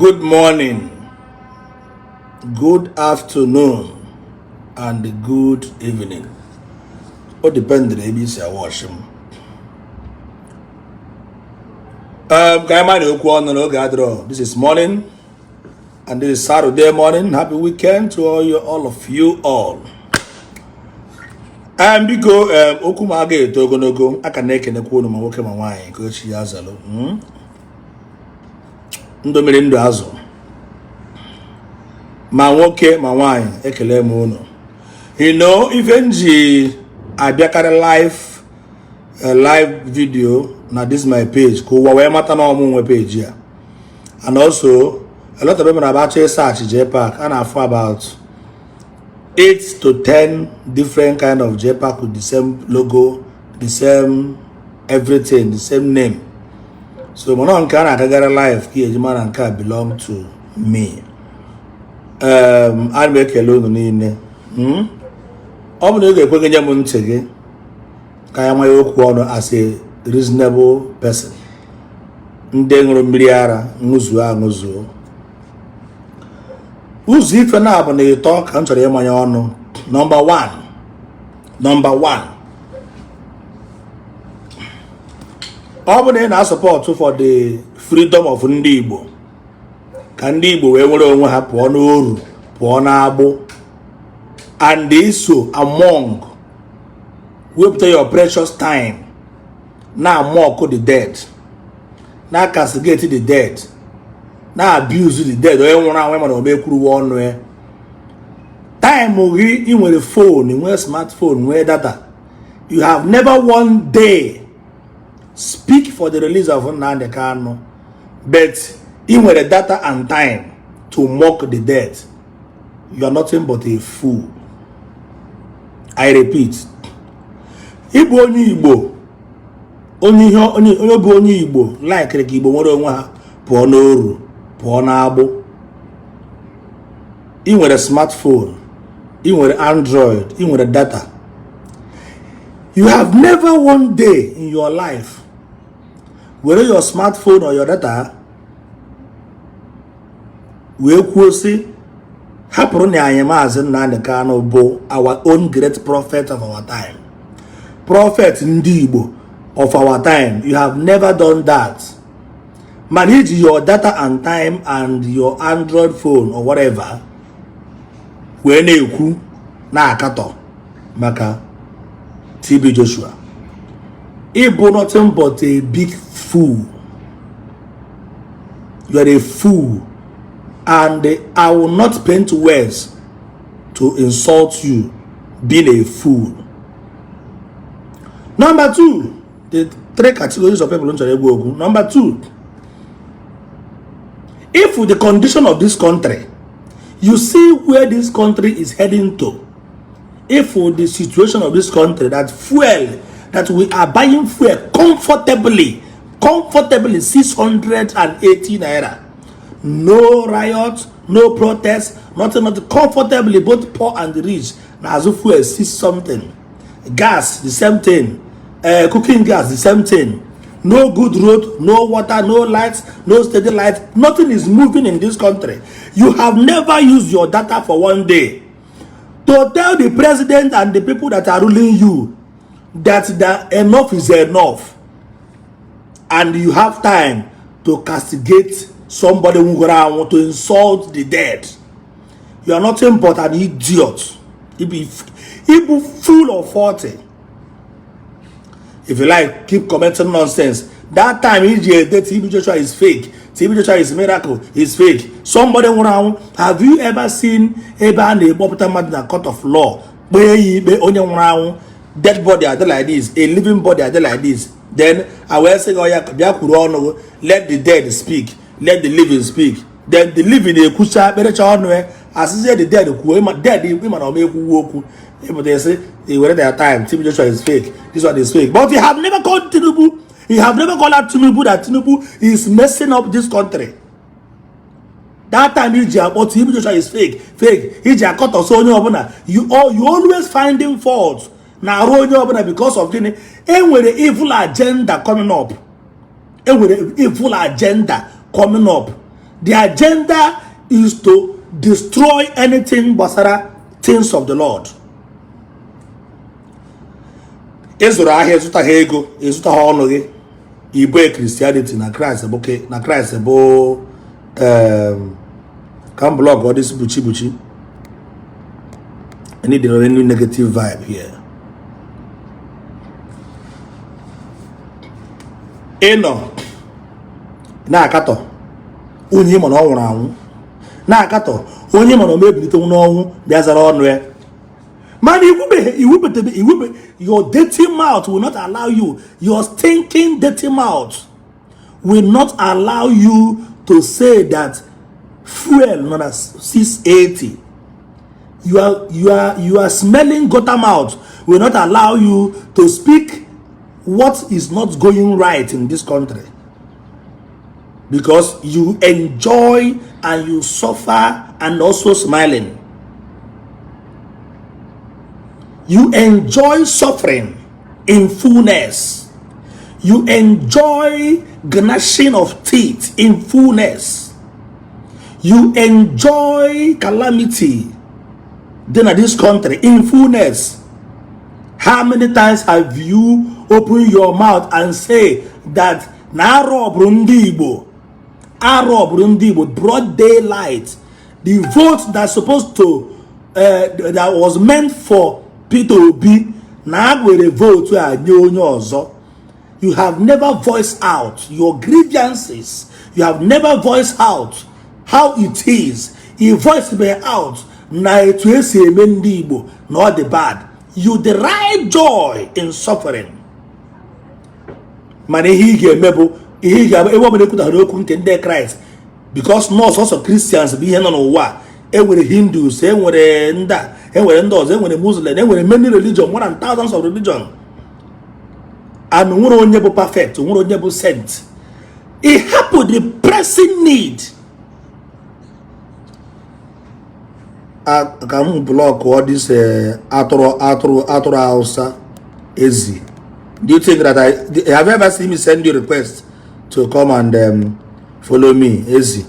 Good morning, good afternoon, and good evening. O dependere ebe i si awatch m. Ka anyị mara okwu ọnụ n'oge adịrọ. This is morning and this is Saturday morning. Happy weekend to all you, all of you all. Biko, okwu m agaghị eto ogologo. Aka na-ekenekwa unu, ma nwoke ma nwaanyị, ka ochi ya zalụ. Ndụ mmiri, ndụ azụ, ma nwoke ma nwaanyị, ekele m unu. Ife m ji abịakarị live video na this my page, ka ụwa wee mata na ọ mụ nwe page ya. And also, a lot of people na-achọ search JPAC, a na-afụ about 8 to 10 different kind of JPAC with the same logo, the same everything, the same name. So mana nke a na-agagara live ka eji mara nke a belong to me. Ana m ekele unu niile. Ọ bụ na ị ga-ekwe gị nye m ntị gị ka ya manya okwu ọnụ as a reasonable person. Ndị ṅụrụ mmiri ara ṅụzuo aṅụzuo ụzọ ife na-abụ na ịtọ ka m chọrọ ịmanye ọnụ. Number 1, number 1, ọ bụ na ị na-asupport for the freedom of ndị Igbo, ka ndị Igbo wee nwere onwe ha pụọ n'oru, pụọ n'agbụ, and iso among wepụta your precious time na mock the dead, na castigate the dead, na abuse the dead, onye nwụrụ anwụ mana ome ekwuruwe ọnụ ya. Time gị, ị nwere phone, nwee smartphone, nwee data, you have never one day speak for the release of Nnamdi Kanu, but ị nwere data and time to mock the dead. You are nothing but a fool. I repeat, ịbụ onye Igbo, onye ihe onye bụ onye Igbo likere ka Igbo nwere onwe ha pụọ n'oru, pụọ n'agbụ, ị nwere smartphone, ị nwere Android, ị nwere data, you have never one day in your life were your smartphone or your data wee kwuo sị, hapụrụ na anyị Maazị Nnamdi Kanu bụ our own great prophet of our time, prophet ndị Igbo of our time. You have never done that. Mana iji your data and time and your Android phone or whatever wee na-ekwu, na-akatọ maka TB Joshua, ịbụ nothing but a big fool. You are a fool, and I will not paint words to insult you being a fool. Number two, the three categories of people chọrọ egwu okwu. Number two, if with the condition of this country, you see where this country is heading to, if with the situation of this country, that fuel, that we are buying fuel comfortably, comfortably 680 naira, no riot, no protest, nothing, nothing, comfortably, both poor and rich na-azụ fuel six something, gas the same thing, cooking gas the same thing, no good road, no water, no lights, no steady light, nothing is moving in this country, you have never used your data for one day to tell the president and the people that are ruling you that the enough is enough, and you have time to castigate somebody nwụrụ anwụ, to insult the dead, you are nothing but an idiot. Ibu full of 40. If you like, keep commenting nonsense. That time iji ede TB Joshua is fake, TB Joshua is miracle, is fake, somebody nwụrụ anwụ. Have you ever seen ebe a na-ekpọpụta mmadụ na court of law, kpee ya ikpe, onye nwụrụ anwụ, dead body adị like this, a living body adị like this, then I wee sị gị, ọya bịa kwuru ọnụ, let the dead speak, let the living speak? Then the living ekwucha, kperecha ọnụ ya, asịzie the dead kwuo. Ịma dead, ịma na ọma ekwuwu okwu. Ịpụta esi i were their time, TB Joshua is fake, this one is fake, but you have never called Tinubu, you have never called out Tinubu, that Tinubu is messing up this country. That time iji akpọ TB Joshua is fake, fake, iji akọtọsọ onye ọbụla, you always finding fault na arụ onye ọbụla. Because of gịnị? Enwere evil agenda coming up, enwere evil agenda coming up. The agenda is to destroy anything gbasara things of the Lord. Ị zụrụ ahịa, ịzụtaghị ego, ịzụtaghị ọnụ gị, ibu Christianity na Christ bụ na Christ bụ ka m block all this buchi buchi. I need any negative vibe here. Ị nọ na-akatọ onye ị ma na ọ nwụrụ anwụ, na-akatọ onye ị ma na ọ ma-ebilitenwu n'ọnwụ bịa zara ọnụ ya, mana iwubetebe iwube. Your dirty mouth will not allow you, your stinking dirty mouth will not allow you to say that fuel nọ na 680. You are smelling gutter mouth will not allow you to speak what is not going right in this country, because you enjoy and you suffer and also smiling. You enjoy suffering in fullness. You enjoy gnashing of teeth in fullness. You enjoy calamity then at this country in fullness. How many times have you opened your mouth and say that na arọbụrụ ndị Igbo, arọbụrụ ndị Igbo, broad daylight, the vote that's supposed to that was meant for Peter Obi, na a were vote a nye onye ọzọ? You have never voiced out your grievances. You have never voiced out how it is. You voiced me out na etu esi eme ndị Igbo na ọ dị bad. You derive joy in suffering. Mana ihe ị ga-eme bụ ihe ị ga-eme ebe ọ bụla ekwutara okwu nke ndị Kraịst, because not sọsọ Christians bụ ihe nọ n'ụwa. Enwere Hindus, enwere ndị a, enwere ndị ọzọ, enwere Muslim, enwere many religion, more than thousands of religion, and nwere onye bụ perfect, nwere onye bụ saint. Ị hapụ the pressing need ka m block all this atụrụ atụrụ atụrụ Hausa ezi. Do you think that I have you ever seen me send you request to come and follow me? Ezi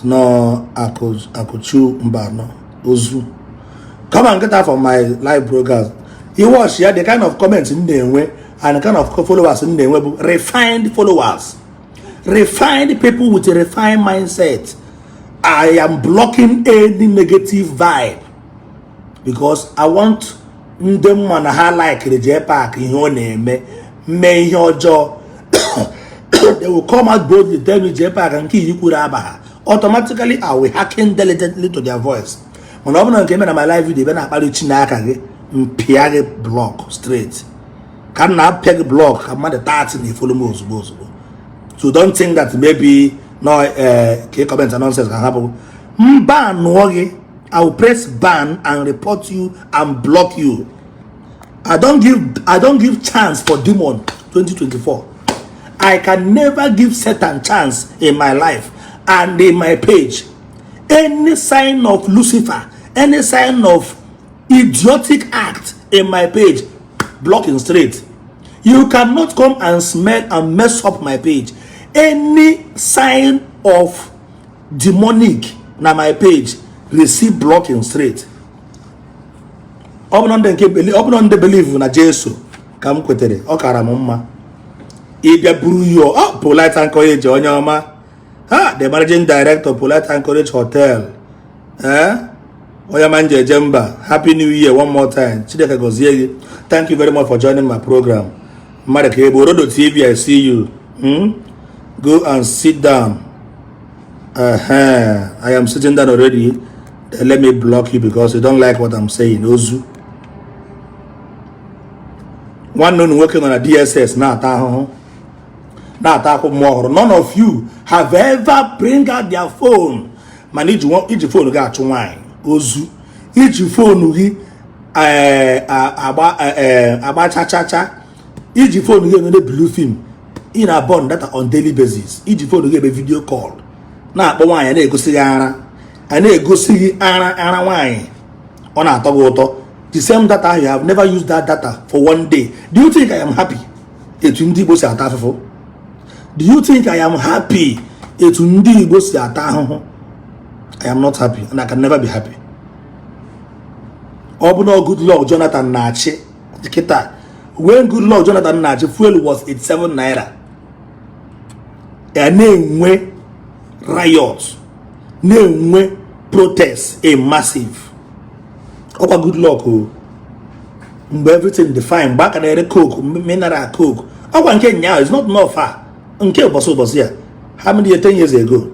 no akụchu mba no ozu. Come and get out from my live broadcast. You watch ya, the kind of comments m na-enwe and the kind of followers m na-enwe bụ refined followers, refined people with a refined mindset. I am blocking any negative vibe because I want ndị mma na ha likere JPAC ihe ọ na-eme mee ihe ọjọọ, they will come out boldly, tell me, "JPAC, nke iyi kwuru aba ha." Automatically I will hearken diligently to their voice. Mana ọ bụrụ na nke eme na my live video ebe na-akparị Chineke gị, mpịa gị block straight. Ka m na-apịa gị block ka mmadụ 30 na-efollow m ozugbo ozugbo. So don't think that maybe no ka ị comment nonsense ka hapụ mba nụọ gị. I will press ban and report you and block you. I don't give chance for demon 2024. I can never give Satan chance in my life and in my page. Any sign of Lucifer, any sign of idiotic act in my page, blocking straight. You cannot come and smell and mess up my page. Any sign of demonic na my page, receive blocking straight. Ọ bụrụ ndị nke ọ bụrụ ndị believe na Jesu ka m kwetere, ọ kara m mma ịbịa buru yo. Oh, Polite Anchorage, onye ọma ha, the managing director, Polite Anchorage Hotel, eh, onye ọma nje eje mba. Happy New Year one more time. Chineke gọzie gị. Thank you very much for joining my program. Mmadụ ka ebe Orodo TV, I see you. Go and sit down. I am sitting down already. Then let me block you because you don't like what I'm saying. Ozu nwanne unu nwoke nọ na DSS na-ata ahụhụ, na-ata akwụ mmụọ ọhụrụ. None of you have ever bring out their phone. Mana iji phone gị achụ nwaanyị ozu, iji phone gị agba agba chachacha, iji phone gị enwere blue film, ị na-burn data on daily basis, iji phone gị eme video call, na-akpọ nwaanyị, na-egosi gị ara, a na-egosi gị ara ara nwaanyị, ọ na-atọ gị ụtọ. The same data, you have never used that data for one day. Do you think I am happy etu ndị Igbo si ata afụfụ? Do you think I am happy Etu ndị Igbo si ata ahụhụ, I am not happy and I can never be happy. Ọ bụ na Goodluck Jonathan na-achị kịta, when Goodluck Jonathan na-achị, fuel was 87 naira. Ya na-enwe riot, na-enwe protest, a massive. Ọkwa Goodluck o, mgbe everything dị fine, mgbe aka na-ere Coke, mineral Coke. Ọkwa nke nyaa is not not far, nke ụbọchị ụbọchị ya, how many years, 10 years ago,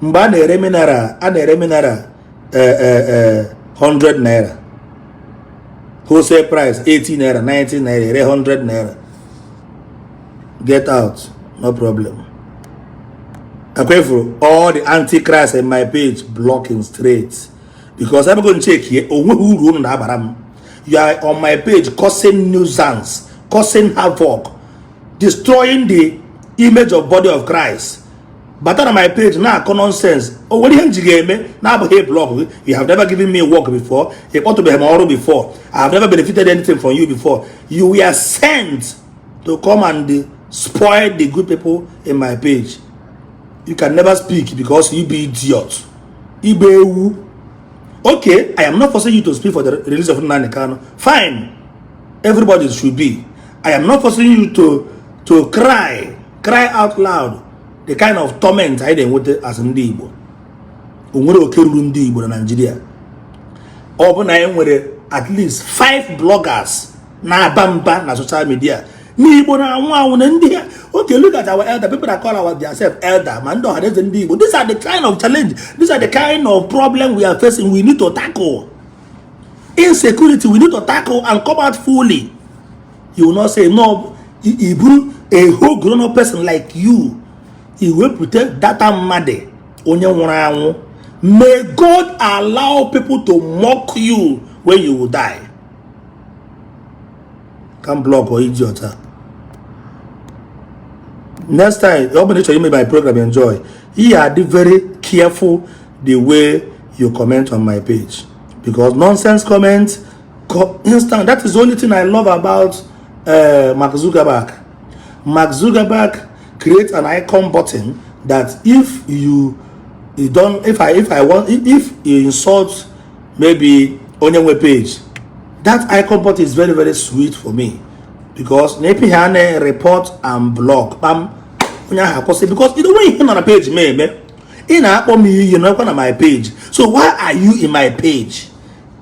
mgbe a na-ere mineral, a na-ere mineral 100 naira, wholesale price 80 naira, 90 naira, ere 100 naira. Get out, no problem. Akwefuru all the antichrist in my page, blocking straight, because I'm going to check here. Onweghị uru unu na-abara m. You are on my page causing nuisance, causing havoc, destroying the image of body of Christ. Bata na my page na-akọ nonsense. O nwere ihe m ji ga-eme na-abụghị block gị? You have never given me work before. Ị kpọtụbeghị m ọrụ before. I have never benefited anything from you before. You were sent to come and spoil the good people in my page. You can never speak because you be idiot, igbe ewu. Okay, I am not forcing you to speak for the release of Nnamdi Kanu. Fine, everybody should be. I am not forcing you to cry out loud the kind of torment anyị na-enweta as ndị Igbo. O nwere oke ruru ndị Igbo na Nigeria. Ọ bụ na anyị nwere at least five bloggers na-aba mba na social media n'Igbo na-anwụ anwụ na ndị ha. Okay, look at our elder people that call our themselves elder, ma ndị Ọhaneze ndị Igbo. These are the kind of challenge, these are the kind of problem we are facing. We need to tackle insecurity, we need to tackle and come out fully. You will not say no. I bụrụ a whole grown up person like you, iwepụta data mmadụ onye nwụrụ anwụ. May God allow people to mock you when you will die. Come block or idiot. Next time ọ bụla ị chọrọ ime my program, enjoy, you are very careful the way you comment on my page, because nonsense comment instant. That is the only thing I love about Mark Zuckerberg. Mark Zuckerberg create an icon button that if you don't if I want, if you insult maybe onye nwe page, that icon button is very, very sweet for me, because na epi ha na report and block, kpam, onye ahụ akwụsị, because you don't ihe nọ na page m eme. Ị na-akpọ m iyi nọkwa na my page, so why are you in my page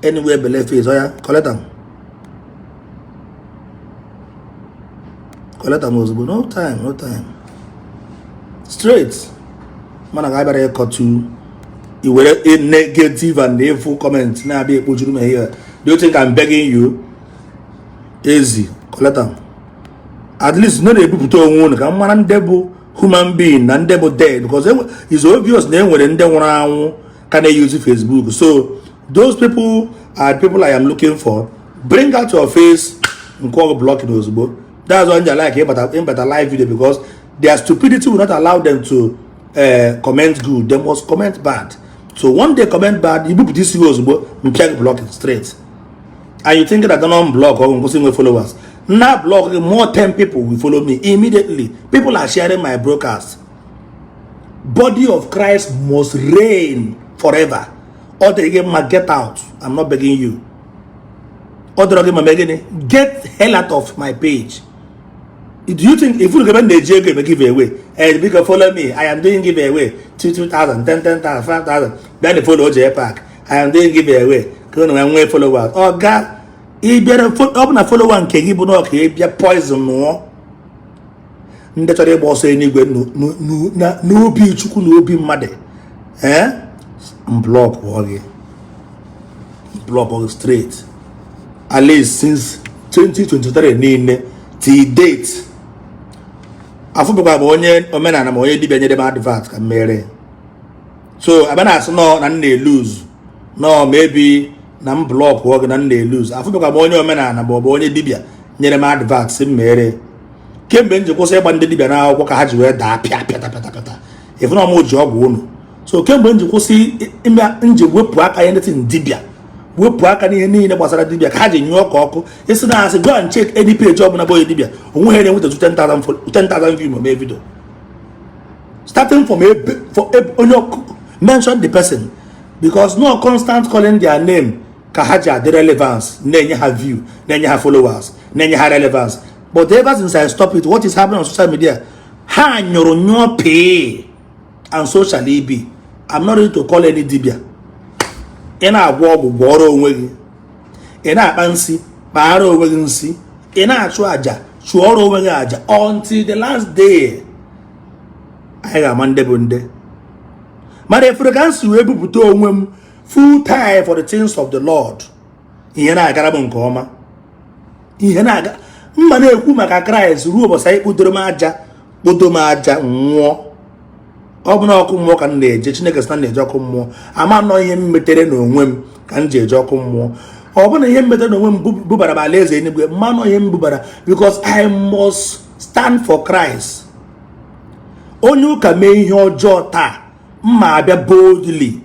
anyway? Bele face oya, collect am, collect am ozugbo. No time, no time, straight. Mana ga abịara ịkọtu i were a negative and evil comment na-abịa ekpojuru m here. Do you think I'm begging you? Ezi, collect am. At least no na-ebupụta onwe unu ka m mara ndị bụ human being na ndị bụ dead, because it's obvious na e nwere ndị nwụrụ anwụ ka na-use Facebook. So those people are people I am looking for. Bring out your face nke ọgụ blocking ozugbo. That's why I like ịbata live video, because their stupidity will not allow them to comment good. They must comment bad. So one day comment bad, ibupụta isi gị ozugbo, mpịa gị blocking straight. And you think that don't block or nkwụsị nwe followers na block, more 10 people will follow me immediately. People are sharing my broadcast. Body of Christ must reign forever. Ọ dịrị gị mma, get out. I'm not begging you. Ọ dịrị gị mma, mee gịnị? Get hell out of my page. Do you think if you ebe na-eji ego eme give away, eh, biko follow me, I am doing give away, 2 2000, 10 10,000, 5000, bịa na follow Oje Park, I am doing give away ka unu nwee followers. Ọ ga ị bịara, ọ bụ na follower nke gị bụ na ọka ịbịa poison nụọ ndị chọrọ ịgba ọsọ eluigwe n'obi Chukwu na obi mmadụ. Ee, block gị, block gị straight. At least since 2023 niile till date, afụbụkwa m onye omenala ma onye dibịa nyere m advert ka m mere. So abịa na-asị nọ na m na-elose nọ, maybe na m block gị na m na-elose. Afụbụkwa m onye omenala ma ọ bụ onye dibịa nyere m advert si m mere. Kemgbe m ji kwụsị ịgba ndị dibịa n'akwụkwọ ka ha ji wee daa pịa pịata pịata pịata. Ịfụ na m ji ọgwụ unu. So kemgbe m ji kwụsị ime, nji wepụ aka ihe ndị dibịa, wepụ aka n'ihe niile gbasara dibịa, ka ha ji nyụọ ka ọkụ. Isi na asị, go and check any page ọbụla bụ onye dibịa, onwe ha na-enweta 10,000 10,000 view ma mee video. Starting from ebe for ebe onye mention the person, because no constant calling their name ka ha ji adị relevance, na-enye ha view, na-enye ha followers, na-enye ha relevance. But ever since I stop it, what is happening on social media, ha nyụrụ nyụọ pee. And so shall it be. I'm not ready to call any dibia. Ị na-agwọ ọgwụ, gwọọrọ onwe gị. Ị na-akpa nsị, kpaara onwe gị nsị. Ị na-achụ àjà, chụọrọ onwe gị àjà. Until the last day, anyị ga-ama ndị bụ ndị. Mana efere ka m si wee bupụta onwe m full time for the things of the Lord, ihe na-agara m nke ọma. Ihe na-aga mma na-ekwu maka Kraịst ruo ụbọchị anyị kpudoro m aja, kpodo m aja, nwụọ. Ọ bụ na ọkụ mmụọ ka m na-eje. Chineke sị na m na-eje ọkụ mmụọ. Ama nọ ihe m metere n'onwe m ka m ji eje ọkụ mmụọ. Ọ bụ na ihe m metere n'onwe m bubara m alaeze eluigwe, mmanụ ihe m bubara, because I must stand for Christ. Onye ụka mee ihe ọjọọ taa, mma abịa boldly.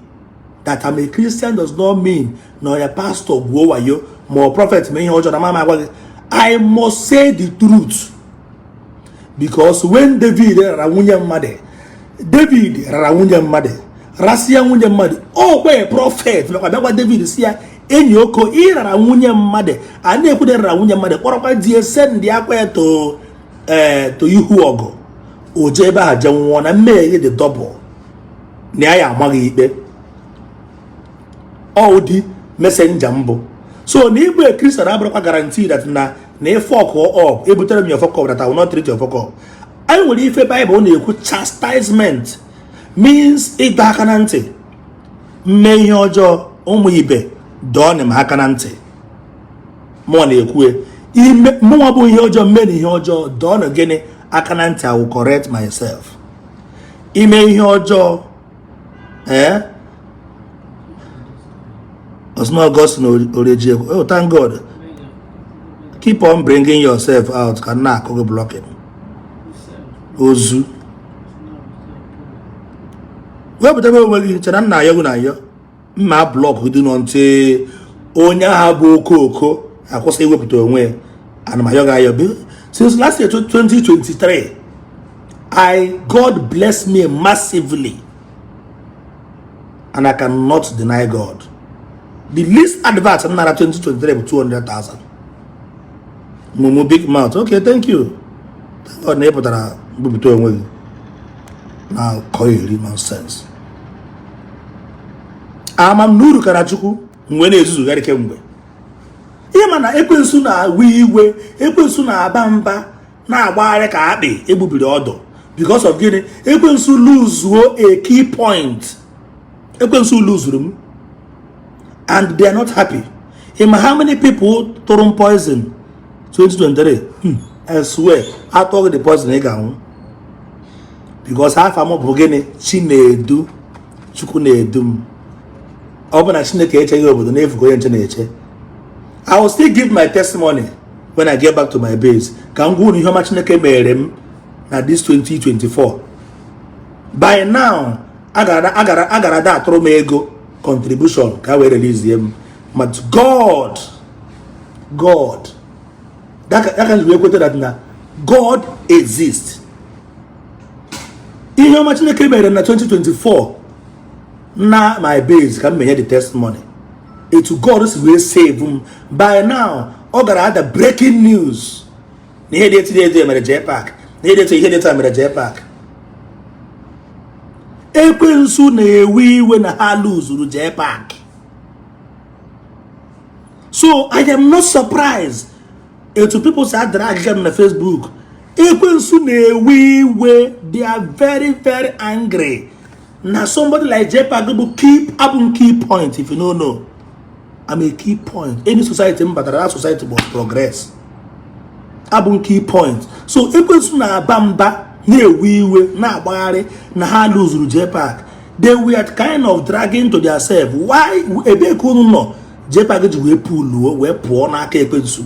That I'm a Christian does not mean na ya pastor gwuo wayo ma ọ prophet mee ihe ọjọọ na mama agwa gị. I must say the truth, because when David rara nwunye mmadụ, David rara nwunye mmadụ, rasịa nwunye mmadụ, o kwe prophet bịakwa bịakwa David si ya, enyi oko, ịrara nwunye mmadụ. A na-ekwu rara nwunye mmadụ, kpọrọkwa die, send akwa ya to ee to ihu ọgụ. O jee ebe ahụ jee nwụọ na mmehie gị dị double, na ya ya amaghị ikpe. Ọ ụdị messenger mbụ. So na ịbụ a Christian abụrụkwa guarantee that na ị fuck up, ebutere m your fuck up, that I will not treat your fuck up. Anyị nwere ife Bible na-ekwu, chastisement means ịdọ aka na ntị. Mme ihe ọjọọ, ụmụ ibe, dọọ m aka na ntị. Mụnwa na-ekwu ime mụnwa bụ ihe ọjọọ, mme na ihe ọjọọ, dọọ na gịnị aka na ntị. I will correct myself. Ime ihe ọjọọ, ee, Osno Augustine Oreji. Oh, thank God. Keep on bringing yourself out ka nna akụ gị blocking. Ozu wepụtaba onwe gị, chere nna ayọ gị na ayọ mma block dị nọ ntị. Onye agha bụ okooko akwụsị iwepụta onwe ya. Ana m ayọ gị ayọ. Since last year, 2023, I God bless me massively and I cannot deny God. The least advert m nara 2023 bụ 200,000. Mumu big mouth. Okay, thank you. Thank God na ị pụtara bupụta onwe gị na kọ eri nonsense. Ama m na uru kara Chukwu mgbe na-ezuzugharị kemgbe. Ihe ma na ekwensu na-awe iwe, ekwensu na-aba mba, na-agbagharị ka akpị egbubiri ọdụ. Because of gịnị? Ekwensu luzuo a key point. Ekwensu luzuru m and they are not happy. Ịma how many people tụrụ m poison 2023? I swear, atụghị the poison, ị ga-anwụ, because afa m bụ gịnị? Chinedu Chukwu na-edu m. Ọ bụ na Chineke echeghị obodo n'efu ka onye nche na-eche. I will still give my testimony when I get back to my base, ka m gwa unu ihe ọma Chineke mere m na this 2024. By now, agara da atụrụ m ego contribution ka wee release m. But God, that can wee kweta that na God exists. Ihe ọma Chineke mere na 2024 na my base, ka m menye the testimony etu God si wee save m. By now, ọ gara ada breaking news na ihe dị etu dị etu mere JPAC, na ihe dị etu, ihe dị etu mere JPAC. Ekwensu na-ewe iwe na ha luzuru JPAC. So I am not surprised etu people say drag m na Facebook. Ekwensu na-ewe iwe. They are very, very angry na somebody like JPAC bụ key, abụ key point. If you no know, I'm a key point. Any society m batara, that society must progress. Abụ key point. So ekwensu na-aba mba, na-ewe iwe, na-agbagharị na ha luzuru JPAC. They were kind of dragging to their self. Why? Ebe ka unu nọ JPAC ji wee puluo wee pụọ n'aka ekwensu?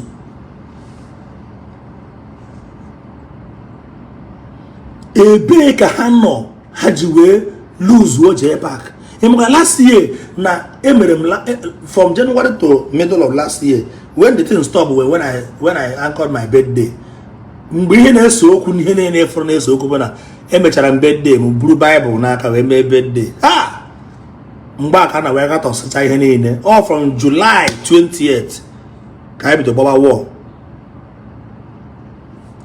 Ebee ka ha nọ ha ji wee luzuo JPAC? Ịmaka last year na emere m from January to middle of last year, when the thing stop, when I anchored my birthday. Mgbe ihe na-ese okwu na ihe na-efuru na-ese okwu bụ na Emechara m birthday m, buru Baịbụl n'aka wee mee birthday ha. Mgbe a ka na wee gatọsịcha ihe niile. All from July 28 ka anyị bidoro gbaba war,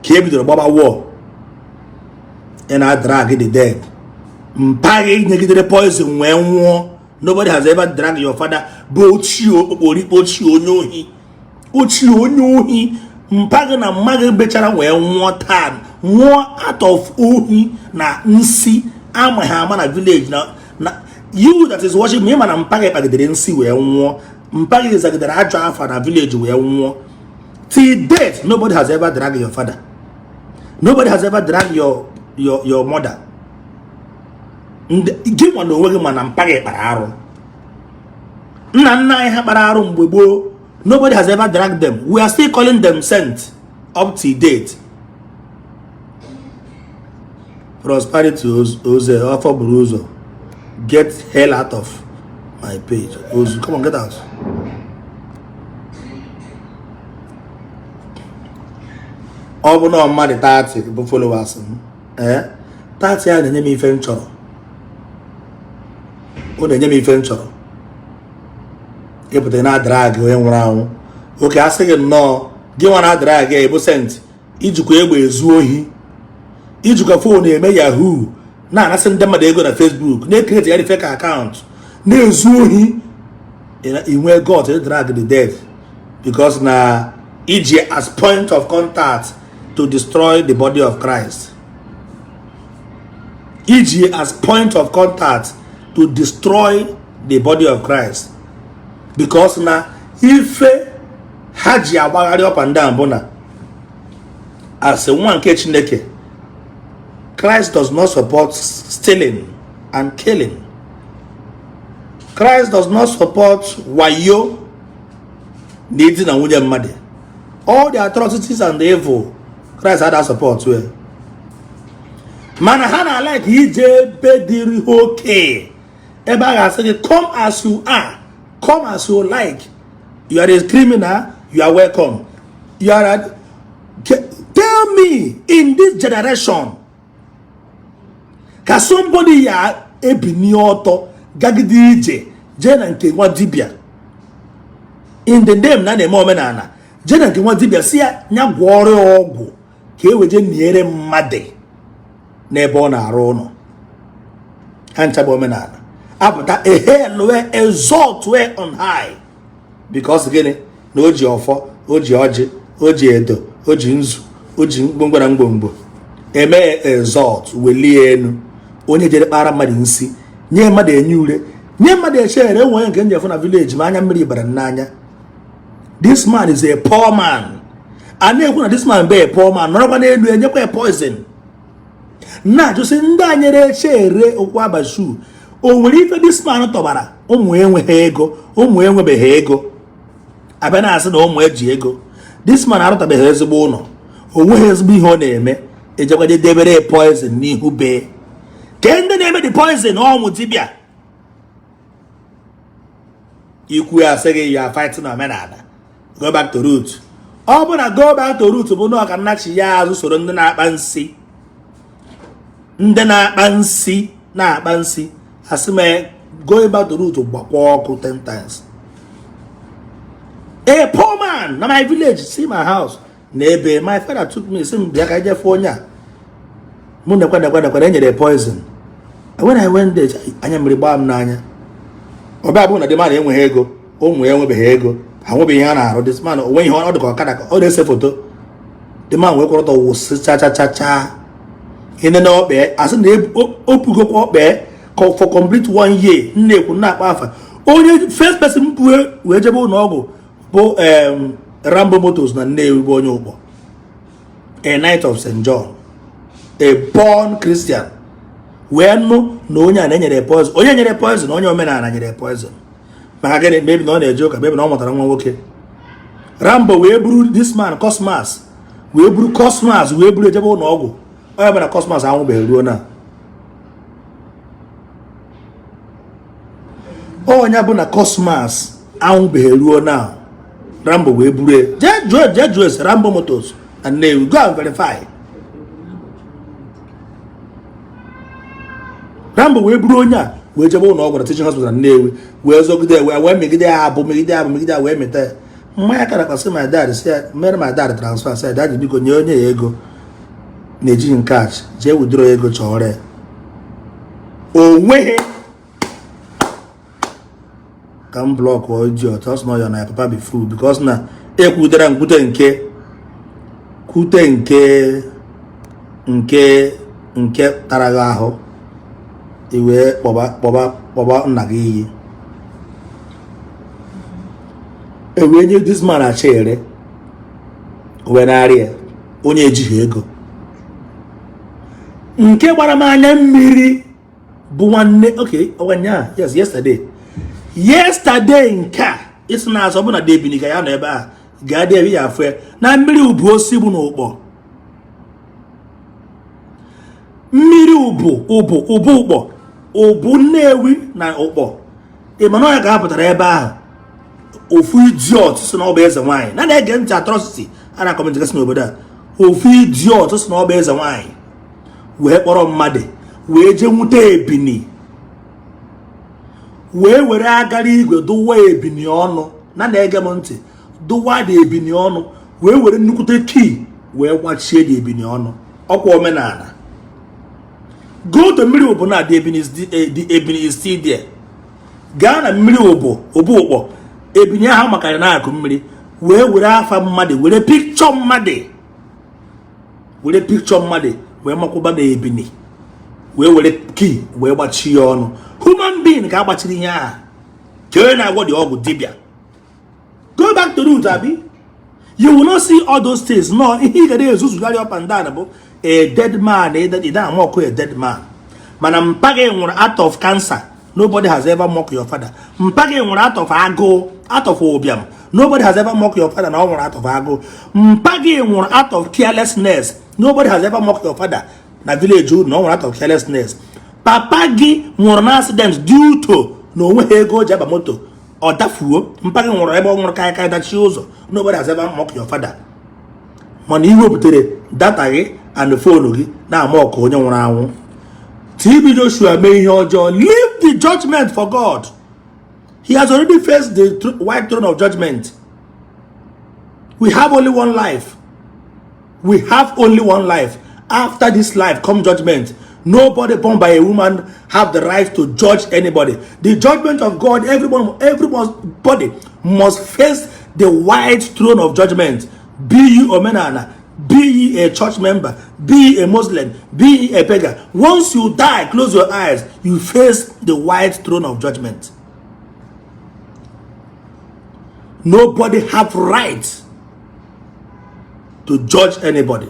ka e bidoro gbaba war. Ị na-adrag the dead. Mpa gị nyegidere poison wee nwụọ. Nobody has ever dragged your father, bụ ochie okpokporikpo, ochie onye ohi, ochie onye ohi. Mpa gị na mma gị bechara wee nwụọ taa, nwụọ out of ohi na nsi amaghị ama na village. Na you that is watching me, ma na mpa gị kpagidere nsi wee nwụọ, mpa gị zagidere ajọ afa na village wee nwụọ. Till date, nobody has ever dragged your father, nobody has ever dragged your mother. Gị nwa na onwe gị ma na mpa gị kpara arụ. Nna nna anyị ha kpara arụ mgbe gboo, nobody has ever dragged them. We are still calling them saint up to date. Prosperity Oze ọfọ buru ụzọ, get hell out of my page. Ozu, come on, get out. Ọ bụ na mmadụ 30 bụ followers m, ee, 30 a na-enye m ife m chọrọ, ọ na-enye m ife m chọrọ. Ịpụta na-adrag onye nwụrụ anwụ oke asị gị nnọọ, gị nwa na-adrag ya bụ saint. Ijikwa egbe ezu ohi, ijikwa phone eme yahoo, na-anasị ndị mmadụ ego na Facebook, na-ecreate ya fake account, na-ezu ohi. Inwe guts drag the dead because na iji as point of contact to destroy the body of Christ, iji as point of contact to destroy the body of Christ, because na ife ha ji agbagharị up and down bụ na as nwa nke Chineke, Christ does not support stealing and killing. Christ does not support wayo na idina nwunye mmadụ. All the atrocities and the evil, Christ had support well. Mana ha na like ije ebe dịrị ha oke, ebe a ga-asị gị, "Come as you are, come as you like. You are a criminal, you are welcome." You are a... Tell me, in this generation, ka somebody ya ebini ọtọ gagide ije jee na nke nwa dibịa in the name na na-eme omenala, jee na nke nwa dibịa si ya nya gwọọrọ ya ọgwụ ka e weje niere mmadụ n'ebe ọ na-arụ ụlọ ha ncha bụ omenala, apụta ehelue exalt we on high, because gịnị? Na o ji ọfọ, o ji ọjị, o ji edo, o ji nzu, o ji mgbomgbo na mgbomgbo eme exalt, welie elu. Onye jere kpara mmadụ nsi, nye mmadụ enye ure, nye mmadụ echere enwe onye nke njefu na village ma anya mmiri bara n'anya. This man is a poor man. A na-ekwu na this man bụ a poor man, nọrọkwa n'elu enyekwa ya poison. Na-ajụsị ndị a nyere echere okwu abashu, o nwere ife this man tọbara? Ụmụ enweghị ego, ụmụ enwebeghị ego, abịa na-asị na ụmụ eji ego. This man arụtabeghị ezigbo ụlọ, o nweghị ezigbo ihe ọ na-eme, ejekwaje debere poison n'ihu bee ke ndị na-eme the poison. Ọnwụ dibịa ikwu ya sị gị, "You are fighting omenala, go back to root." Ọ bụ na go back to root bụ na ọka nnachi ya azụ, soro ndị na-akpa nsị, ndị na-akpa nsị, na-akpa nsị. Asị m go back to root, gbakwa ọkụ 10 times. A poor man na my village, see my house na ebe my father took me, sị m bịa ka je fụ onye a mụ nekwa nekwa nekwa na enyere poison. When I went there, anya mmiri gbaa m n'anya. Ọ bịa bụ na the man enweghị ego, ụmụ ya enwebeghị ego, ha nwebeghị ihe a na-arụ. This man onwe ihe ọ dị ka ọkada ka ọ na-ese foto. The man wee kwụrọtọ wụsị cha cha cha cha ihe na ọkpa, asị na o pugokwa ọkpa for complete one year. Nna ekwu na-akpa afa onye first person bụ wee jebe ụlọ ọgwụ bụ Rambo Motors na Nnewi, bụ onye ụkpọ, a Knight of St. John, a born Christian, wee nụ na onye a na-enyere poison. Onye nyere poison? Onye omenala nyere poison. Maka gịnị? Maybe na ọ na-eje ụka, maybe na ọ mụtara nwa nwoke. Rambo wee buru this man Cosmas, wee buru Cosmas wee buru ejebe ụlọ ọgwụ. Onye bụla Cosmas anwụbeghị ruo na onye bụ na Cosmas anwụbeghị ruo na Rambo wee buru jee jụọ, jee jụọ ese Rambo Motors na Nnewi. Go and verify. Rambo wee buru onye a wee jebe ụlọ ọgwụ na teaching hospital na Nnewi, wee zọgide, wee megide ya abụ, megide ya abụ, megide ya, wee meta ya mmanya kara kpasị. My dad si ya mere my dad transfer, sị ya, "Daddy, biko nye onye ya ego na-ejighị m cash, jee withdraw ego chọrọ ya." O nweghị ka m block idiot. Ọ sị na ya na papa be fool because na ekwutere nkwute nke kwute nke tara gị ahụ, i wee kpọba kpọba kpọba nna gị iyi. E wee nye this man achere wee narị ya onye ejighị ego. Nke gbara m anya mmiri bụ nwanne, okay, ọwanya, yes, yesterday nke a isi na-azọ ọ bụ na debini ka ya nọ ebe a gaa dị ya afọ ya na mmiri ubu osi bụ n'ụkpọ mmiri ubu ubu ubu ụkpọ ubu Nnewi na ụkpọ ịmanụ ya ka a pụtara ebe ahụ. Ofu idiot si na ọ bụ eze nwaanyị na na-ege ntị atrocity a na comment gasị n'obodo a. Ofu idiot si na ọ bụ eze nwaanyị wee kpọrọ mmadụ wee jee nwute ebini, wee were agara igwe dụwa ebini ọnụ na na-ege m ntị, dụwa dị ebini ọnụ, wee were nnukwute key wee gbachie dị ebini ọnụ. Ọkwa omenala. Go to mmiri ụbụ na the ebini is the ebini is still there. Gaa na mmiri ụbụ ụbụ ụkpọ, ebini ahụ maka ya na-akụ mmiri, wee were afa mmadụ, were picture mmadụ, were picture mmadụ wee makwụba na ebini, wee were key wee gbachie ya ọnụ. Human being ka agbachiri ihe ahụ ka onye na-agwọ dị ọgwụ dibịa. Go back to root, abi you will not see all those things. No, ihe ị ga na-ezuzugharị up and down bụ a dead man. Ị na-ama ọkụ a dead man, mana mpa gị nwụrụ out of cancer. Nobody has ever mocked your father. Mpa gị nwụrụ out of agụụ, out of ụbịam. Nobody has ever mocked your father na ọ nwụrụ out of agụụ. Mpa gị nwụrụ out of carelessness. Nobody has ever mocked your father na village unu na ọ nwụrụ out of carelessness. Papa gị nwụrụ na accident due to na onweghị ego o ji aba moto, ọ dafuo. Mpa gị nwụrụ ebe ọ nwụrụ kaikai, dachie ụzọ. Nobody has ever mocked your father. Mana ị wepụtara data gị and phone gị na-ama ọka onye nwụrụ anwụ. TB Joshua mee ihe ọjọọ, leave the judgment for God. He has already faced the white throne of judgment. We have only one life. We have only one life. After this life come judgment. Nobody born by a woman have the right to judge anybody. The judgment of God, everyone, everybody must face the white throne of judgment. Be you omenala, be ye a church member, be ye a Muslim, be ye a pagan, once you die, close your eyes, you face the white throne of judgment. Nobody have right to judge anybody.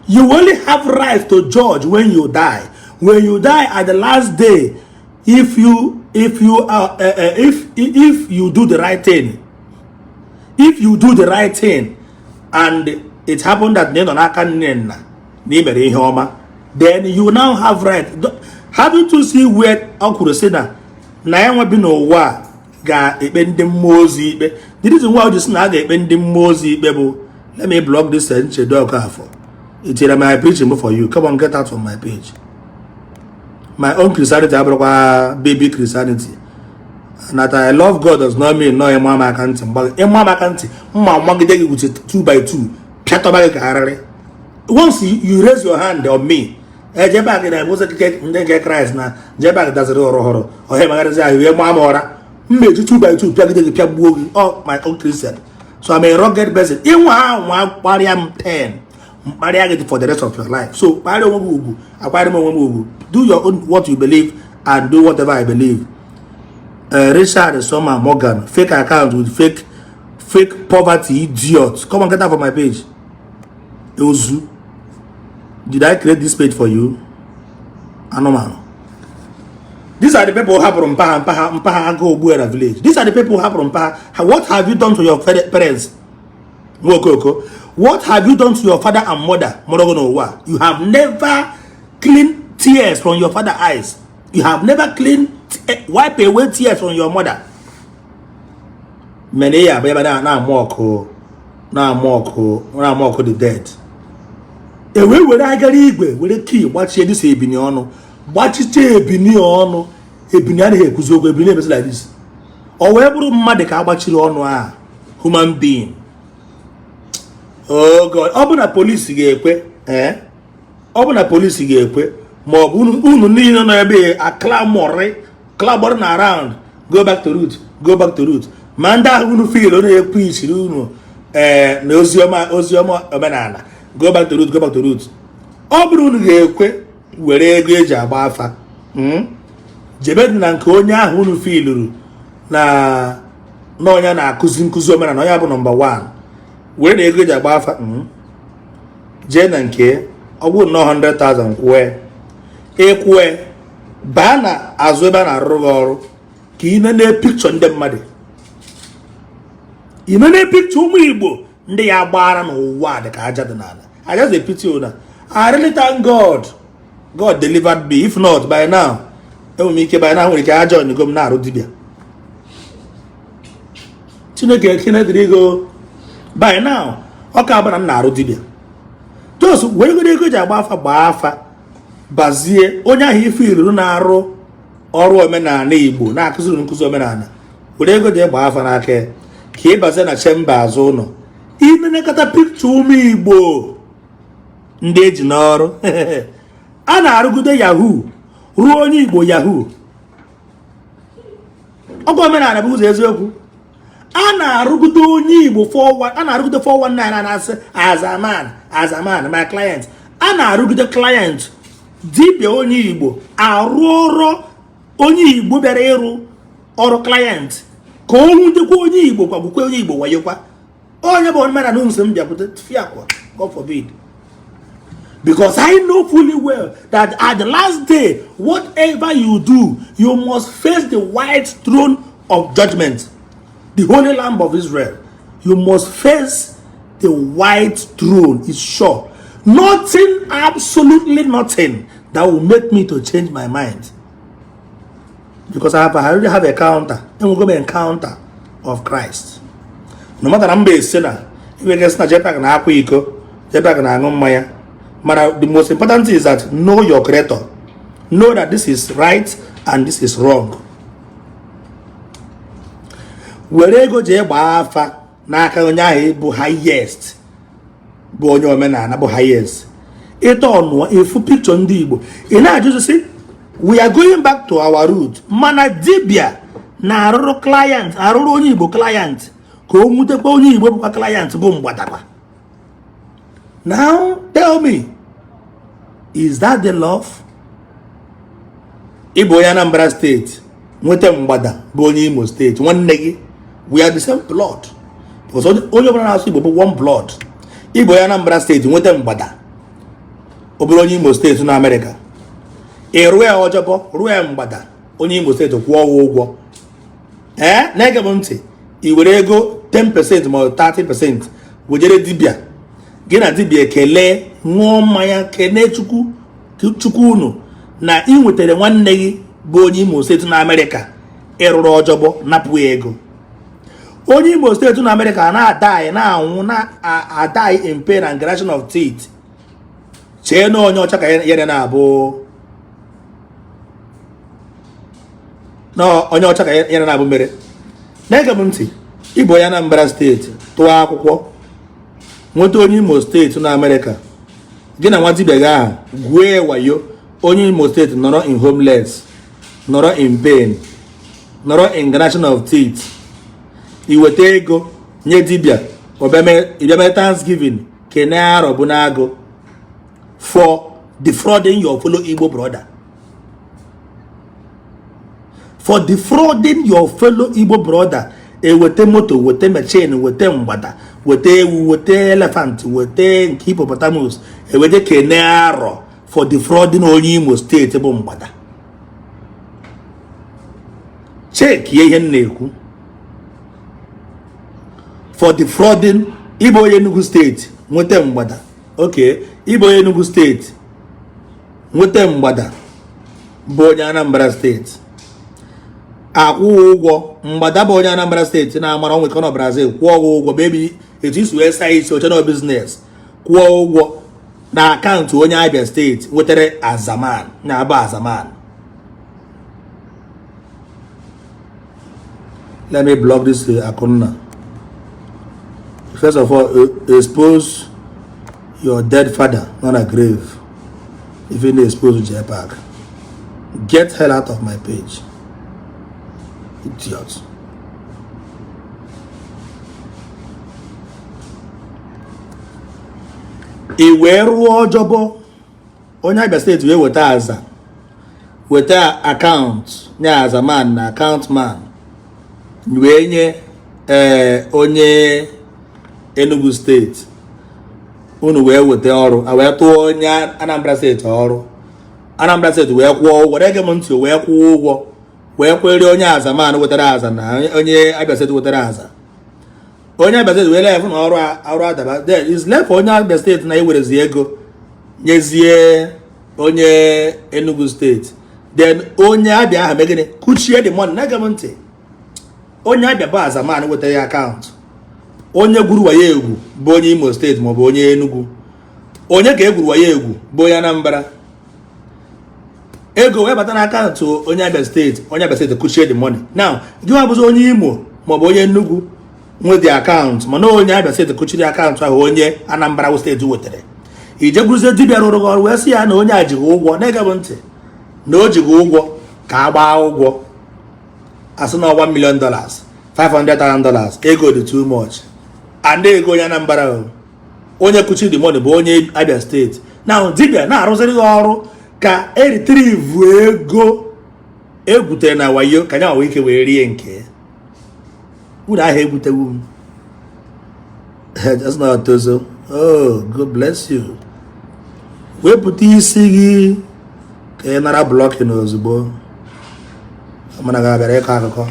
You only have right to judge when you die. When you die at the last day, if you are if you do the right thing, if you do the right thing and it happened that na ị nọ n'aka nne nna na ị mere ihe ọma, then you now have right. Haven't you see where ọ kwuru sị na ya nwa bi n'ụwa a ga-ekpe ndị mmụọ ozi ikpe? The reason why o ji sị na a ga-ekpe ndị mmụọ ozi ikpe bụ, let me block this Nchedo Okafor. Itinyere my preaching for you. Come on, get out from my page. My own Christianity abụrụkwa baby Christianity. That I love God does not mean no ịma m aka ntị ịma m aka ntị mma mmagide gị with 2 by 2 pịatọba gị ka arịrị. Once you raise your hand on me, ejebe gị na ụzọ ekike ndị nke Kraịst na jebe gị daziri ọrụ ọhịa megharịzi ahụ wee maa m ụra, mma eji 2 by 2 pịagide gị, pịagbuo gị. Oh, my own Christian, so I'm a rugged person. Ịnwa anwa kparịa m 10 mkparịa gị for the rest of your life. So kparịa onwe gị ugwu, akwanyere m onwe m ugwu. Do your own what you believe and do whatever I believe. Richard Soma Morgan, fake account with fake fake poverty idiot, come on, get out from my page. Ozu, did I create this page for you? Anụmanụ. These are the people hapụrụ mpa ha, mpa ha, mpa ha agụụ ogbu na village. These are the people hapụrụ mpa ha. What have you done to your parents? Nwokoko, what have you done to your father and mother mụrụ gị n'ụwa? You have never cleaned tears from your father eyes. You have never cleaned, wipe away tears from your mother. Mene ya abịa ebe na-ama ọkụ, na-ama ọkụ, na-ama ọkụ the dead. E wee were agara igwe, were key gbachie dịsa ebini ọnụ. Gbachiche ebini ọnụ, ebini anaghị ekwuzi okwu, ebini emezi like this. Ọ wee bụrụ mmadụ ka agbachiri ọnụ a, human being. Oh God, ọ bụ na polisi ga-ekwe, ee, ọ bụ na polisi ga-ekwe, ma ọ bụ unu niile nọ ebe a clamor, clamoring around, "Go back to root, go back to root." Ma ndị ahụ unu feel onye ekwe isiri unu, ee, na oziọma, oziọma omenala, "Go back to root, go back to root." Ọ bụrụ unu ga-ekwe were ego eji agba afa, jebe dị na nke onye ahụ unu feeluru na onye na-akụzi nkụzi omenala, onye bụ number 1, were na ego eji agba afa, jee na nke ọ bụrụ na 100,000 kwue ịkwue, baa na azụ ebe a na-arụrụ gị ọrụ ka ị nene pikchọ ndị mmadụ, ị nene pikchọ ụmụ Igbo ndị ya gbara n'ụwa dị ka aja dị n'ala. I just dey pity una. I really thank God, God delivered me. If not, by now enwere m ike, by now nwere ike aja onyego m na-arụ dibịa. Chineke, ekene dịrị go. By now ọ ka bụ na m na-arụ dibịa. Just were godo ego ji agba afa, gbaa afa, bazie onye ahụ ife iruru na-arụ ọrụ omenala Igbo, na-akụziri nkụzi omenala, were ego ji gbaa afa n'aka ya ka ị bazie na chamber azụ ụlọ, inenekọta pikchọ ụmụ Igbo ndị eji n'ọrụ a na-arụgide yahoo ruo onye Igbo yahoo. Ọgwụ omenala bụ ụzọ eziokwu. A na-arụgide onye Igbo 41, a na-arụgide 419, a na-asị azaman azaman my client. A na-arụgide client dibịa onye Igbo arụ ọrụ onye Igbo bịara ịrụ ọrụ client ka o nwudekwa onye Igbo, gwagwukwa onye Igbo wayekwa onye bụ omenala nso m bịakwute fiakwa. God forbid, because I know fully well that at the last day, whatever you do, you must face the white throne of judgment, the Holy Lamb of Israel. You must face the white throne. It's sure. Nothing, absolutely nothing that will make me to change my mind, because I already have a counter enwego m encounter of Christ. No matter na mba esi na iwe sị na JPAC na-akwa iko, JPAC na-aṅụ mmanya, mana the most important thing is that know your creator, know that this is right and this is wrong. Were ego jee gbaa afa n'aka onye ahụ bụ highest, bụ onye omenala bụ highest. Ịta ọnụọ efu picture ndị Igbo, ị na-ajụzụ sị, "We are going back to our root." Mana dibịa na-arụrụ client, arụrụ onye Igbo client ka o nwutekwa onye Igbo bụkwa client bụ mgbadakwa. Now tell me, is that the love? Ịbụ onye Anambra Steeti, nweta mgbada bụ onye Imo Steeti nwanne gị. We are the same blood, because onye ọbụla na-asụ Igbo bụ one blood. Ịbụ onye Anambra Steeti, nweta mgbada obere onye Imo Steeti na Amerịka, ị rụọ ya ọjọbọ, rụọ ya mgbada, onye Imo Steeti kwụọ ya ụgwọ. Ee, na-ege m ntị. I were ego 10% ma ọ 30% wejere dibịa gị na dibịa kelee, ṅụọ mmanya, kene Chukwu, Chukwu unu na ị nwetara nwanne gị bụ onye Imo Steeti na Amerịka ịrụrụ ọjọbọ, napụ ya ego. Onye Imo Steeti na Amerịka na-ada anyị na-anwụ, na-ada anyị in pain and gnashing of teeth. Chee na onye ọcha ka ya na-abụ, na onye ọcha ka ya na-abụ mere. Na-ege m ntị. Ịbụ onye Anambra Steeti, tụọ akwụkwọ, nweta onye Imo Steeti na Amerịka, gị na nwa dibịa gị ahụ gwue wayo. Onye Imo Steeti nọrọ in homeless, nọrọ in pain, nọrọ in gnashing of teeth. Iweta ego nye dibịa, ịbịa mee thanksgiving, kene arọ bụ n'agụ for defrauding your fellow Igbo brother, for defrauding your fellow Igbo brother. Eweta moto, weta machine, weta mgbada, weta ewu, weta elephant, weta nke hippopotamus, eweta kene arọ for defrauding onye Imo Steeti bụ mgbada. Chekie ihe m na-ekwu. For defrauding. Ịbụ onye Enugu Steeti, nweta mgbada, okay, ịbụ onye Enugu Steeti, nweta mgbada bụ onye Anambra Steeti, akwụghị ụgwọ. Mgbada bụ onye Anambra Steeti na-amara onwe ka ọ nọ Brazil, kwụọ ụgwọ bebi etu isi wee saa isi oche na business, kwụọ ụgwọ. Na akaụntụ onye Abia steeti nwetara Azaman na-abụ Azaman. Let me block this Akunna. First of all, expose your dead father, not a grave. If you expose JPAC, get hell out of my page. Idiot. I wee rụọ ọjọbọ onye Abia steeti wee weta aza weta akaụntụ nye Azaman na account man wee nye ee onye Enugu steeti unu wee weta ọrụ a wee tụọ onye Anambra steeti ọrụ Anambra steeti wee kwụọ ụgwọ na-ege m ntị wee kwụọ ụgwọ wee kwere onye Azaman wetara aza na onye Abia steeti wetara aza onye Abia steeti wee lefu na ọrụ ọrụ adaba then is left for onye Abia steeti na ewerezi ego nyezie onye Enugu steeti then onye Abia ahụ megịnị kuchie the money. Na-ege m ntị, onye Abia bụ Azaman wetara ya akaụntụ, onye gwuru wayo egwu bụ onye Imo steeti maọbụ onye Enugu, onye ka egwuru wayo egwu bụ onye Anambra, ego wee bata na akaụntụ onye Abia steeti, onye Abia steeti kuchie the money. Now gị nwa bụzi onye Imo maọbụ onye Enugu nwe dị akaụntụ, mana onye Abia steeti kuchiri akaụntụ ahụ onye Anambra steeti wetara, ije gwuruzie dibịa rụrụ gị ọrụ wee sị ya na onye a jighị ụgwọ. Na-ege m ntị, na o jighị ụgwọ ka a gbaa ụgwọ, asị na $1 million, $500,000, ego dị too much, and ego onye Anambra o onye kuchiri the money bụ onye Abia steeti. Now dibịa na-arụziri gị ọrụ ka e retrieve ego egwutere na wayo ka nya nwee ike wee rie nke unu ahụ egwutewu m. Just not tozo. Oh, God bless you. Wepụta isi gị ka ị nara blocking ozugbo, mana ga abịara ịkọ akụkọ.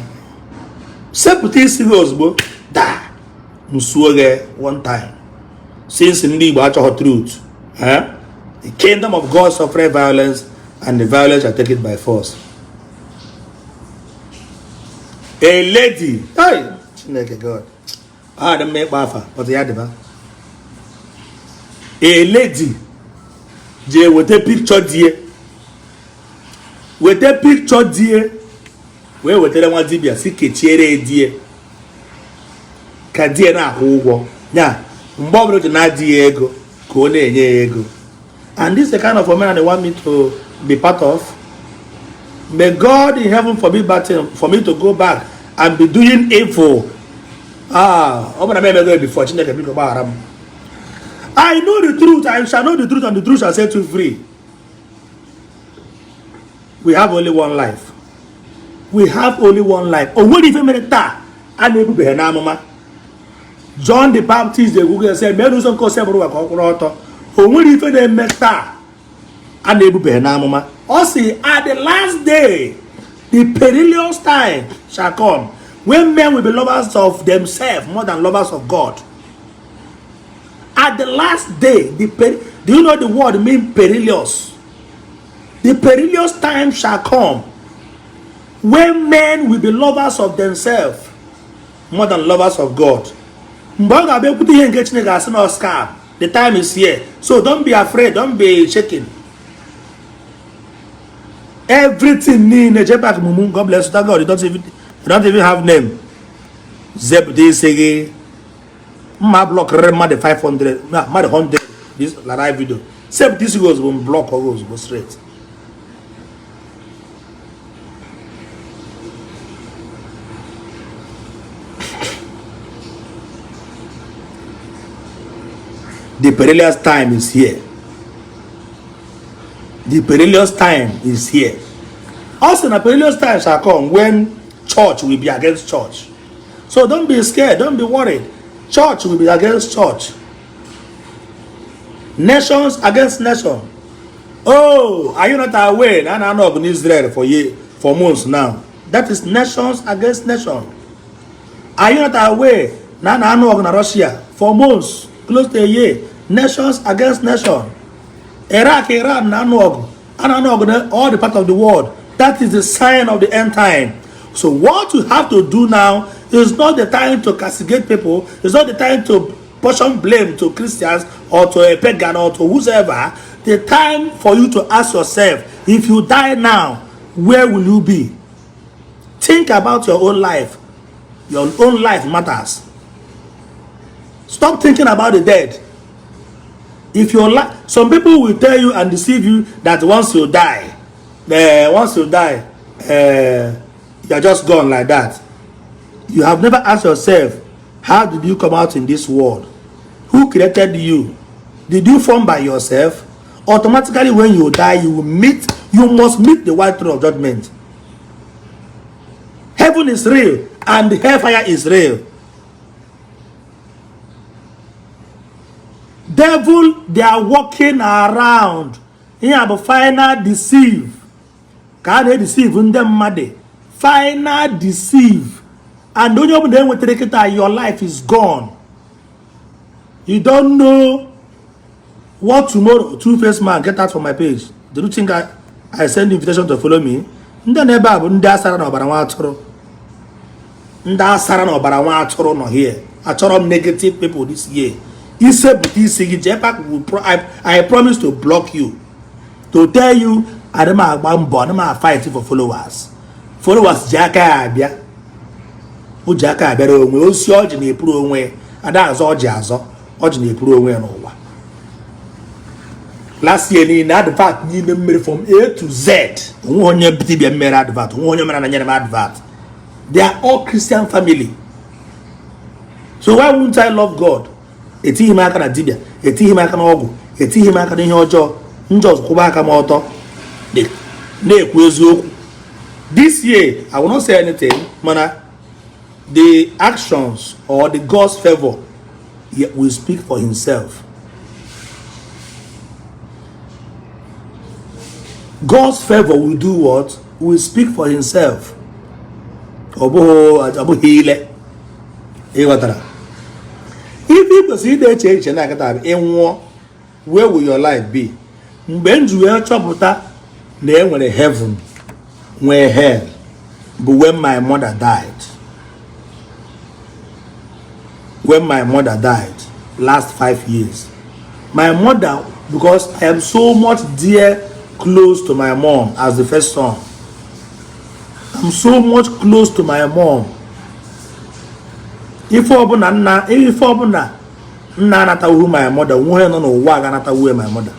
Sepụta isi gị ozugbo daa nsuo gị one time. Since ndị Igbo achọghị truth, eh? The kingdom of God suffered violence, and the violence shall take it by force. A lady, hey, Chineke God, ah, dị mma ịkpọ afa, but ya dịba. A lady jee weta picture die, weta picture die wee wetara nwa dibịa si kechiere die ka die na-akwụ ụgwọ ya mgbe ọbụla o ji na-adịghị ego ka ọ na-enye ya ego. And this is the kind of omenala they want me to be part of. May God in heaven forbid bad thing for me to go back and be doing evil. Ah, ọ bụrụ na m emego before, Chineke biko gbaghara m. I know the truth, I shall know the truth, and the truth shall set you free. We have only one life. We have only one life. O nwere ife mere taa a na-ebubeghị n'amụma. John the Baptist ekwugo sị mere ụzọ nke Osebụrụwa ka ọ kwụrụ ọtọ. O nwere ife na-eme taa a na-ebubeghị n'amụma. Ọ sị at the last day, the perilous time shall come when men will be lovers of themselves more than lovers of God. At the last day, do you know the word mean perilous? The perilous time shall come when men will be lovers of themselves more than lovers of God. Mgbe ọ ga-abịa ekwute ihe nke Chineke asị na scam, the time is here. So don't be afraid, don't be shaking. Everything niile JPAC mumu, God bless you, thank God you don't even have name. Zepụta isi gị mma block rere mmadụ 500 mmadụ 100 this live video. Sepụta isi gị ozugbo m block ọgụ ozugbo straight. The perilous time is here. The perilous time is here. Also, the perilous time shall come when church will be against church. So don't be scared, don't be worried. Church will be against church. Nations against nation. Oh, are you not aware? Na na in Israel for year, for months now. That is nations against nation. Are you not aware? Na na na Russia for months, close to a year. Nations against nation. Iraq, Iran, na ọgụ. And all the part of the world. That is the sign of the end time. So what you have to do now is not the time to castigate people. It's not the time to portion blame to Christians or to a pagan or to whosoever. The time for you to ask yourself, if you die now, where will you be? Think about your own life. Your own life matters. Stop thinking about the dead. If your life, some people will tell you and deceive you that once you die, you're just gone like that. You have never asked yourself, how did you come out in this world? Who created you? Did you form by yourself? Automatically, when you die, you must meet the white throne of judgment. Heaven is real and the hellfire is real. Devil, they are walking around. Ihe a bụ final deceive. Ka a na-edeceive ndị mmadụ. Final deceive. And onye ọbụla enwetara kịta, your life is gone. You don't know what tomorrow. Two-faced man, get out from my page. Do you think I send invitation to follow me? Ndị na ebe a bụ ndị asara na ọbara nwa atụrụ. Ndị asara na ọbara nwa atụrụ nọ here. Achọrọ m negative people this year. Isepụta isi gị jee pak will pro I promise to block you. To tell you, adị m agba mbọ, adị m fight for followers. Followers ji aka ya abịa. O ji aka abịara onwe osi ọjị na-epuru onwe ada azọ ọjị azọ ọjị na-epuru onwe ya n'ụwa. Last year niile advert niile mmeri from A to Z. Onwe onye dibịa mmere advert, onwe onye mere na nyere m advert. They are all Christian family. So why won't I love God? Etighi m aka na dibịa, etighi m aka na ọgwụ, etighi m aka na ihe ọjọọ. Njọ kwụba aka m ọtọ na-ekwu eziokwu. This year, I will not say anything, mana the actions or the God's favor will speak for himself. God's favor will do what? Will speak for himself. Ọ bụghị ile. Ị ghọtara? Ife ị kwesịrị ide eche echiche na akịta bụ ịnwụọ, where will your life be? Mgbe m ji wee chọpụta na e nwere heaven, nwee hell, bụ when my mother died. When my mother died, last 5 years. My mother, because I am so much dear close to my mom as the first son. I'm so much close to my mom. Ife ọbụla nna anatawuhu my mother, nwa nọ n'ụwa ga-anatawuhe my mother.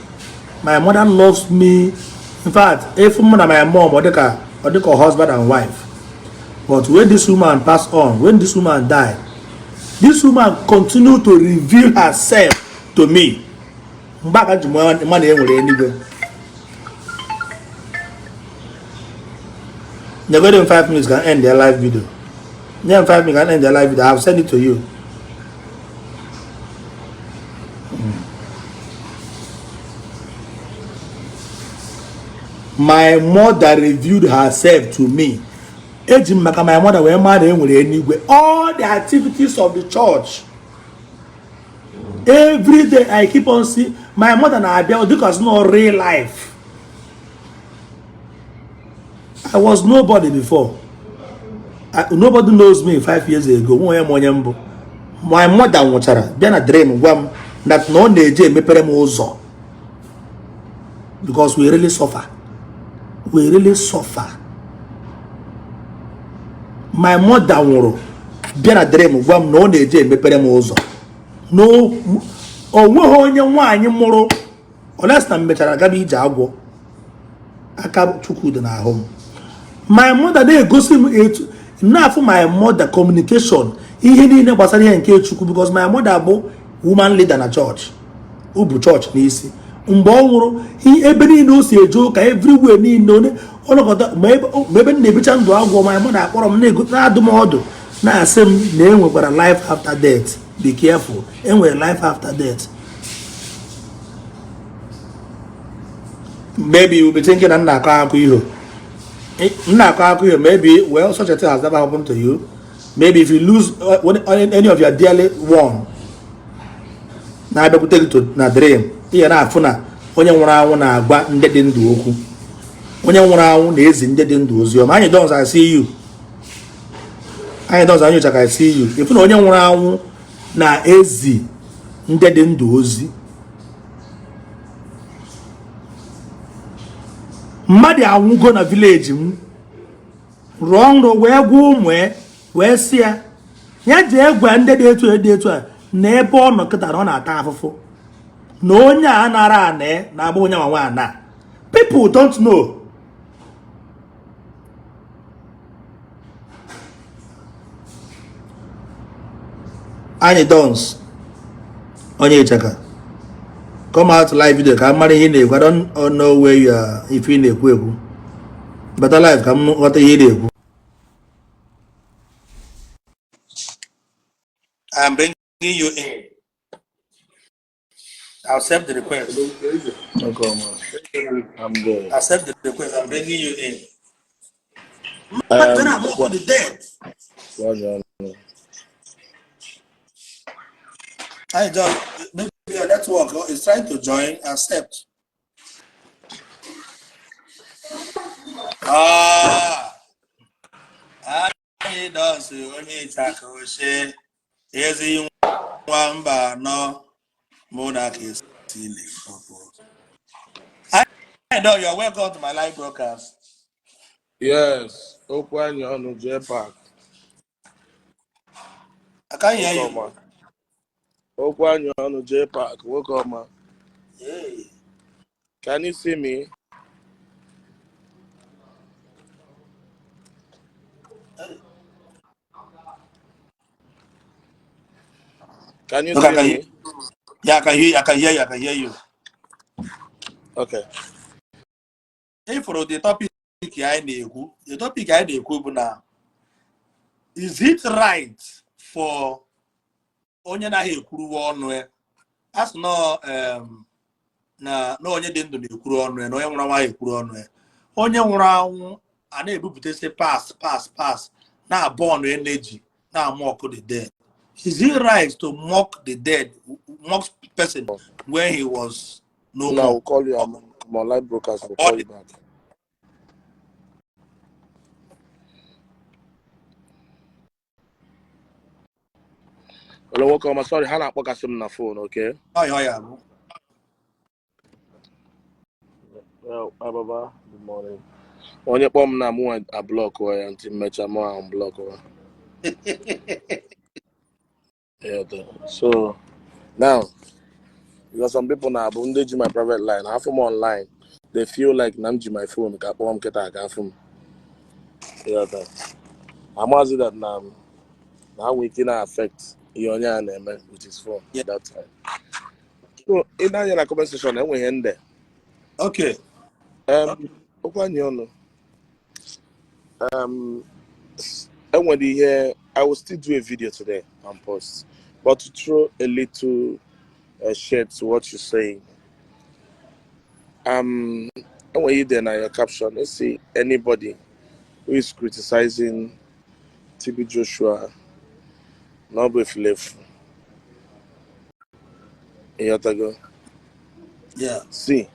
My mother loves me. In fact, if mụ na my mom ọ dịka husband and wife. But when this woman passed on, when this woman died, this woman continued to reveal herself to me. Mgbe aka ji ma na e nwere eluigwe. Nyegoro m 5 minutes can end their live video. Nye m 5 minutes can end their live video. I have sent it to you. My mother revealed herself to me. Eji m maka my mother wee maa na e nwere eluigwe. All the activities of the church. Every day I keep on seeing my mother na-abịa because no real life. I was nobody before. Nobody knows me 5 years ago. Nwa onye m onye mbụ. My mother nwụchara bịa na dream gwa m that na ọ na-eje emepere m ụzọ. Because we really suffer. We really suffer. My mother nwụrụ bịa na dream gwa m na ọ na-eje emepere m ụzọ. No, o nweghị onye nwaanyị mụrụ unless na m mechara gaba ije agwọ. Aka Chukwu dị n'ahụ m. My mother na-egosi m etu na-afụ my mother communication ihe niile gbasara ihe nke Chukwu because my mother bụ woman leader na church. O bu church n'isi. Mgbe ọ nwụrụ ebe niile o si eje ụka everywhere niile ọnọkọta ma ebe m na-ebicha ndụ agwọ my mother akpọrọ m na-adụ m ọdụ na-asị m na e nwekwara life after death. Be careful. E nwere life after death. Maybe you will be thinking na akọ akụ iho. Nna akọ akụ iho. Maybe, well, such a thing has never happened to you. Maybe if you lose any of your dearly one, na-abịakwute gị na dream, ihe na-afụ na onye nwụrụ anwụ na-agwa ndị dị ndụ okwu. Onye nwụrụ anwụ na-ezi ndị dị ndụ ozi ọma. Anyị dons, I see you. Anyị dons, anyị nyocha ka I see you. Ịfụ na onye nwụrụ anwụ na-ezi Ndị dị ndụ ozi. Mmadụ anwụgo na village m, rụọ nrọ wee gwa ụmụ ya, wee sị ya ya jee gwa ndị dị etu a dị etu a na ebe ọ nọ kịta na ọ na-ata afụfụ, na onye a nara ana na-agba onye nwa ana. People don't know. Anyị dons onye ịchaka, come out live video ka m mara ihe ị na-ekwu. I don't know where you are. Ife ị na-ekwu ekwu, bata live ka m ghọta ihe ị na-ekwu. I'm bringing you in. Accept the request. Okay, man. I'm good. Accept the request. I'm bringing you in. Mmadụ na-amụ the dead. Roger. I just maybe your network is trying to join. Accept. Ah, anyị dọsị onye ịchaka oche ezi nwa mba anọ mụ na ka esi Limpopo. I know you're welcome to my live broadcast. Yes, okwu anyị ọnụ jee park. I can't hear Nwoke you. ọma. Okwu anyị ọnụ jee park. Nwoke ọma. Hey. Can you see me? Can you Okay, I see can hear. me? Yeah, I can hear you. I can hear you. I can hear you. Okay. Ifụrụ the topic anyị na-ekwu, the topic anyị na-ekwu bụ na is it right for onye naghị ekwuruwe ọnụ ya, a sị nọ na onye dị ndụ na-ekwuru ọnụ ya, na onye nwụrụ anwụ ekwuru ọnụ ya, onye nwụrụ anwụ a na-ebupụtasị pass pass pass na burn energy na mock the dead. Is it right to mock the dead, mock person when he was no Now more? I'll call you. I'm on live broadcast. I'll Or call you back. Hello, nwoke ọma. Sorry, ha na-akpọkasị m na phone, okay? Ọ ya bụ. Well, bye, bye. Good morning. Onye kpọọ m na mụ a-block ya ntị mmecha mụ ahụ block ya. Yeah, so now, because some people now, bụ ndị ji my private line, afụ m online, they feel like na m ji my phone ka kpọọ m kịta ka afụ m. Yeah, amazi that na ha nwere ike na-affect ihe onye a na-eme with his phone that time. So, ị na-anya na comment section, enwe ihe nde. Okay. Okwu anyị ọnụ. Enwere ihe, I will still do a video today and post, but to throw a little shade to what you're saying. Enwere ihe there na your caption, let's see anybody who is criticizing TB Joshua na ọ bụ efulefu. Ịghọtago? Yeah. See,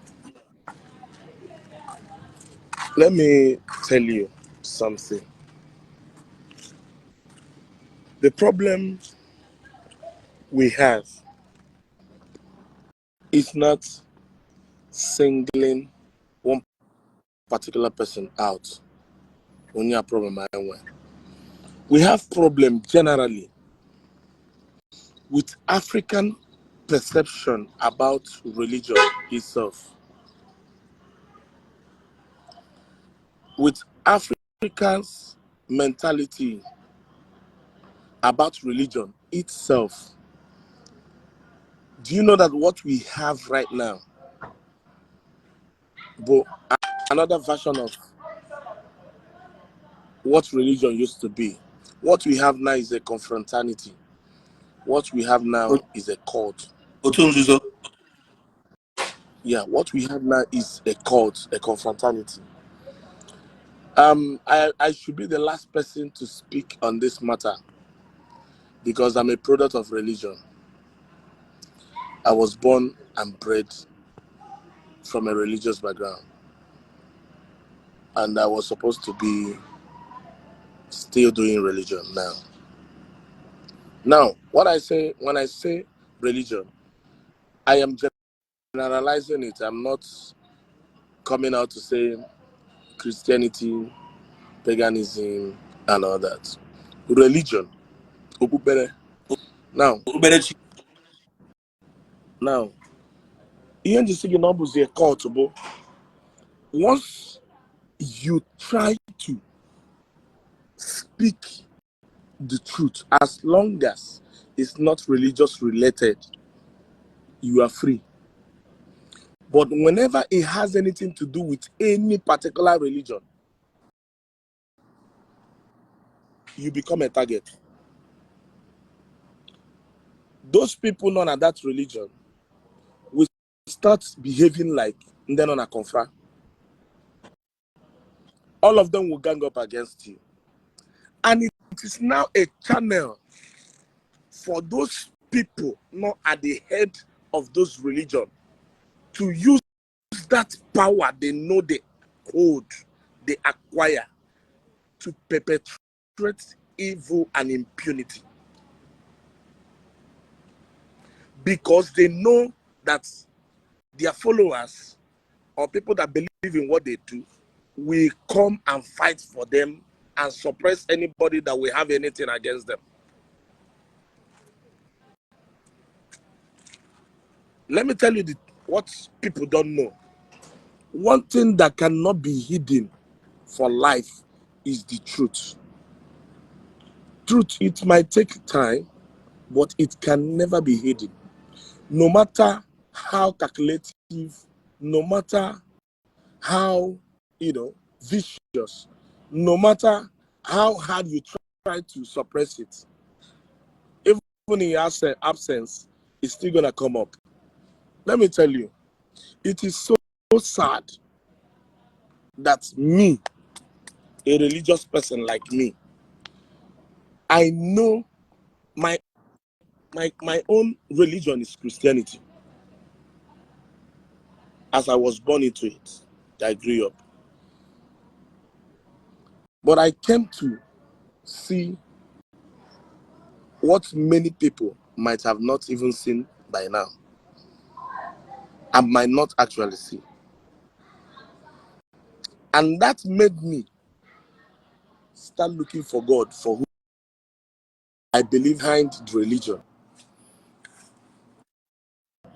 let me tell you something. The problem we have is not singling one particular person out. Only a problem I want. We have problem generally with African perception about religion itself. With Africans' mentality about religion itself. Do you know that what we have right now, but another version of what religion used to be? What we have now is a confraternity. What we have now is a cult. Otu nzuzo. Yeah, what we have now is a cult, a confraternity. I should be the last person to speak on this matter because I'm a product of religion. I was born and bred from a religious background, and I was supposed to be still doing religion now. Now, what I say when I say religion, I am generalizing it. I'm not coming out to say Christianity, paganism, and all that. Religion, okpukpere. Now, Okpukperechi. Now, ihe m ji sị gị na ọ bụzi a cult bụ once you try to speak the truth, as long as it's not religious related, you are free. But whenever it has anything to do with any particular religion, you become a target. Those people not at that religion will start behaving like ndị nọ na confra. All of them will gang up against you. And it is now a channel for those people not at the head of those religion to use that power they know they hold, they acquire, to perpetrate evil and impunity. Because they know that their followers or people that believe in what they do will come and fight for them and suppress anybody that will have anything against them. Let me tell you what people don't know. One thing that cannot be hidden for life is the truth. Truth, it might take time, but it can never be hidden. No matter how calculative, no matter how, vicious, no matter how hard you try to suppress it, even in your absence, it's still going to come up. Let me tell you, it is so sad that me, a religious person like me, I know my own religion is Christianity. As I was born into it, I grew up. But I came to see what many people might have not even seen by now and might not actually see. And that made me start looking for God, for who I believe behind the religion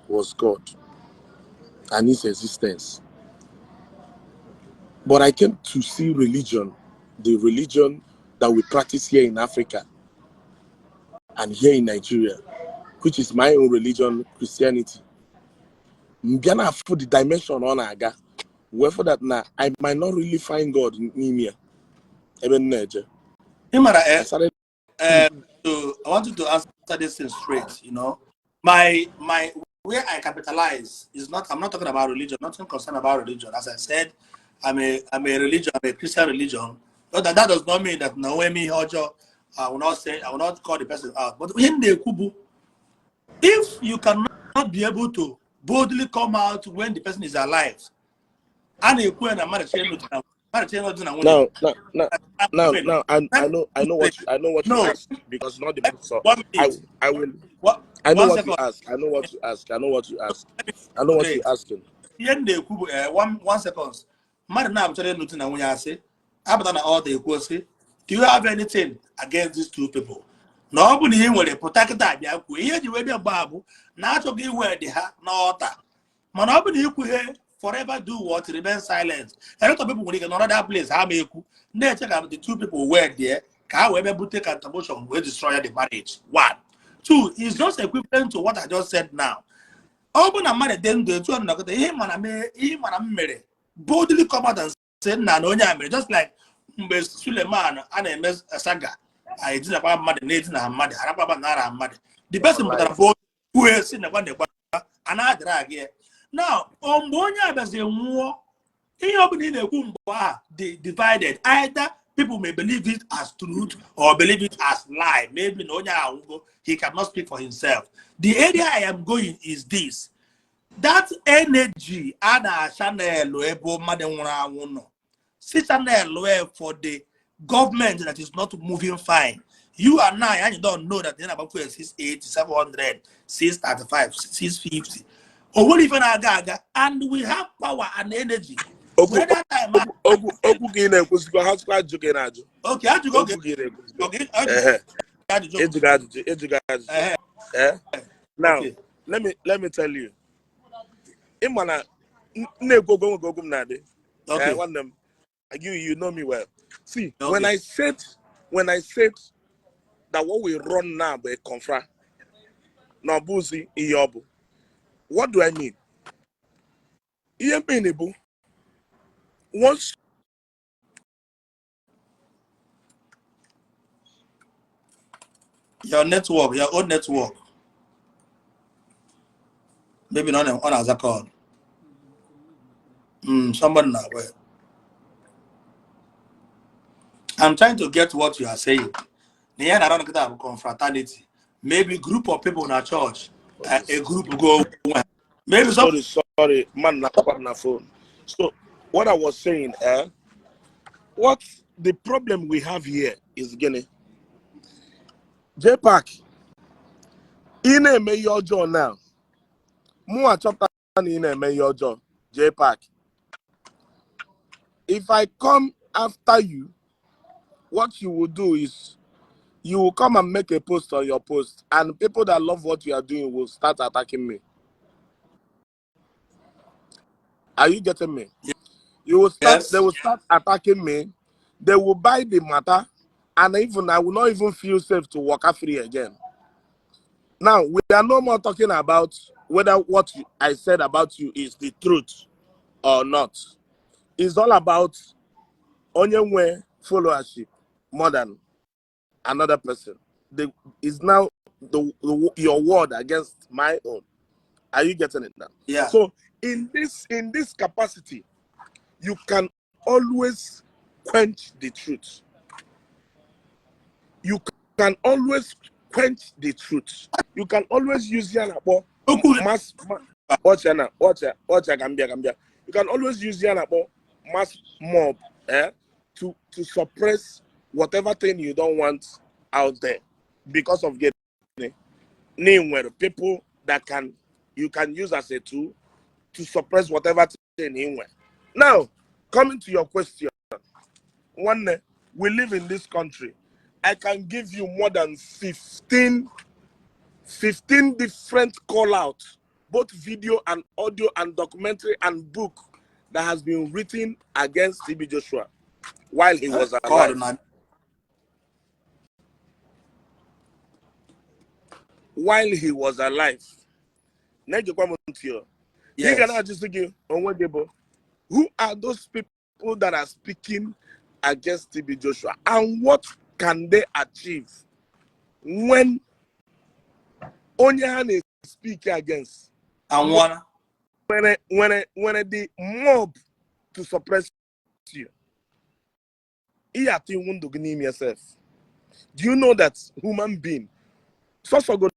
was God and his existence. But I came to see religion, the religion that we practice here in Africa and here in Nigeria, which is my own religion, Christianity. M bịa na-afụ the dimension ọ na-aga, wee fụ that na I might not really find God n'ime ya ebe m na-eje. Ị mara, I started So I want you to answer this thing straight. My where I capitalize is not, I'm not talking about religion, nothing concerned about religion. As I said, I'm a Christian religion. But that does not mean that no me ọjọọ, I will not say, I will not call the person out. But in the kubu, if you cannot be able to boldly come out when the person is alive, and you Now, now, now, now, now, I know what you No. ask, because not the so 1 minute. I will. What? I know One what you second. ask. I know what you ask. I know what you ask. I know what you're asking. Ihe m na-ekwu bụ one seconds. Mmadụ na-abụchara ịnụ di na nwunye, asị apụta na ọ ekwu sị, "Do you have anything against these two people?" Na ọ bụ na ị nwere, pụta kịta bịa kwuo ihe eji wee bịa mgbe a bụ na achọghị iwe dị ha n'ọta. Mana ọ bụ na ikwughe, forever do what? Remain silent. A lot of people nwere ike nọrọ that place, ha ma ekwu, na-eche ka the two people were there ka ha wee bịa bute contribution wee destroy the marriage. One, two is just equivalent to what I just said now. Ọ bụ na mmadụ dị ndụ etu ọ nọkọta ihe mana mee ihe mana m mere, boldly come out and say nna na onye a mere, just like mgbe Suleman a na-eme saga, a edinakwa mmadụ na-edina mmadụ, arakwa mmadụ nara mmadụ, the person pụtara bold kwuo si nekwa nekwa a na-adịra aga ya. Now, mgbe onye a bịazi nwụọ, ihe ọbụla ị na-ekwu mgbe ahụ dị divided. Either people may believe it as truth or believe it as lie. Maybe na onye anwụgo, he cannot speak for himself. The area I am going is this: that energy a na-channel ebe mmadụ nwụrụ anwụ nọ, si channel for the government that is not moving fine. You and I, and you don't know that they're about 680, 700, 635, 650. O nwere ife na-aga aga, and we have power and energy. Okwu Were that time okwu okwu ka ị na-ekwuzikwa, ha sịkwa ajụjụ ka ị na-ajụ. Okay, ajụgo oge. Okwu ka ị na-ekwuzikwa. Okay, ajụgo Ehe. ajụjụ. Ịjụgo ajụjụ, ịjụgo ajụjụ. Ehe. Eh? Now, let me tell you. Ị ma na m na-ekwu okwu, enweghị okwu m na-adị. Eh, nwanne m, you know me well. See, when I said that what we run now bụ a confra, na ọ bụzi ihe ọ bụ. What do I mean? Ihe m mean bụ once Your network, your own network. Maybe not on as a call. Somebody now. Wait. I'm trying to get what you are saying. Na ihe na-arụ nkịta bụ confraternity. Maybe group of people na church, a group go maybe some Sorry, sorry, man, na na phone. So what I was saying, what the problem we have here is gịnị? JPAC, ị na-eme ihe ọjọọ now. Mụ achọpụta na ị na-eme ihe ọjọọ, JPAC. If I come after you, what you will do is you will come and make a post on your post, and people that love what you are doing will start attacking me. Are you getting me? You will start, Yes. they will start attacking me. They will buy the matter, and even I will not even feel safe to walk free again. Now, we are no more talking about whether what I said about you is the truth or not. It's all about onye nwe followership more than another person. Is now your word against my own. Are you getting it now? Yeah. So in this capacity, you can always quench the truth. You can always quench the truth. You can always use ya na-akpọ Okwu mass watch ya na watch ya, watch ya, ka m bịa, ka m bịa. You can always use ya na-akpọ mass mob to suppress whatever thing you don't want out there because of getting nwere people that can you can use as a tool to suppress whatever thing in nwere. Now, coming to your question, one, we live in this country. I can give you more than 15 different call outs, both video and audio and documentary and book that has been written against TB Joshua while he was God alive. na While he was alive. Na-egekwa m ntị o. Ị ga Yes. na-ajụzi gị onwe gị bụ, who are those people that are speaking against TB Joshua and what can they achieve when onye ha na-speak against Anwụọla. nwere the mob to suppress you? Ị atụ iwu ndụ gị n'ime yourself. Do you know that human being sọsọ go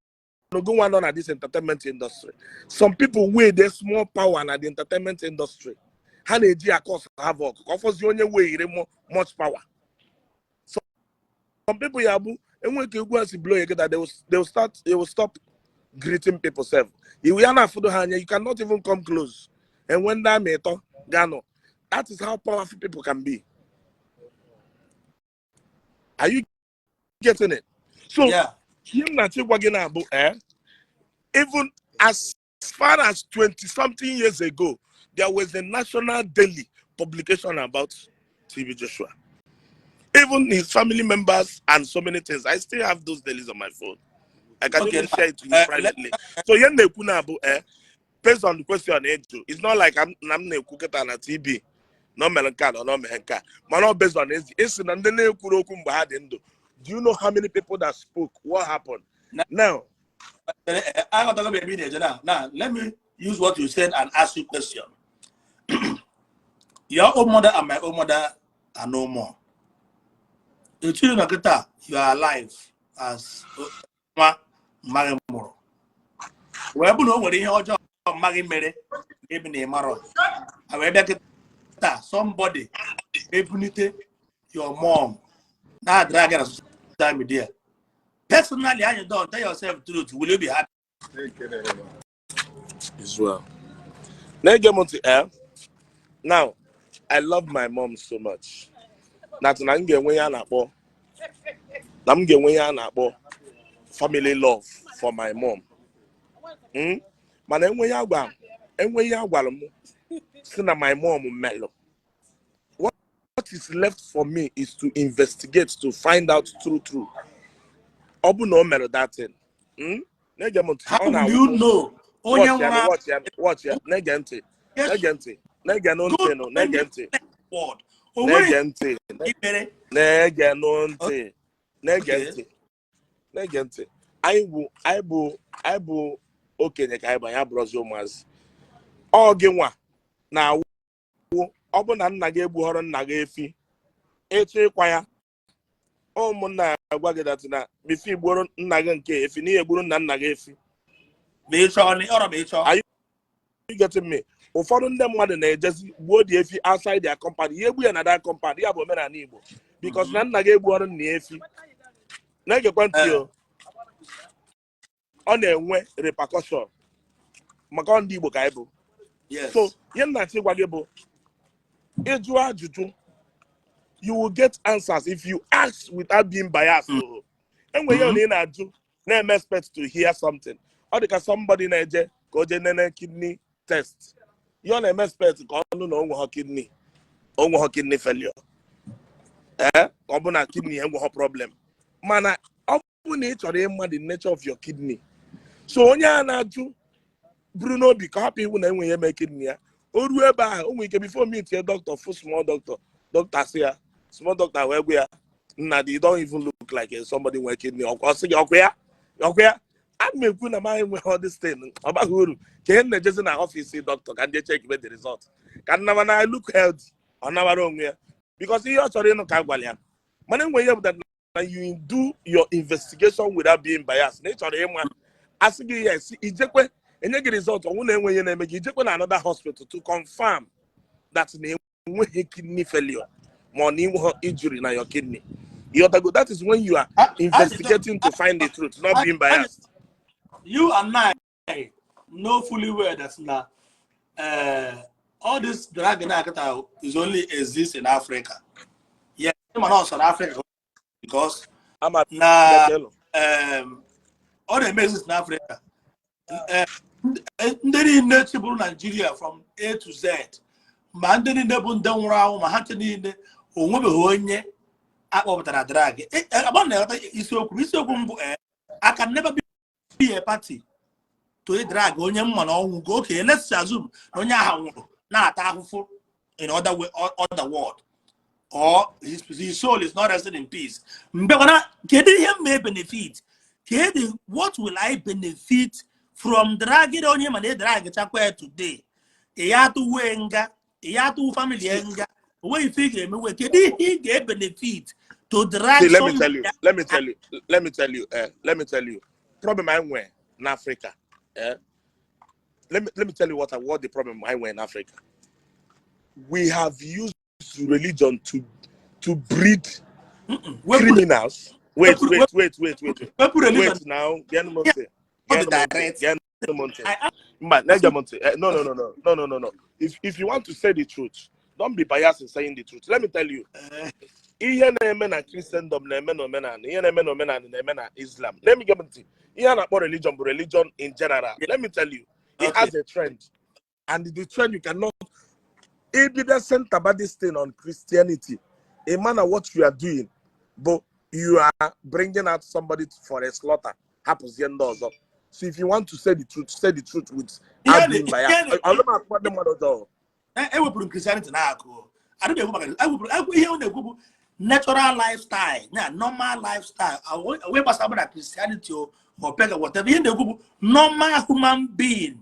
go one nọ na this entertainment industry, some people wey dey small power na the entertainment industry, ha na-eji ya cause havoc ka ọ fọzie onye weyiri much power. Some people ya bụ enwe ka egwu a si blow ya kịta, they will stop greeting people sef. Iwu ya na-afụdo ha anya, you cannot even come close. Enwe ndị amị ịtọ ga-anọ. That is how powerful people can be. Are you getting it? So Yeah. ihe m na-achọ ịgwa gị na-abụ, even as far as 20 something years ago, there was a national daily publication about TB Joshua, even his family members and so many things. I still have those dailies on my phone. I can even share it to you privately. So ihe m na-ekwu na-abụ, based on the question eju, it's not like I'm na m na-ekwu kịta na TB na o mere nke a na o mere nke a, mana ọ based on ezi esi na ndị na-ekwuru okwu mgbe ha dị ndụ. Do you know how many people that spoke? What happened? Now I got to be now. Now, let me use what you said and ask you a question. Your own mother and my own mother are no more. The children of kịta, you are alive as nwa mmaghị mụrụ. Wee bụ na o nwere ihe ọjọọ mmaghị mere maybe na ịmarọ. A wee bịa kịta, somebody ebunite your mom na-drag na social media. Personally, how you don't tell yourself truth, will you be happy? As well. Na-ege m ntị, eh? Now, I love my mom so much. Na m ga-enwe ihe a na-akpọ na m ga-enwe ihe a na-akpọ family love for my mom. Mana enwe ihe agwara m si na my mom melụ. What is left for me is to investigate to find out true true. Ọ bụ na o mere that thing. Na-ege m ntị. How Ọ will na-awụ you know onye watch ya, nwụrụ? Watch ya, watch ya, na-ege ntị, na-ege ntị, na-ege nụ ntị nụ, na-ege ntị. Word o nwere Na-ege ntị. Ikpere. Na-ege nụ ntị, na-ege Okay. ntị, na-ege ntị. Anyị bụ okenye ka anyị bụ, anyị abụrụzi ụmụazị. Ọ gị nwa na-awụ ọ bụ na nna gị egbughọrọ nna gị efi ịchọ ịkwa ya, ụmụnna ya agwa gị that na before igboro nna gị nke efi n'ihe egburu nna nna gị efi. Ma ị chọọ ọrọ ma ị chọọ. Are you getting me? Ụfọdụ ndị mmadụ na-ejezi gbuo dị efi outside their compound, ihe egbu ya na that compound. Ya bụ omenala Igbo, because na nna gị egbughọrọ nna ya efi. Na-egekwa ntị o, ọ na-enwe repercussion maka ọ ndị Igbo ka anyị bụ. So ihe m na-achọ ịgwa gị bụ, ịjụ ajụjụ, you will get answers if you ask without being biased. O enwe ihe na ị na-ajụ na-eme expect to hear something. Ọ dị ka somebody na-eje ka o jee nene kidney test, ihe ọ na-eme expect ka ọ nụ na o nweghọ kidney, o nweghọ kidney failure, ee, ka ọ bụ na kidney enweghọ problem. Mana ọ bụ na ị chọrọ ịma the nature of your kidney. So onye a na-ajụ buru n'obi ka ọ hapụ iwu na enweghị eme kidney ya. O ruo ebe ahụ, o nwere ike before meet ya doctor, fụ small doctor, doctor sị ya, small doctor wee gwa ya, "Nna, you don't even look like somebody nwere kidney." Ọ sị gị, "Ọkwa ya, ọkwa ya." A na m ekwu na m enweghị all this thing, ọ baghị uru ka ihe m na-ejezi na office doctor ka ndị check the result ka nnama na I look healthy. Ọ nabara onwe ya because ihe ọ chọrọ ịnụ ka a gwara ya. Mana enwe ihe bụ that na you do your investigation without being biased, na ị chọrọ ịma. Asị gị yes, ijekwe enye gị result, ọnwụ na enwe ihe na-eme gị, ijekwe na another hospital to confirm that na enweghị kidney failure ma ọ na inweghị injury na your kidney. Ịghọtago? That is when you are investigating to find the truth, not being biased. You and I know fully well that na all this drug na is only exist in Africa. Yeah, man, also in Africa because Ama na Bekelo. Ọ na-eme exist in Africa. Ndị niile chịbụrụ Nigeria from A to Z, ma ndị niile bụ ndị nwụrụ anwụ, ma ha nche niile, o nwebeghị onye akpọpụtara drag. Agba na-aghọta isiokwu m bụ, I can never be a party to a drag onye mma na ọnwụ go. Okay, let's assume na onye ahụ nwụrụ na-ata ahụhụ in other way, other world, or his soul is not resting in peace. Mgbe mana kedu ihe m may benefit? Kedu what will I benefit from dragging onye mana ị drag chakwa ya today? Ị ya atụwe nga, ị ya atụ family ya nga, onweghị ife ị ga-emewe. Kedu ihe ị ga-ebenefit to drag See, let me tell you, somebody? Let me tell you, let me tell you, let me tell you, problem I went in Africa. Eh? Let me tell you what the problem I went in Africa. We have used religion to breed Wepụ criminals. Wait, wepụ wait, wait, wait, wait, wait. Wepụ religion. Wait now. Get no Yeah, ntị. ọ Get dị no ntị. direct. Get no ntị. I Mba, na-ege m ntị. Eh, no, no, no, no, no, no, no, no. If you want to say the truth, don't be biased in saying the truth. Let me tell you. Ihe na-eme na Christendom na-eme na omenala, ihe na-eme na omenala na-eme na Islam. Let me get ntị. Ihe a na-akpọ religion bụ religion in general. Let me tell you, it has a trend, and the trend, you cannot ịbịa center ba this thing on Christianity, a man, what you are doing but you are bringing out somebody for a slaughter, hapụzie ndị ọzọ. So if you want to say the truth, say the truth with Ihe being biased. ihe Ọ m akpọ ndị mmadụ ọjọọ. Ewepụrụ m Christianity n'akụ, adịghị ekwu maka ewepụrụ ihe ọ na-ekwu bụ natural lifestyle na normal lifestyle wee gbasara mụ na Christianity o pagan, whatever. Ihe na-ekwu bụ normal human being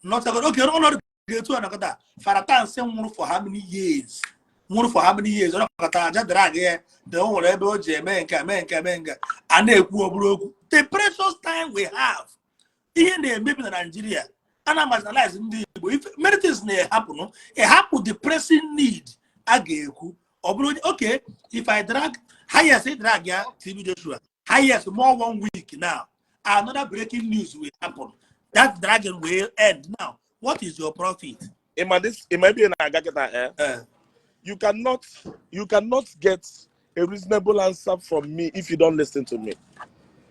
not okay. Ọnọdụ ga-etu a nakọta Faratan nwụrụ for how many years, nwụrụ for how many years, ọ nakọta aja drag ya na o nwere ebe o ji eme nke a, mee nke a, mee nke a. A na-ekwu ọ bụrụ okwu. The precious time we have, ihe na-emebi na Nigeria, a na-marginalize ndị Igbo. If many things na-ehapụ, ehapụ the pressing need a ga-ekwu, ọ bụrụ onye okay, if I drag highest, ị drag ya TB Joshua highest more one week now, another breaking news will happen. That dragging will end. Now, what is your profit? Ịma this, ịma ebe ị na-aga kịta, eh? You cannot get a reasonable answer from me if you don't listen to me.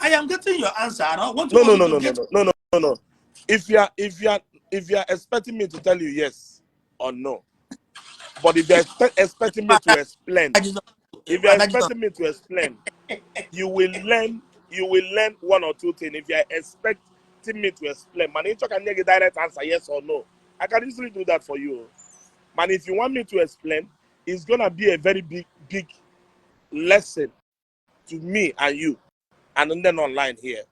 I am getting your answer, and I want No, no, you no, to no, no, get no. If you are expecting me to tell you yes or no, but if you are expecting me to explain, if you are expecting me to explain, you will learn. You will learn one or two things. If you are expecting me to explain, man, you can get a direct answer, yes or no. I can easily do that for you. Man, if you want me to explain, it's gonna be a very big, big lesson to me and you, and then online here.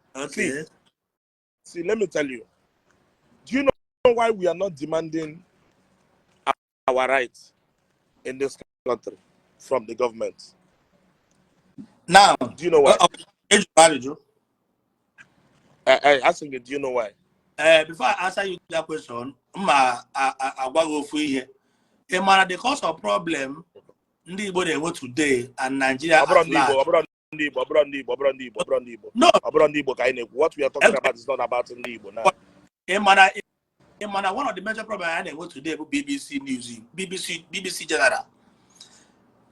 See, let me tell you. Do you know why we are not demanding our rights in this country from the government? Now, Do you know why? Ajụjụ. I asking you, do you know why? Before I answer you that question, mma agwa gị ofu ihe. Ị mara the cause of problem ndị Igbo na-enwe today and Nigeria Ọ bụrụ at ndị Igbo, large? Ọ bụrụ ndị Igbo, ọ bụrụ ndị Igbo, ọ bụrụ ndị Igbo, ọ bụrụ ndị Igbo. No, Ọ bụrụ ndị Igbo ka anyị na-ekwu. What we are talking about is not about ndị Igbo now. Ị mara one of the major problems anyị na-enwe today bụ BBC News, BBC, BBC General.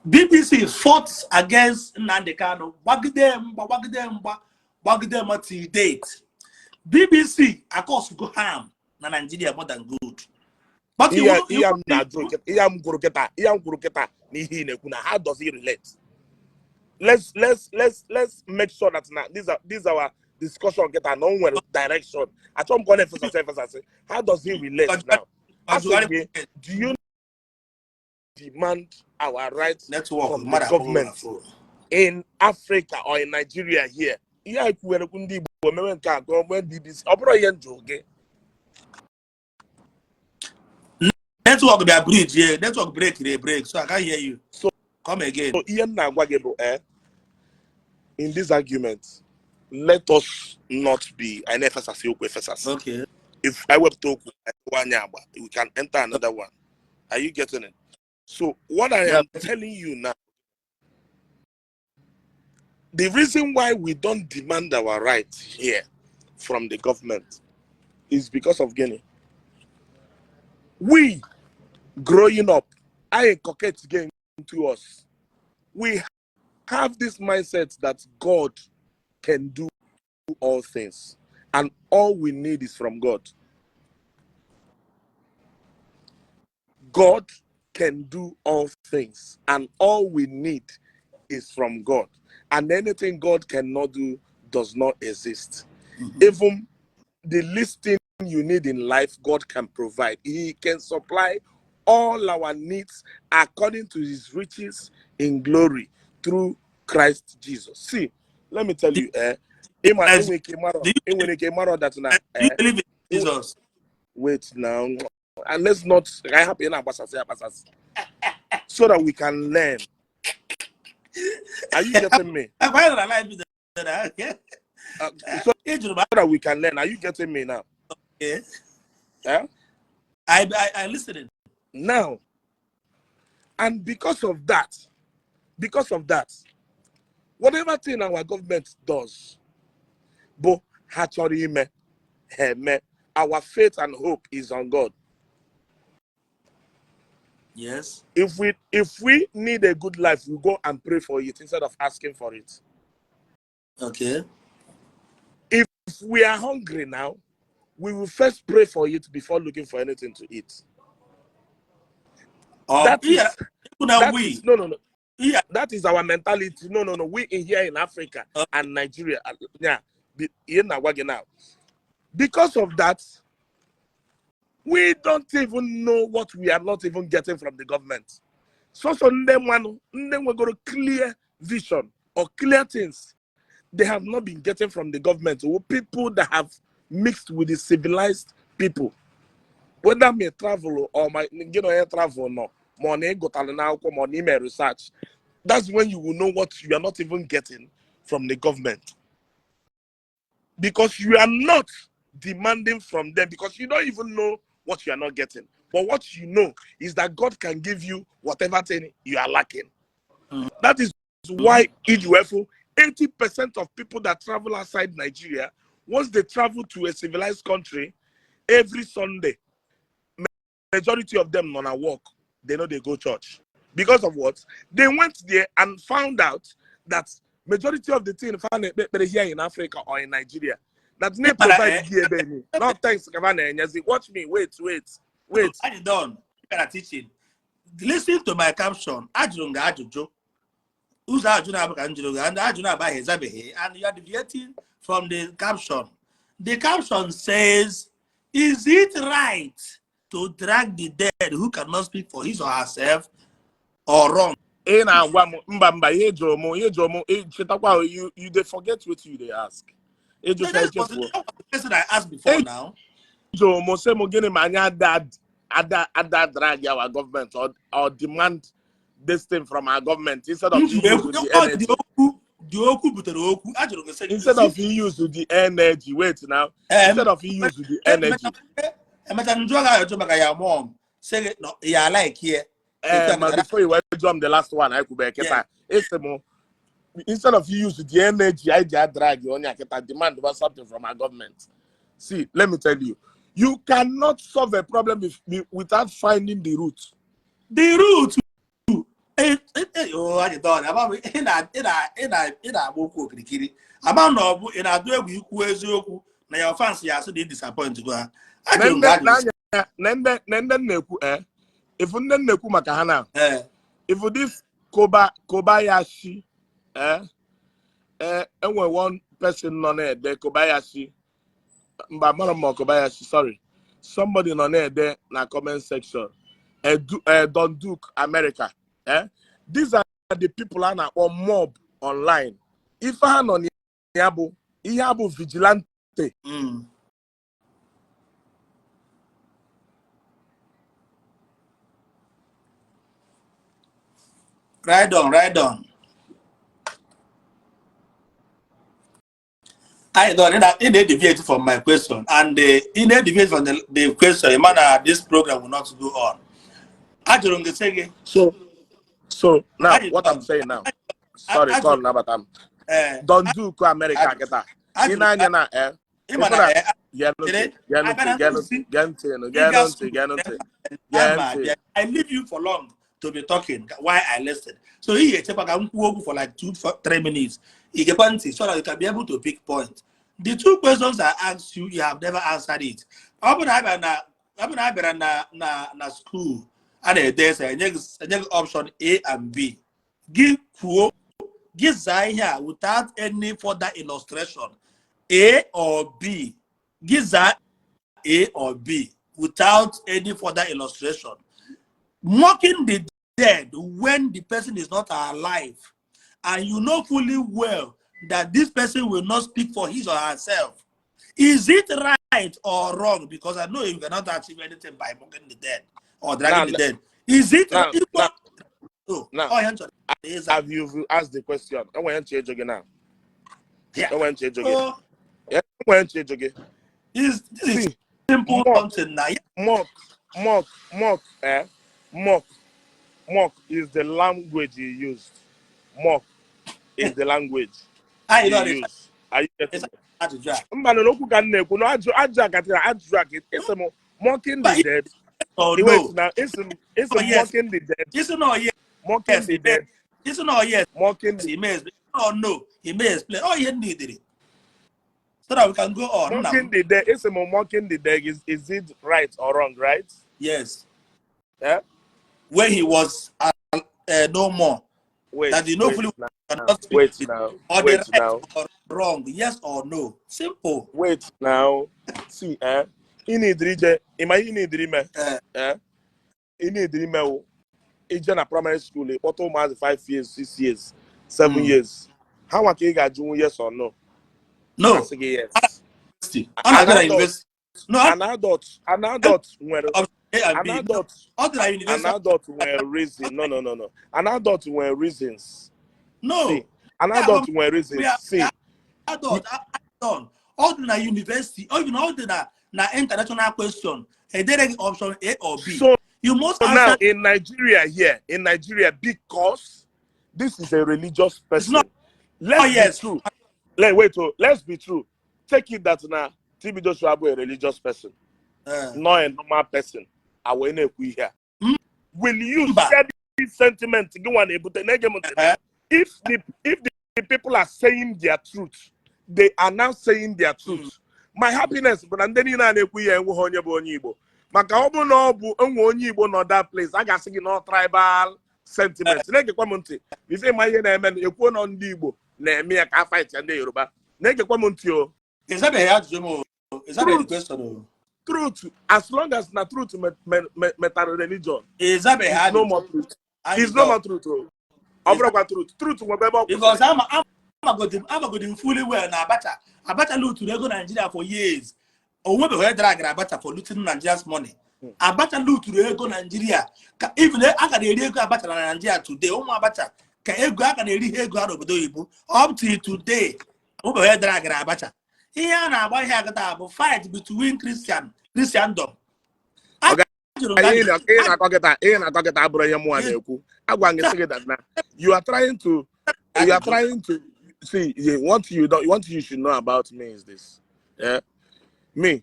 BBC fought against Nnamdi Kanu, gbagide mgba, gbagide mgba, gbagide mgba till date. BBC go harm na Nigeria more than good. But you Ihe you ihe m na-ajụ ihe m kwuru kịta, ihe m kwuru kịta na ihe ị na-ekwu na, how does it relate? Let's make sure that na these our discussion kịta na o nwere direction. Achọrọ m ka ọ na-efesasị efesasị. How does it relate now? Asị gị, do you demand our rights network from the mmadụ akpọghị na government phone. in Africa or in Nigeria here? Ihe anyị kwuwere ndị Igbo mewe nke a, gọọmenti BBC, ọ bụrụ ihe njụ gị. Network bịa bridge here, network break dey break, so I can't hear you. So Come again. So ihe m na-agwa gị bụ, in this argument, let us not be anyị na-efesasị okwu efesasị. Okay. If I wepụta okwu anyị anya agba, we can enter another one. Are you getting it? So what I Yeah. am telling you now, the reason why we don't demand our rights here from the government is because of gịnị? We growing up, I inculcate again to us. We have this mindset that God can do all things, and all we need is from God. God can do all things, and all we need is from God. And anything God cannot do does not exist. Even the least thing you need in life, God can provide. He can supply all our needs according to his riches in glory through Christ Jesus. See, let me tell you, ịma enwere ike ịmarọ enwere ike ịmarọ that na Do you believe in Jesus? Wait now, and let's not I happy na agbasasị agbasasị so that we can learn. Are you getting me? Why did I like that? So Ị jụrụ m. that we can learn. Are you getting me now? Okay. Eh? I listening. Now, and because of that, whatever thing our government does, bụ ha chọrọ ime, ha eme, our faith and hope is on God. If we need a good life, we go and pray for it instead of asking for it. If we are hungry now, we will first pray for it before looking for anything to eat. That is Now that we is no. Yeah. That is our mentality. No. We in here in Africa and Nigeria. Yeah. Ihe m na-agwa gị now. Because of that, we don't even know what we are not even getting from the government. So ndị mmanụ, ndị nwegoro clear vision or clear things they have not been getting from the government, or people that have mixed with the civilized people. Whether may travel or my you know travel no, ma ọ na ịgụtara n'akwụkwọ, ma ọ na ime research, that's when you will know what you are not even getting from the government. Because you are not demanding from them, because you don't even know what you are not getting. But what you know is that God can give you whatever thing you are lacking. That is why EGFO, 80% of people that travel outside Nigeria Once they travel to a civilized country, every Sunday, majority of them nọ na work. They no dey go church. Because of what? They went there and found out that majority of the thing fa na-ekpe ekpere here in Africa or in Nigeria, that na Ịmara, provide gị ebe ni. Not thanks ka fa na-enyezi. Watch me, wait, wait, wait. Anyị done. Bịara teaching. Listen to my caption. Ajụrụ m gị ajụjụ. Ụzọ ajụjụ na-abụ ka m jụrụ gị, and ajụjụ na-abaghị ezabeghị, and you are deviating from the caption. The caption says, is it right to drag the dead who cannot speak for his or herself or wrong? Ị na-agwa m mba mba ihe jụrụ m ihe jụrụ m chetakwa, you dey forget what you dey ask. So Ịjụcha echefuo. that was the question I asked before now. Jụrụ m sị m gịnị ma anyị ada drag our government or demand this thing from our government instead of M ji wee use kwu- the ọ dị energy okwu dị okwu butere okwu ajụrụ gị sị instead of use the energy, wait now, instead of use the energy. Emecha njụọ gị ajụjụ maka ya mom sị gị na ya like ya. Eh, ma before you went jump the last one, I could be kịta esi m instead of use the energy I ji drag onye akịta demand about something from our government. See, let me tell you, you cannot solve a problem without finding the root. The root. Oh, anyị dọọ ama m ị na ị na ị na ị na-agba okwu okirikiri ama m na ọ bụ ị na-adụ egwu ikwu eziokwu na ya fans ya asị na ị disappoint go ha. Ajụrụ m gị ajụjụ. N'anya na ndị na-ekwu, if ndị na-ekwu maka ha na if this Kobayashi, enwe one person nọ na-ede Kobayashi, mba mara m ma Kobayashi, sorry, somebody nọ na-ede na comment section, Don Duke America, these are the people a na-akpọ mob online. Ife ha nọ na ya bụ ihe a bụ vigilante. Ride on, ride on. I don't ị na-deviate from my question, and ị na-deviate from the question, ị ma na this program will not go on. Ajụrụ m gị sị gị So now Anyị what I'm saying now, sorry, call nabata m. Don Duke America kịta ị na-anya na ị ma na gee ntị, chere, gee ntị, abịa na gee nkụzi, ntị, gee ntị, nụ, gee ịga ntị, school, gee ntị, gee ama ntị. abịa. I leave you for long to be talking why I listen. So ị ga-echekwa ka m kwuo okwu for like 2, 4, 3 minutes. Ị gekwa ntị so that you can be able to pick point. The two questions I asked you, you have never answered it. Ọ bụ na abịa na ọ bụ na abịara na school a na-ede ese enye gị option A and B. Gị kwuo gị zaa ihe a without any further illustration. A or B. Gị zaa A or B without any further illustration. Mocking the dead when the person is not alive, and you know fully well that this person will not speak for his or herself. Is it right or wrong? Because I know you cannot achieve anything by mocking the dead or dragging Now, the dead. Is it now, equal? now, Oh, now, oh, yeah, sorry. Is that- have you asked the question? Enwere ntị ịjụ gị now. Yeah. Enwere ntị ịjụ gị. Oh, Enwere ntị ịjụ gị. this is See, simple mock, something now. Yeah. mock, mock, mock, mock, mock is the language you used. Mock is the language I you know it's use. Are you getting it's me? ajụjụ a. Mba nọ n'okwu ka m na-ekwu na ajụ ajụ a katara ajụjụ a ka esi m mocking the But dead. or Wait no. now, esi m Oh, yes. mocking the dead, Yes or no, yes. mocking the dead, Yes or no, yes. mocking the He may explain. Or no, he may explain. Oh, he needed it. So that we can go on. Now. Mocking the dead. Esi m mocking the dead is it right or wrong, right? Yes. Yeah. When he was no more. Wait, That you know wait fully now, cannot speak wait now, or the wait right now, or wrong. Yes or no. Simple. Wait now. See, ị na-ediri ije, ị ma ihe ị na-ediri ime, ị na-ediri ime wụ ije na primary school ịkpọta ụmụazị 5 years, 6 years, 7 years. Ha nwa ka ị ga-ajụnwu yes or no. No. Asị gị yes. Ọ na-abịa na An adult, university. No, an adult nwere option A and an B. adult Ọ dị na an university. Adult nwere reason. No, no, no, no. An adult nwere reasons. No. See, an Yeah, adult nwere reasons. we are See, adult. Adult. Ọ dị na university. Ọ even ọ dị na international question. Edere gị option A or B. So You must now answer. in Nigeria here, in Nigeria, because this is a religious It's person. not. Let's Oh, yes. be true. Wait, oh, let's be true. Take it that na TB Joshua bụ a religious person, not a normal person. A wee na-ekwu ihe a. Will you Mba. share this sentiment gị nwa na-ebute na-ege m ntị? If the people are saying their truth, they are now saying their truth. My happiness bụ na ndị niile a na-ekwu ihe enweghị onye bụ onye Igbo. Maka ọ bụ na ọ bụ enwe onye Igbo nọ that place, a ga-asị gị na tribal sentiment. Na-egekwa m ntị. Ife ma ihe na-eme, ekwuo na ndị Igbo na-eme ya ka a fight ya ndị Yoruba. Na-egekwa m ntị o. Ịzabeghị ajụjụ m o. Ịzabeghị the question o. Truth, as long as na truth metara religion, Ịzabeghị it's no ajụjụ. more truth. It's no more truth o. Ọ bụrụkwa truth. Truth nwebe ebe ọ kwụsịrị. Because ama amagodi m fully well na Abacha looturu ego Nigeria for years. O nwebeghị onye dragara Abacha for looting Nigeria's money. Abacha looturu ego Nigeria ka even a ka na-eri ego Abacha na Nigeria today. Ụmụ Abacha ka ego a ka na-eri ha ego ha n'obodo oyibo up till today. O nwebeghị onye dragara Abacha. Ihe a na-agba ihe agata bụ fight between Christian Christendom. Ajụrụ m Ihe ajụjụ. Ihe na-akọ kịta abụrụ ihe mụnwa na-ekwu. Agwa gị sị gị that na you are trying to see what you don't what you should know about me is this. Yeah? Me,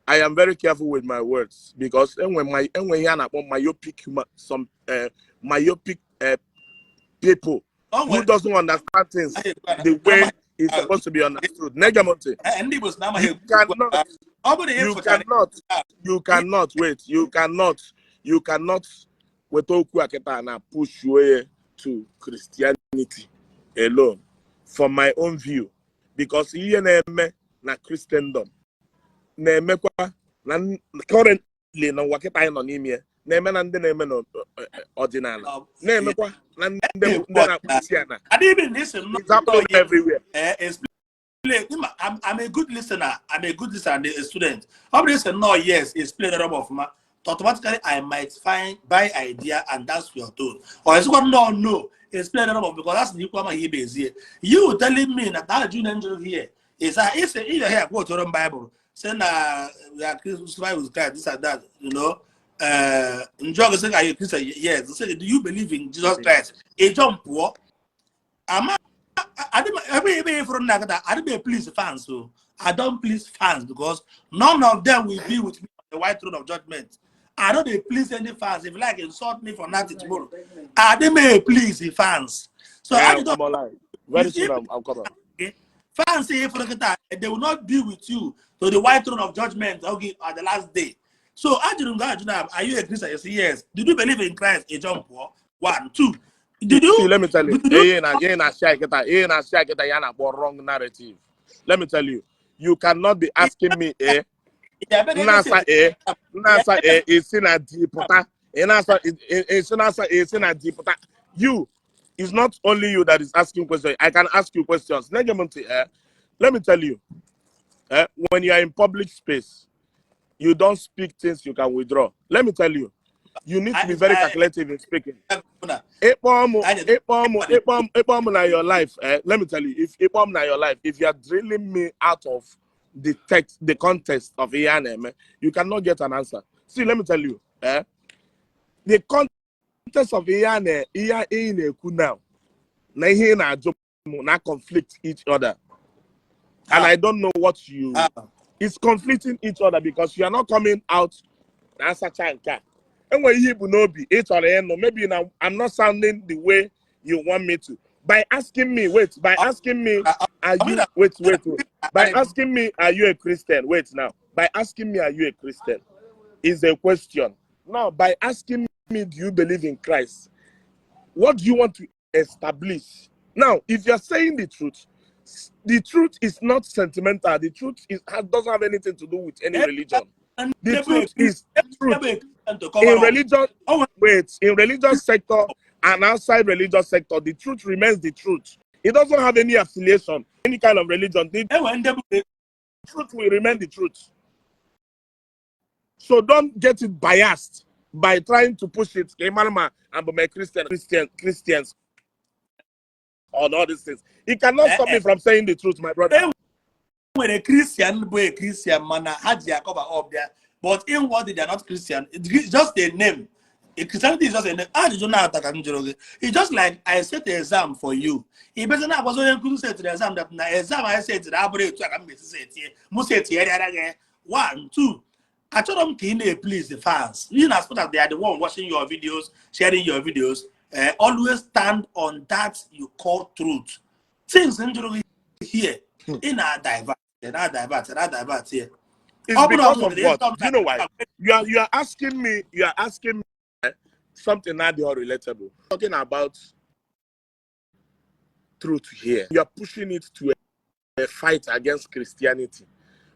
I am very careful with my words because enwe ihe a na-akpọ myopic human, some myopic people O who nwere doesn't understand things the way it's supposed to be understood. Nege m ntị. Ndị Igbo sị na amaghị You ekwu. cannot Ọ bụrụ na ị you fụchara cannot you cannot wait, you cannot weta okwu a kịta na push ya to Christianity alone, from my own view, because ihe na-eme na Christendom na-emekwa na currently na ụwa kịta anyị nọ n'ime ya, na-eme na ndị na-eme n'ọdịnala, na-emekwa na ndị na-akpụ isi ala. Adịghị na isi m. It's happening everywhere. Explain. I'm a good listener. I'm a good listener and a student. Ọ bụrụ isi no, yes, explain it ọfụma, automatically I might find buy idea and that's your tone. Or it's what no, explain it because that's the equal amaghị ibe ezie. You telling me na that June angel here is that it's a here quote your Bible say na we are crucified with Christ, this and that. Njọ gị sị, "Are you Christian?" "Yes." Say, "Do you believe in Jesus Christ?" Ị jump pụọ. Ama ebe ebe ifuru nna kịta, adịm please fans o. I don't please fans because none of them will be with me on the white throne of judgment. I don't dey please any fans. If you like, insult me for nothing tomorrow. Adịm please the fans. So Yeah, I don't I'm online. Very soon I'm coming. Fans say ifuru kịta, they will not be with you to the white throne of judgment, okay, at the last day. So ajụrụ m gị ajụ na, are you a Christian? You say yes. Did you believe in Christ? A jump pụọ. One, two. Did you See, let me tell you, did you ihe na-ashia kịta ya na-akpọ wrong narrative. Let me tell you, you cannot be asking me A, na-asa A, na-asa A, esi na D pụta, ị na-asa esi na-asa A, esi na D pụta. You, it's not only you that is asking questions. I can ask you questions. Nege m ntị, eh? Let me tell you, when you are in public space, you don't speak things you can withdraw. Let me tell you, you need to be very calculative in speaking. Ịkpọ m na your life, eh, let me tell you, if ịkpọ m na your life, if you are drilling me out of the text, the context of ihe a na-eme, you cannot get an answer. See, let me tell you, eh, the context of ihe a na ihe ị na-ekwu now na ihe ị na-ajụ m na conflict each other, and I don't know what you it's conflicting each other because you are not coming out na asacha nke a. Enwere ihe ibu n'obi ị chọrọ ịnụ. Maybe na I'm not sounding the way you want me to by asking me, wait, by asking me, are you, wait, wait, wait, by asking me, "Are you a Christian?" Wait now, by asking me, "Are you a Christian?" is a question. Now, by asking me, "Do you believe in Christ?" what do you want to establish? Now, if you're saying the truth, the truth is not sentimental. The truth doesn't have anything to do with any religion. The truth is truth. In religion, wait, in religious sector and outside religious sector, the truth remains the truth. It doesn't have any affiliation, any kind of religion. The truth will remain the truth. So don't get it biased by trying to push it. "Hey, Malama, I'm a Christian, Christian, Christians, on all these things." It cannot stop me from saying the truth, my brother. Nwere Christian bụ a Christian mana ha ji cover up there, but inwardly they are not Christian. It's just a name. Christianity is just a ajụjụ na-ata ka m jụrụ gị. It's just like I set the exam for you. Ị bịazi na-agwazi onye nkụzi setịrị exam that na exam I setịrị abụrụ etu a ka m ga-esi setie mụ setigharịara gị. One, two, achọrọ m ka ị na-please the fans. In as much as they are the one watching your videos, sharing your videos, always stand on that you call truth. Since m jụrụ gị here, ị na-divert, ị na-divert, ị na-divert here. It's Ọ bụrụ because ọ of bụrụ what? Do you know why? You are asking me, you are asking me something not relatable. Talking about truth here. You are pushing it to a fight against Christianity.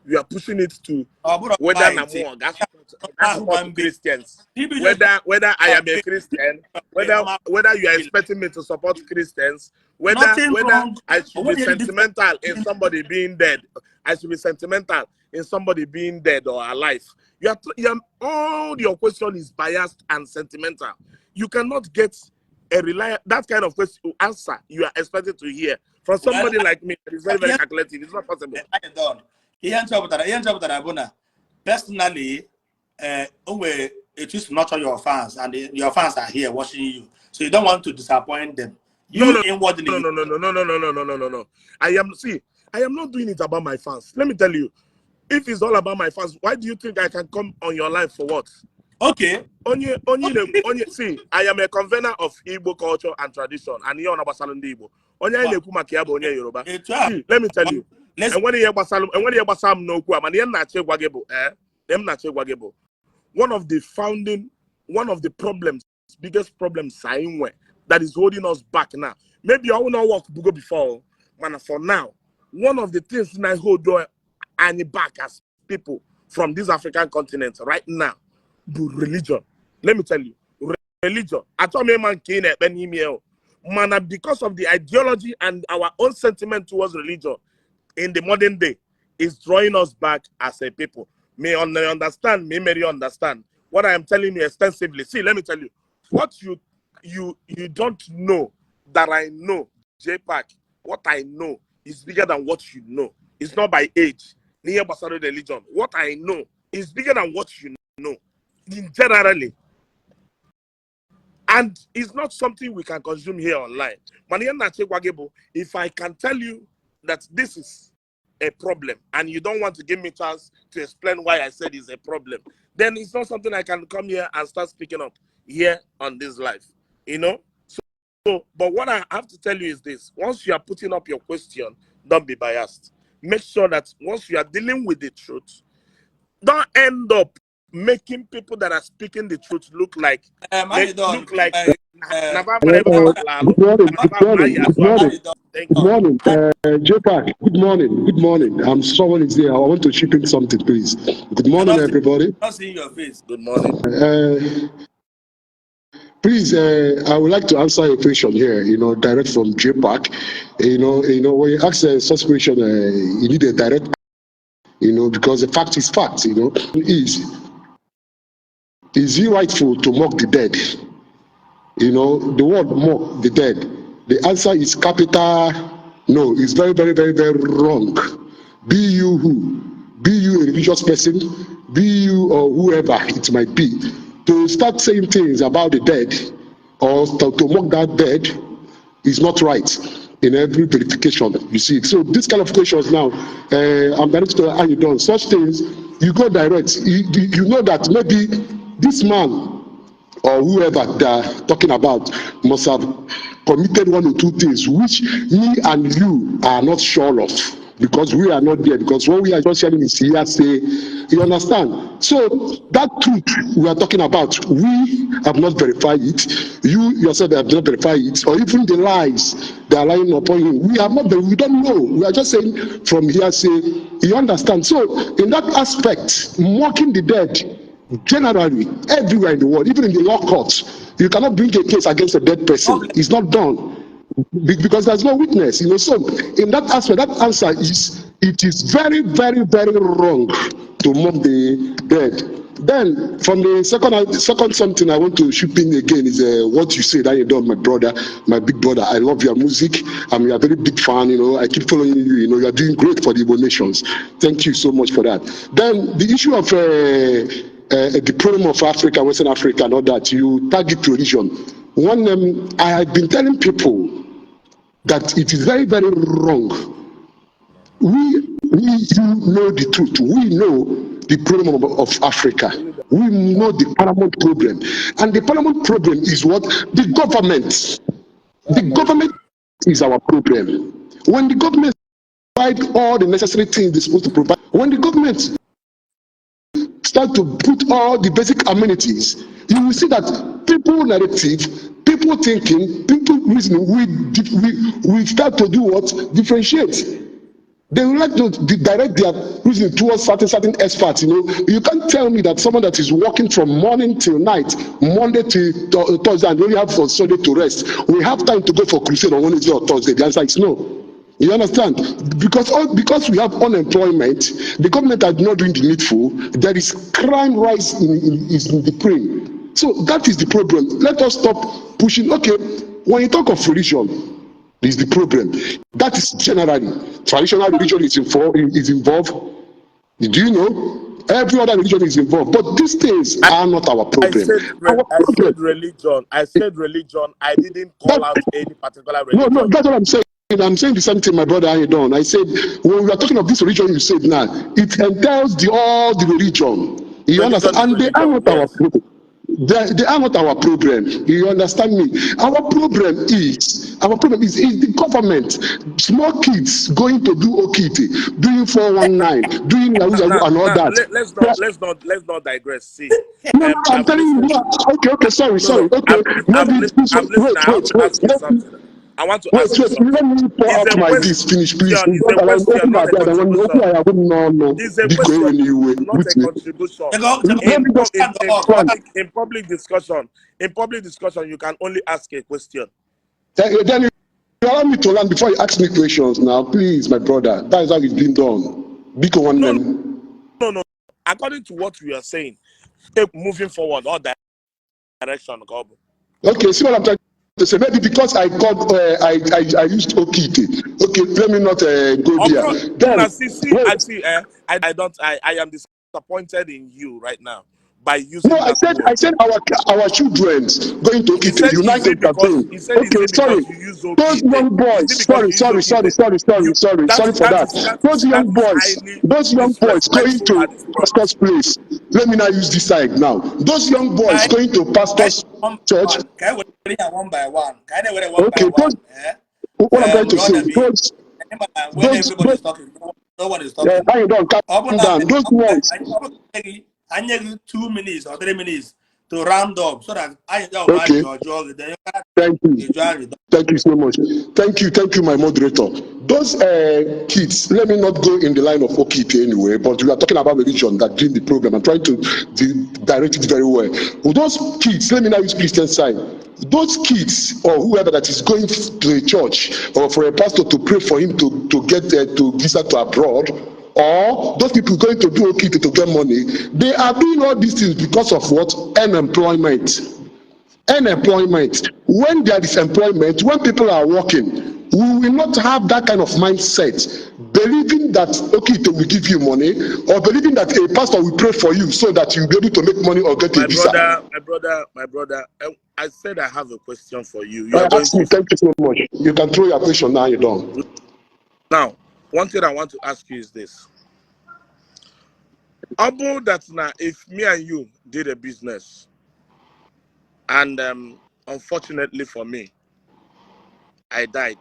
You are pushing it to Ọ bụrụ whether na fight, mụ ga support human being. Christians. Ibi just Whether I am a Christian, whether you are expecting me to support Christians, whether Nothing whether wrong. I should be Onweghị sentimental in somebody being dead, I should be sentimental in somebody being dead or alive. You are all your question is biased and sentimental. You cannot get a reliable that kind of question answer you are expected to hear from somebody like me that is very, very calculative. It's not possible. Anyị done. Ihe nchọpụtara bụ na personally, o nwere etu isi nurture your fans, and your fans are here watching you, so you don't want to disappoint them. No, You no, inwardly no, no, no, no, no, no, no, no, no, no, no, no. I am see, I am not doing it about my fans. Let me tell you, if it's all about my fans, why do you think I can come on your live for what? Okay. Onye, see, I am a convener of Igbo culture and tradition, and ihe ọ na-gbasara ndị Igbo. Onye anyị na-ekwu maka ya bụ onye Yoruba. Etu a See, let me tell you, let's enwere ihe gbasara m n'okwu a, mana ihe m na-achọ ịgwa gị bụ, ihe m na-achọ ịgwa gị bụ, one of the problems, biggest problems anyị nwe that is holding us back now. Maybe I will not work bugo before, mana for now, one of the things na hold anyị back as people from this African continent right now bụ religion. Let me tell you, religion. Achọghị m ịma nke ị na-ekpe n'ime ya o. Mana because of the ideology and our own sentiment towards religion in the modern day is drawing us back as a people. May understand, may may understand what I am telling you extensively. See, let me tell you, what you don't know that I know, JPAC, what I know is bigger than what you know. It's not by age. N'ihe gbasara religion. What I know is bigger than what you know. In generally. And it's not something we can consume here online. Mana ihe m na-achọ ịgwa gị bụ, if I can tell you that this is a problem and you don't want to give me chance to explain why I said it's a problem, then it's not something I can come here and start speaking up here on this live. You know? So, but what I have to tell you is this: once you are putting up your question, don't be biased. Make sure that once you are dealing with the truth, don't end up making people that are speaking the truth look like Anyị done. look like Good morning, good morning, good morning. Thank Good you. morning, JPAC. Good morning, good morning. Someone is there. I want to chip in something, please. Good morning, everybody. Not seeing your face. Good morning. Please, I would like to answer a question here. Direct from JPAC. When you ask a such question, you need a direct. Because the fact is fact. Is he rightful to mock the dead? The word "mock the dead." The answer is capital no. It's very, very, very, very wrong. Be you who, be you a religious person, be you or whoever it might be, to start saying things about the dead or to mock that dead is not right in every verification you see it. So this kind of questions now, I'm direct to how you done such things. You go direct. You know that maybe this man or whoever they're talking about must have committed one or two things which me and you are not sure of, because we are not there, because what we are just sharing is hearsay, you understand? So that truth we are talking about, we have not verified it. You yourself have not verified it, or even the lies they are lying upon him, we have not, we don't know. We are just saying from hearsay, you understand? So in that aspect, mocking the dead, generally everywhere in the world, even in the law courts, you cannot bring a case against a dead person. It's not done because there's no witness. So in that aspect, that answer is, it is very, very, very wrong to mock the dead. Then from the second something I want to chip in again is what you say that you done, my brother, my big brother. I love your music. I'm a very big fan. I keep following you. You are doing great for the Igbo nations. Thank you so much for that. Then the issue of the problem of Africa, Western Africa, and all that, you target religion. One, I have been telling people that it is very, very wrong. We you know the truth. We know the problem of Africa. We know the paramount problem. And the paramount problem is what? The government. The government is our problem. When the government provide all the necessary things they're supposed to provide, when the government start to put all the basic amenities, you will see that people narrative, people thinking, people reasoning, we start to do what? Differentiate. They would like to direct their reasoning towards certain experts. You can't tell me that someone that is working from morning till night, Monday to Thursday, and only have for Sunday to rest, we have time to go for crusade on Wednesday or Thursday. The answer is no. You understand? Because we have unemployment, the government are not doing the needful. There is crime rise in is in the brain. So that is the problem. Let us stop pushing. Okay, when you talk of religion, is the problem. That is generally traditional religion is involved. Is involved. Do you know? Every other religion is involved, but these things are not our I problem. said Our I problem. said religion. I said religion. I didn't call That, out any particular no, religion. that's what I'm saying. I'm saying the same thing, my brother Ayedon. I said when we are talking of this religion you said now, it entails the all the religion. You Religion understand? is And they are religion. not our Yes. problem. They are not our problem. You understand me? Our problem is the government. Small kids going to do oke ite, doing 419, doing yahoo Now, yahoo now, and all now that. let, let's not let's not let's not digress. See, No, no, I'm I've telling you. listened. No, okay, sorry, No, sorry. no, Okay, I'm, maybe this I'm one. listening. Wait, I want wait, to wait. ask you Let me, something. I want to wait, ask you wait. something. Let me pour It's out a my question. this finish, please. It's Don't a allow question, open not my a bed. I want open contribution. I no, It's a biko question, anyway. not With a me. contribution. Let In me just in in one. public in public discussion, in public discussion, you can only ask a question. Then you allow me to land before you ask me questions now, please, my brother. That is how it's been done. Biko one No, man. no. According to what we are saying, moving forward, all direction, God. Okay, see what I'm trying to say. Maybe because I called, I used oke ite. Okay, let me not go Of there. course, Then now see, see, wait. I see. I don't. I am disappointed in you right now by using No, I that said I word. said our children going to He oke ite said, is unite it because intervene. he said, is Okay, it sorry. because you use Those oke ite? young Is boys, it because sorry, you use sorry, oke sorry, ite? sorry, sorry, You sorry, that sorry for that that. is that Those is young that is boys, highly those young boys going disrespectful at to this point. pastor's place. Let me now use this side now. Those young boys going to pastor's One by church. one. Ka e were ya one by one. Ka anyị na-ewere one by Okay, those one. Eh? what I'm trying to Brother say, B, when everybody those is talking, no one is yeah, talking. I don't Ọ calm bụ na down. Those ones, anyị gị 2 minutes or 3 minutes to round up so that anyị ga okay, ajụ gị then thank you. you jụọ Thank you so much. Thank you, my moderator. Those kids, let me not go in the line of oke ite anyway, but we are talking about religion that doing the program. I'm trying to direct it very well. With those kids, let me now use Christian side. Those kids or whoever that is going to a church or for a pastor to pray for him to get to visa to abroad, or those people going to do oke ite to get money, they are doing all these things because of what? Unemployment. Unemployment. When there is employment, when people are working, we will not have that kind of mindset, believing that oke ite will give you money, or believing that a pastor will pray for you so that you'll be able to make money or get a My visa. brother, my brother, my brother, I said I have a question for you. You are going Ask me, to thank you so much. You can throw your question now, you're done. Now, one thing I want to ask you is this. About that now, if me and you did a business, and unfortunately for me, I died,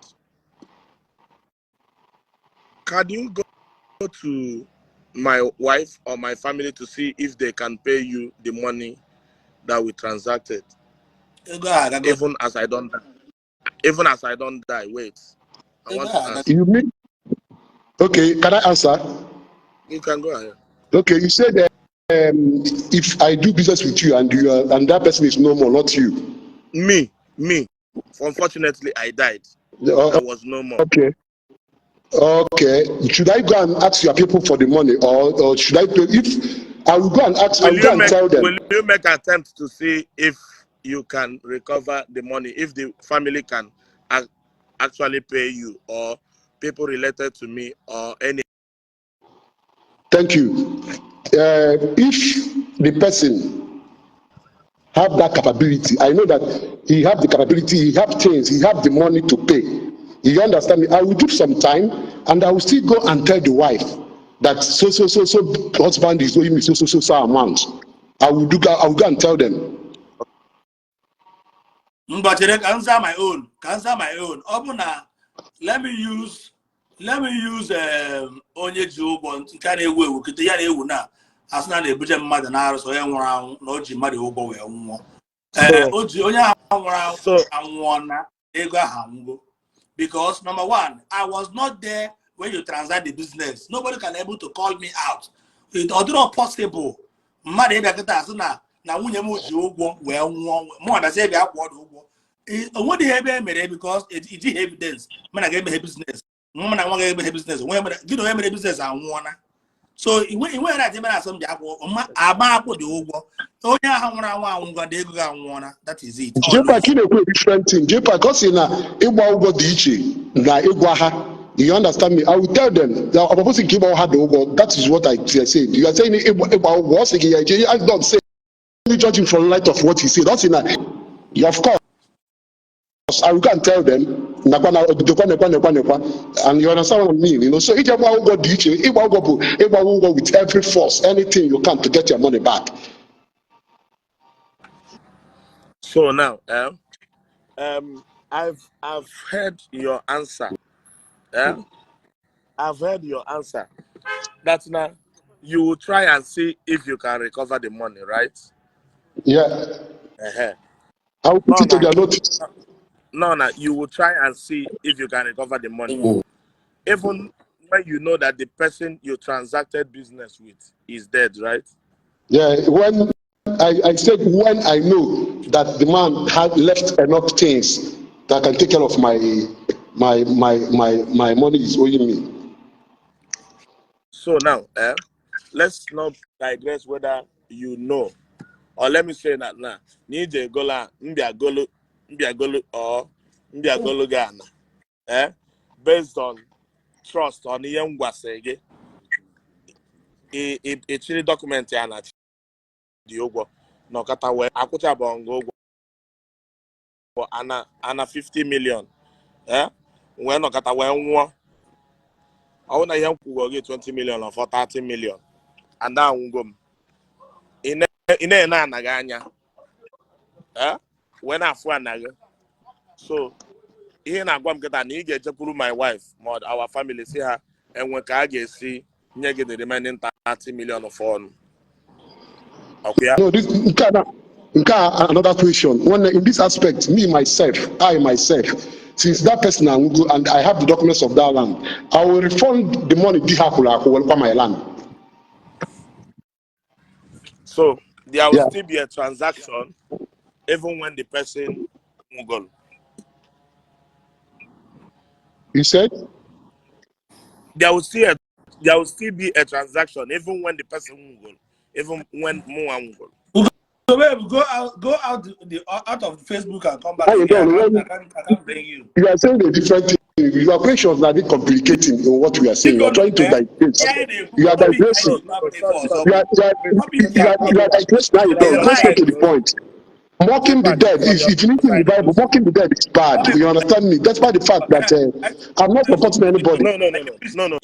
can you go to my wife or my family to see if they can pay you the money that we transacted, Ego a agago. Even as I don't die? Even as I don't die, wait. I Ego want a to agago. ask. You mean okay, can I answer? You can go ahead. Okay, you said if I do business with you and you are, and that person is no more, not you. Me. Unfortunately, I died. I was no more. Okay. Should I go and ask your people for the money, or should I pay? If I will go and ask, I Will will go you and make tell them. Will you make attempt to see if you can recover the money, if the family can actually pay you, or people related to me, or any Thank you. If the person have that capability, I know that he have the capability, he have things, he have the money to pay. You understand me? I will give some time and I will still go and tell the wife that so so so so husband is owing me so so so so amount. I will go and tell them. Ngwa, chere ka m zaa my own, ka m zaa my own. Ọ bụ na let me use onye ji ụgwọ nke a na-ewu ewu kịta, ya na-ewu na asị na na-ebuje mmadụ na-arụsị onye nwụrụ anwụ na o ji mmadụ ụgwọ wee nwụọ. Ee, o ji onye ahụ nwụrụ anwụ So anwụọ na ego ahụ anwụgo, because number one, I was not there when you transact the business. Nobody can able to call me out. It ọ dịrọ possible mmadụ ịbịa kịta asị na nwunye m ji ụgwọ wee nwụọ, mụ abịasị bịa kwụọ dị ụgwọ. O nwedịghị ebe e mere, because ijighị evidence. Mana ga-emeghe business, mụ na nwa ga-emeghe business, onwe mere gị na onye mere business anwụọna. So inwe right ebe na-asị m bịa kwụọ ma agba akwụ dị ụgwọ. Onye ahụ nwụrụ anwụ anwụgo na ego gị anwụọna. That is it. JPAC, ị na-ekwu a different thing. JPAC, ọ sị na ịgba ụgwọ dị iche na ịgwa ha. You understand me? I will tell them that ọ bụsị nke ịgba ha dị ụgwọ. That is what I said. You are saying ịgba ụgwọ. Ọ sị gị ya eje. I don't say judging from light of what he said. Ọ sị na, of course, I will go and tell them nakwa na nekwa nekwa nekwa nekwa, and you understand what I mean. So ije gba ụgwọ dị iche. Ịgba ụgwọ bụ ịgba ụgwọ with every force, anything you can to get your money back. So now, I've heard your answer. Eh? I've heard your answer. That now you will try and see if you can recover the money, right? Yeah. I will put No, it to no. their notice. No, you will try and see if you can recover the money. Even when you know that the person you transacted business with is dead, right? Yeah, when I said when I know that the man had left enough things that can take care of my money is owing me. So now, let's not digress whether you know, or let me say that now. Nije gola mbiagolo mbiagolo or mbiagolo Ghana, eh? Based on trust on ihe m gwasị gị, ị chịrị document ya na dị ụgwọ nọkọta wee akwụchabụ nga ụgwọ ana 50 million, eh? Wee nọkọta wee nwụọ. Ọ bụrụ na ihe m kwụgọ gị 20 million or 30 million and anwụgo m, ị na-ene anaghị anya, eh? Wee na-afụ anaghị. So ihe na-agwa m kịta na ị ga-ejekwuru my wife ma our family, si ha enwe ka a ga-esi nye gị the remaining 30 million of ọnụ ọkụ ya. No, this nke a nke a another question. One in this aspect, me myself, I myself, since that person anwụgo and I have the documents of that land, I will refund the money di ha kwụrụ akwụ welụkwa my land. So there will still be a transaction even when the person nwụgolu. You said? There will still be a transaction even when the person nwụgolu, even when mụnwa nwụgolu. So babe, go out the out of Facebook and come back How you again. doing? I can't, I can't bring you. You are saying a different thing. Your questions are a bit complicating in what we are saying. You are trying to digress. You are digressing. You are digressing. Now you don't. Let's get to the point. Mocking the dead is, if you need in the Bible, mocking the dead is bad. You understand me? Despite the fact that I'm not supporting anybody. No.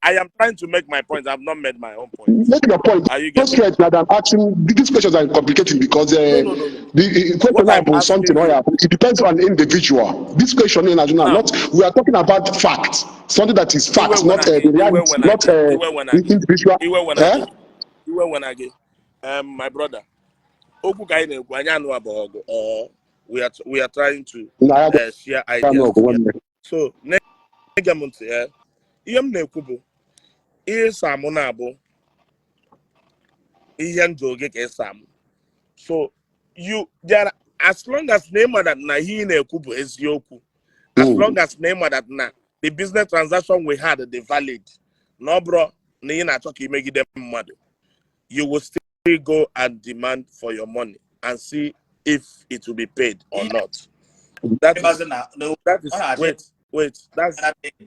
I am trying to make my point. I've not made my own point. Make your point. Are you Go getting straight now. I'm asking these questions are complicating because No. the question What I'm about something asking or it depends on individual. This question in Nigeria, Now, not we are talking about facts, something that is iwe facts, not wena the gị, iwe reality, wena not gị, iwe wena the gị, individual. iwe wena Eh? gị, iwe wena gị. My brother, okwu ka anyị na-ekwu, anyị anụ abụghị ọgụ, or we are trying to Na ya share ga ideas ọgụ together. nwanne. So, na-ege m ntị, ihe m na-ekwu bụ ihe ịsa mụ na-abụ ihe njụ gị ka ịsa m. So, you there as long as na ịma that na ihe ị na-ekwu bụ eziokwu, as long as na ịma that na the business transaction we had dị valid, na ọ bụrụ na ị na-achọ ka imegide mmadụ, you will still go and demand for your money and see if it will be paid or not. That is that is wait, wait, that's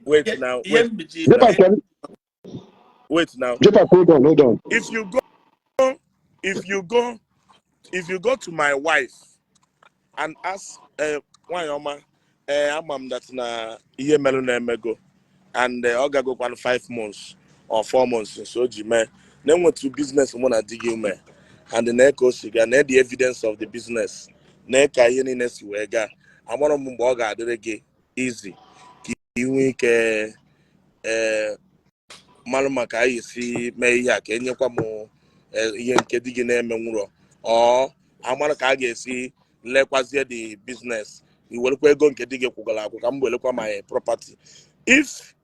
wait now, wait, JPAC, wait now. JPAC, hold on, hold on. If you go If you go to my wife and ask, nwanyị ọma, ama m that na ihe merụ na-emego and ọ gagokwanụ 5 months or 4 months since o ji mee na enwetu business mụ na di gị mee, and na ka o si gaa, na the evidence of the business, na ka ihe niile si wee gaa, amara m mgbe ọ ga-adịrị gị easy ka ị nwee ike malụ maka anyị esi mee ihe a, ka enyekwa m ihe nke di gị na-eme nwụrọ ọ amara ka a ga-esi lekwazie the business, i werekwa ego nke di gị kwụgara akwụ, ka m welekwa my property. If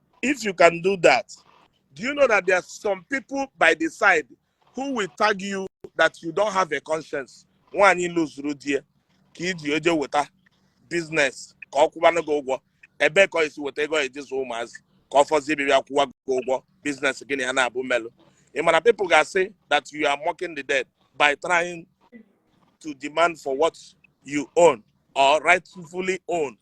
you can do that, do you know that there are some people by the side who will tag you that you don't have a conscience? Nwaanyị lụzuru di ya ka iji eje weta business ka ọ kwụbanụ gị ụgwọ, ebe ka ọ esi weta ego eji zụọ ụmụazị, ka ọ fọzie bịa kwụwa gị ụgwọ business gị na ya na-abụ melụ? Ị mana people ga-asị that you are mocking the dead by trying to demand for what you own or rightfully own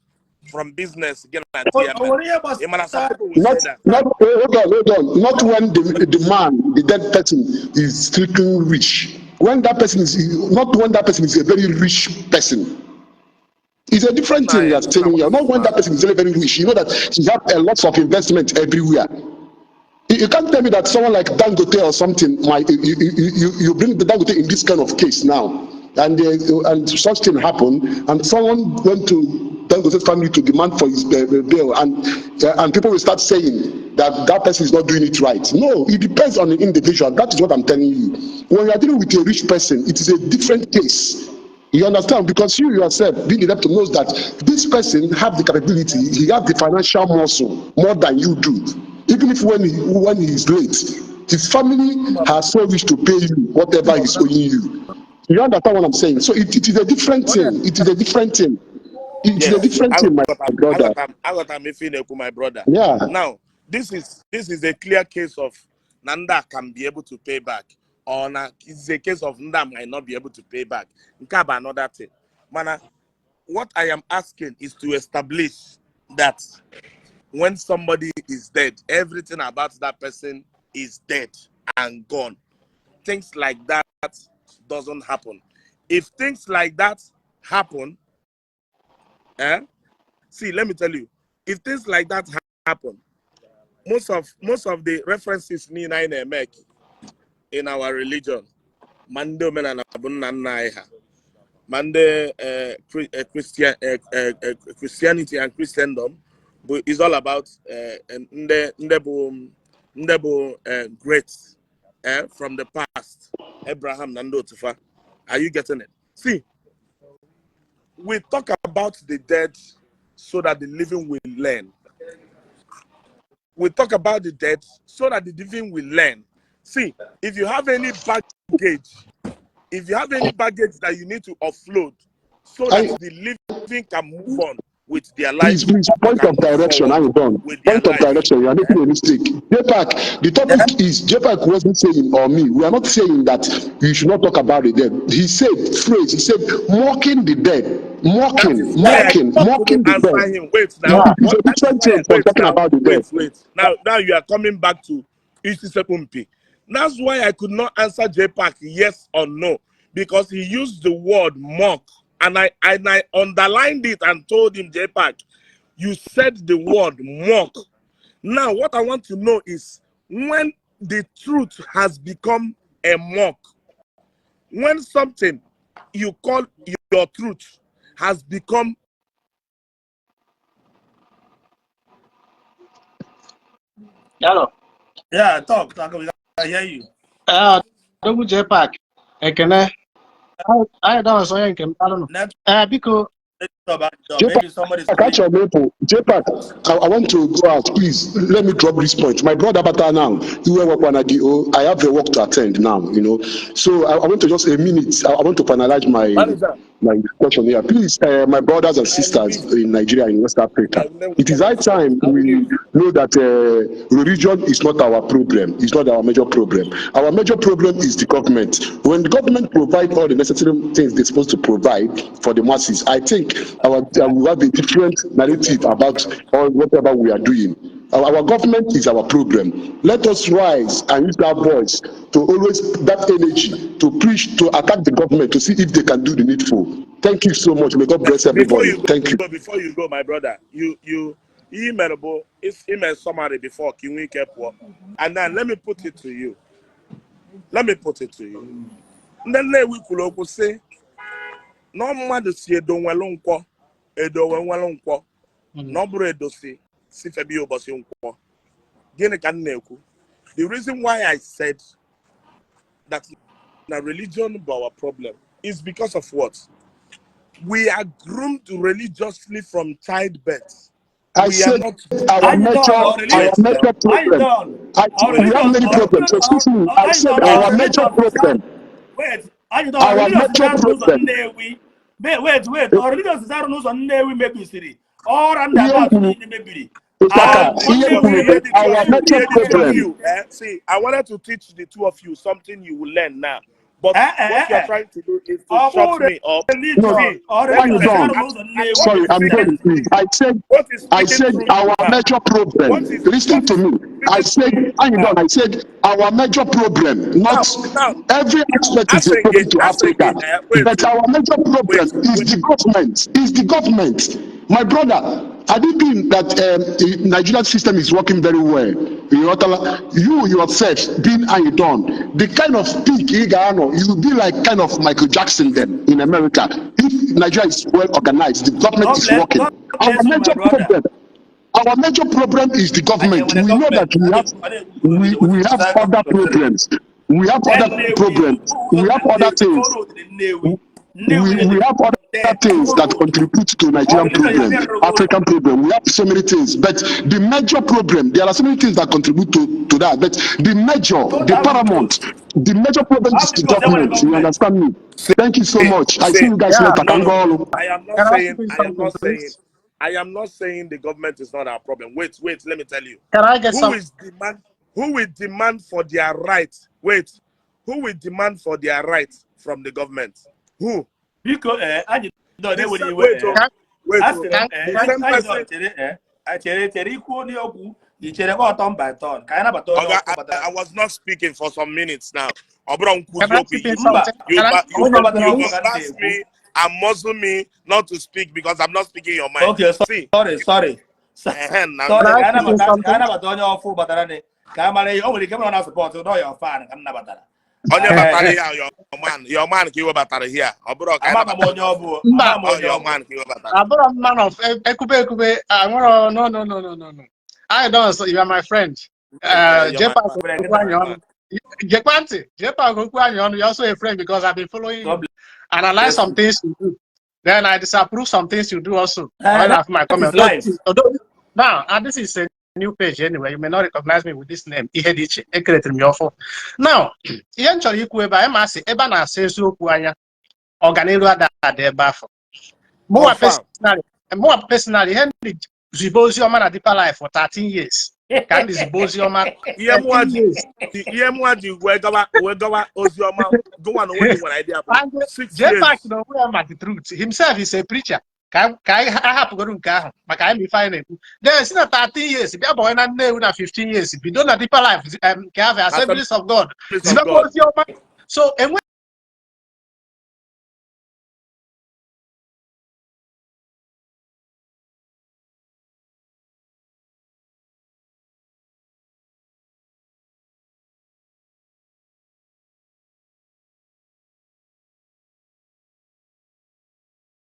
from business gị na O di ya o mere. nwere ihe Ị mana some gbasara people will Not, say that. not, hold on, hold on. Not when the man, the dead person is strictly rich. When that person is, not when that person is a very rich person. It's a different Nna thing you ya are saying here. Not when that person is very, very rich. You know that he has a lot of investment everywhere. You can't tell me that someone like Dangote or something might you bring the Dangote in this kind of case now, and such thing happen, and someone went to Dangote's family to demand for his bill, and people will start saying that that person is not doing it right. No, it depends on the individual. That is what I'm telling you. When you are dealing with a rich person, it is a different case. You understand? Because you yourself, being the doctor, knows that this person have the capability, he have the financial muscle more than you do. Even if when he is late, his family has so rich to pay you whatever he's owing you. You understand what I'm saying? So it is a different thing. It is a different thing. It is a Yes, different thing, my brother. Aghọtara m ife ị na-ekwu, my brother. Yeah. Now, this is a clear case of na ndị a can be able to pay back, or na it's a case of ndị a might not be able to pay back. Nke a bụ another thing. Mana what I am asking is to establish that when somebody is dead, everything about that person is dead and gone. Things like that doesn't happen. If things like that happen, eh? See, let me tell you, if things like that happen, most of the references niile anyị na-eme in our religion, ma ndị omenala bụ nna nna anyị ha, ma ndị Christian, Christianity and Christendom bụ is all about ndị bụ great from the past, Abraham na ndị otu fa. Are you getting it? See, we talk about the dead so that the living will learn. We talk about the dead so that the living will learn. See, if you have any baggage, if you have any baggage that you need to offload so that the living can move on with their life, Please, please, point can of move direction. forward I'm done. with their Point of life. direction. You are making a mistake. JPAC, the topic is JPAC wasn't saying, or me, we are not saying that you should not talk about the dead. He said, phrase, he said, mocking the dead. That Mocking, is why I mocking, couldn't mocking the answer dead. him. Wait now. It's a What, that is different why thing from wait talking now. about the dead. Wait, wait. Now you are coming back to Isi Sepumpi. That's why I could not answer JPAC yes or no, because he used the word mock. And I underlined it and told him, JPAC, you said the word mock. Now, what I want to know is when the truth has become a mock, when something you call your truth has become Hello. Yeah, talk, talk. I hear you. Odogwu JPAC, ekene. Anyị dọrọsọ onye nke m daalụnụ. Network Ee, biko, JPAC, Maybe somebody's calling. catch your maple. JPAC, I want to go out. Please let me drop this point. My brother Bata now, you work one I have a work to attend now. So I want to just a minute. I want to finalize my Manager, my question here. Please, my brothers and sisters in Nigeria, in West Africa, it is high time we know that religion is not our problem. It's not our major problem. Our major problem is the government. When the government provide all the necessary things they're supposed to provide for the masses, I think our we have a different narrative about all whatever we are doing. Our government is our problem. Let us rise and use that voice to always that energy to preach, to attack the government, to see if they can do the needful. Thank you so much. May God bless Before everybody. you Thank you. go, before you go, my brother, you emailable, it's email summary before ka ị nwee ike pụọ. And then let me put it to you. Let me put it to you. Ndị Nnewi kwuru okwu sị na mmadụ si edo nwelu nkwọ, edo wee nwelu nkwọ, na ọ bụrụ edo si febe ya ụbọchị nkwọ. Gịnị ka m na-ekwu? The reason why I said that na religion bụ our problem is because of what? We are groomed religiously from childbirth. I We are said not our Anyị major done, our wait now. major anyị problem. done. I Our we have religion, many our problems. Excuse me. I anyị said done, our our major religion problem. wait, anyị done, our Our religion major arụ n'ụzọ problem. Nnewi. Wait, wait, wait. Our religion arụ n'ụzọ Nnewi mebisiri. All Ihe m roundabout kwuru niile mebiri. Ịchaka, And ihe m Nnewi kwuru See, bụ the two our of you, major the two of problem. you. Eh? See, I wanted to teach the two of you something you will learn now. But Eh, eh, what eh, you are eh. trying to do is to Ọ shut bụrụ me up. No, religion, See, our let why me you religion tell you, arụ done? n'ụzọ Nnewi what Sorry, is I'm speaking done, please. I said, what is I speaking said through you our now? major problem. What is Listen what to is me. I speaking said, through you I'm now? done. I said our major problem, Now, not now, every aspect is a problem Asenge, to Asenge, Africa, wait, but our major problem wait, is wait. the government. Is the government. My brother, had it been that the Nigerian system is working very well, you know, you yourself being Anyidon, the kind of peak Igano, you will be like kind of Michael Jackson then in America. If Nigeria is well organized, the government God is bless, working. God Our bless you, my major brother. problem, our major problem is the Anyị government. enwere We know that gọọmenti, we have a na-ekwu we have other problems. We have other Nnewi, problems. ụzọ We have na other Nnewi, things. road dị Nnewi. Nnewi We dị have other there, things that road. contribute to Our Nigerian religion problem, ya road. African problem. We have so many things, but the major problem, there are so many things that contribute to that. But the major, Don't the have the paramount, the major problem Have is the the because enwere government. You gọọmenti. understand me? Thank you so See, much. I see see, you guys Yeah. later. no, Can no. go. I am not Can I saying, chip in I am something, not saying, please? I am not saying the government is not our problem. Wait, wait, let me tell you. Can I get Who some? is demand who will demand for their right? Wait, who will demand for their right from the government? Who? Biko, anyị dọ The na-ewere same, iwe wait, oh, Can, wait, A oh. sịrị can, m The same anyị dọ person. chere chere chere ikwu onye okwu i chere kwa ọtọ mba tọn ka anyị nabata onye Oga, ọkụ batara. I was not speaking for some minutes now. Ọ bụrụ can I nkwuzi okwu, chip in you Mba, something? you Can I ba- chip you in onye something, batara you ọkụ please? ka m embarrass na-ekwu. me and muzzle me not to speak because I'm not speaking your mind. Okay, See, sorry, sorry. now Can Sorry, I ka anyị chip in nabata ka anyị something? nabata onye ọfụ batara ni ka a mara ihe o nwere ike mara na sọpọtụ nọ ya fan ka m nabatara. onye Eh, batara here, your man ka iwe batara here. Ọ bụrụ ka anyị ama m nabatara onye ọ bụ, Mba, ama m ọ onye your ọ bụ. man ka iwe batara. abụrụ m man of ekube ekube. Nwere no no no no no no. I don't. So you are my friend. Your man, Jepak Friend, okwu anyị your ọnụ. man. Gekwa ntị, Jepak okwu anyị ọnụ. You're also a friend because I've been following God you and I like bless some you. things you do. Then I disapprove some things you do also. Eh, When I that have my is comment. life. Although, now, and this is a new page anyway. You may not recognize me with this name. Ihe dị iche. Ekeretere m ya ọfụ. Now, ihe m chọrọ ikwu ebe a, ma asị ebe a na-asa eziokwu anya, ọganiru ada ada ebe afọ. Mụnwa Confirm. personally, mụnwa personally, ihe ndị zibe ozi ọma na Deeper Life for 13 years. Ka ndị zibe ozi ọma Ihe mụnwa 13 ji years. ihe mụnwa ji wee gawa ozi ọma gụnwa na onwe gị nwere idea bụ And 6 J-Pack years. na onwe ya ma the truth. Himself is a preacher. Ka anyị ahapụgoro nke ahụ maka anyị ma ife anyị na-ekwu. Then si na 13 years bịa bọnye na Nnewi na 15 years bido na Deeper Life nke ahụ Assemblies of God. Assemblies of Zibekwa God. ozi ọma. So enwe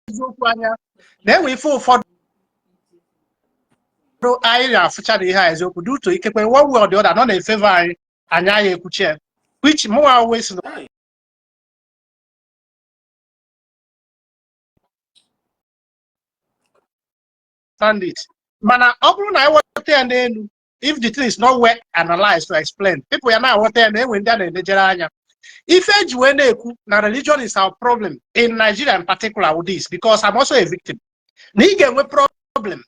eziokwu anya na-enwe ife ụfọdụ anyị na-afụcha na ihe a eziokwu dị ụtọ ikekwe one way or the other nọ na-efevọ anyị anyị anyị ekwuchie which mụnwa always Hey. understand it. Mana ọ bụrụ na anyị ghọta ya n'elu, if the thing is not well analyzed to explain, people ya na-aghọta ya na enwe ndị a na-enejere anya. Ife eji wee na-ekwu na religion is our problem in Nigeria in particular with this because I'm also a victim. Na ị ga-enwe problem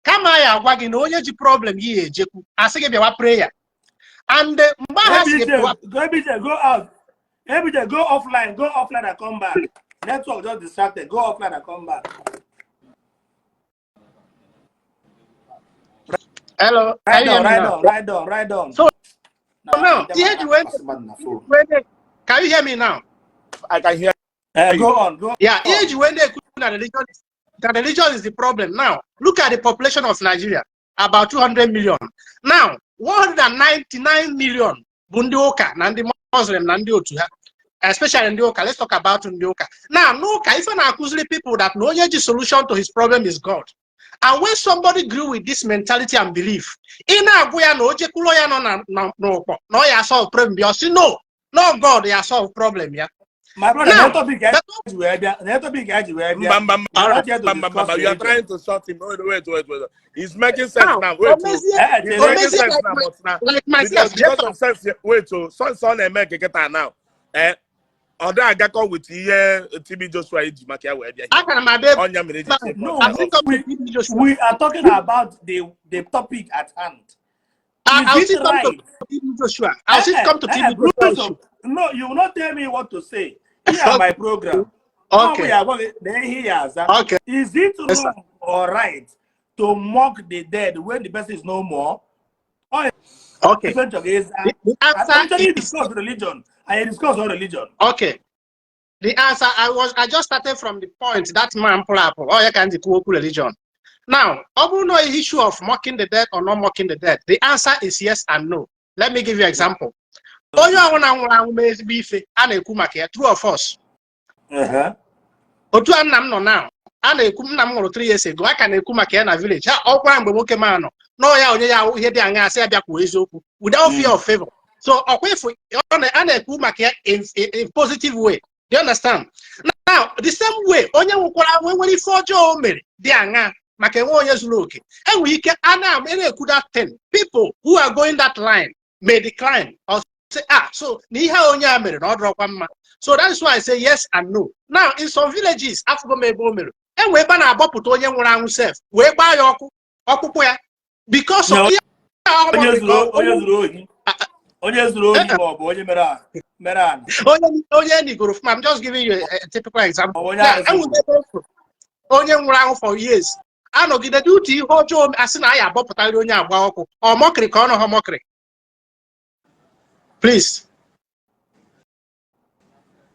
kama ya agwa gị na onye ji problem yi ya ejekwu asị gị bịawa prayer and mgbe ahụ asị gị ABJ, pụwa go ABJ, go out. ABJ, go offline and come back. Network just distracted. Go offline and come back. Hello, can Ride you hear on, me ride now? on, ride on, ride on. So Na now, ndị ihe mmadụ ji wee na-akpasị mmadụ na phone. Can you hear me now? I can hear you. Go on, go Yeah, ihe on. ji wee na-ekwu na religion is the problem. Now, look at the population of Nigeria, about 200 million. Now, 199 million bụ ndị ụka na ndị Muslim na ndị otu ha, especially ndị ụka. Let's talk about ndị ụka. Now, n'ụka, ife na-akụziri people that na onye ji solution to his problem is God. And when somebody grew with this mentality and belief, ị na-agwụ ya na o jekwuru ya nọ n'ụkpọ na ọ ya solve problem ya, ọ sị no, no God ya solve problem ya. My brother, Now, na topic anyị ji wee bịa, na topic anyị ji wee bịa. Mba, mba, mba, We are not here to mba, mba, discuss mba. You are religion. trying to shut him. Wait, wait, wait, wait. It's making sense Now, now. Wait, oh. omezie It's Chere. making omezie sense like now, my, but now like because myself, because Jeff, of sense. Wait, oh, so na-eme nke kịta now. Eh, ọ dị agakọ with ihe TB Joshua iji maka ya wee bịa here. Akara m abịa ebe Ọnya mere eji ahụ. tie No, point I'm still off. coming to TB Joshua. We are talking about the topic at hand. I'll Is it still come to right? TB Joshua. I'll still come to TB Joshua Bruce, issue. no, you will not tell me what to say. Here are my program. Okay. Then he has, Okay. Is it Yes, sir. wrong or right to mock the dead when the person is no more? Or Okay. is The answer actually is discuss religion. I discuss on religion. Okay. The answer, I just started from the point that man pull up. Oh, you can do religion. Now, ọ bụrụ na issue of mocking the dead or not mocking the dead, the answer is yes and no. Let me give you example. Onye ọbụla nwụrụ anwụ mee ezigbo ife, a na-ekwu maka ya, true or false? Otu a nna m nọ now, a na-ekwu nna m nwụrụ 3 years ago, a ka na-ekwu maka ya na village. Ha ọkwara mgbe nwoke ma nọ nọọ ya onye ya ihe dị aṅa asị ya bịa kwuo eziokwu without fear of favor. So ọkwa ifu a na-ekwu maka ya in positive way. Do you understand? Now, the same way, onye nwụkwara anwụ enwere ife ọjọọ o mere dị aṅa maka enwe onye zuru oke. Enwere ike a na-ekwu that thing. People who are going that line may decline or say, "Ah, so na ihe a onye a mere na ọ dịrọkwa mma." So that is why I say yes and no. Now, in some villages, afụgo m ebe o mere. Enwe ebe a na-agbapụta onye nwụrụ anwụ sef wee gbaa ya ọkụ ọkpụkpụ ya because of Na ihe ahụ onye ọ zuru onye zuru ohi, onye zuru ohi ma ọ bụ onye mere ana onye nigoro. I'm just giving you a typical example. ma ọ bụ onye Now, arụsị enwere ebe o kwuru, onye nwụrụ anwụ for years anọgide dị utu ihe ọjọọ asị na ya agbapụtarị onye agba ọkụ ọ mockery ka ọ nọ ha mockery. Please.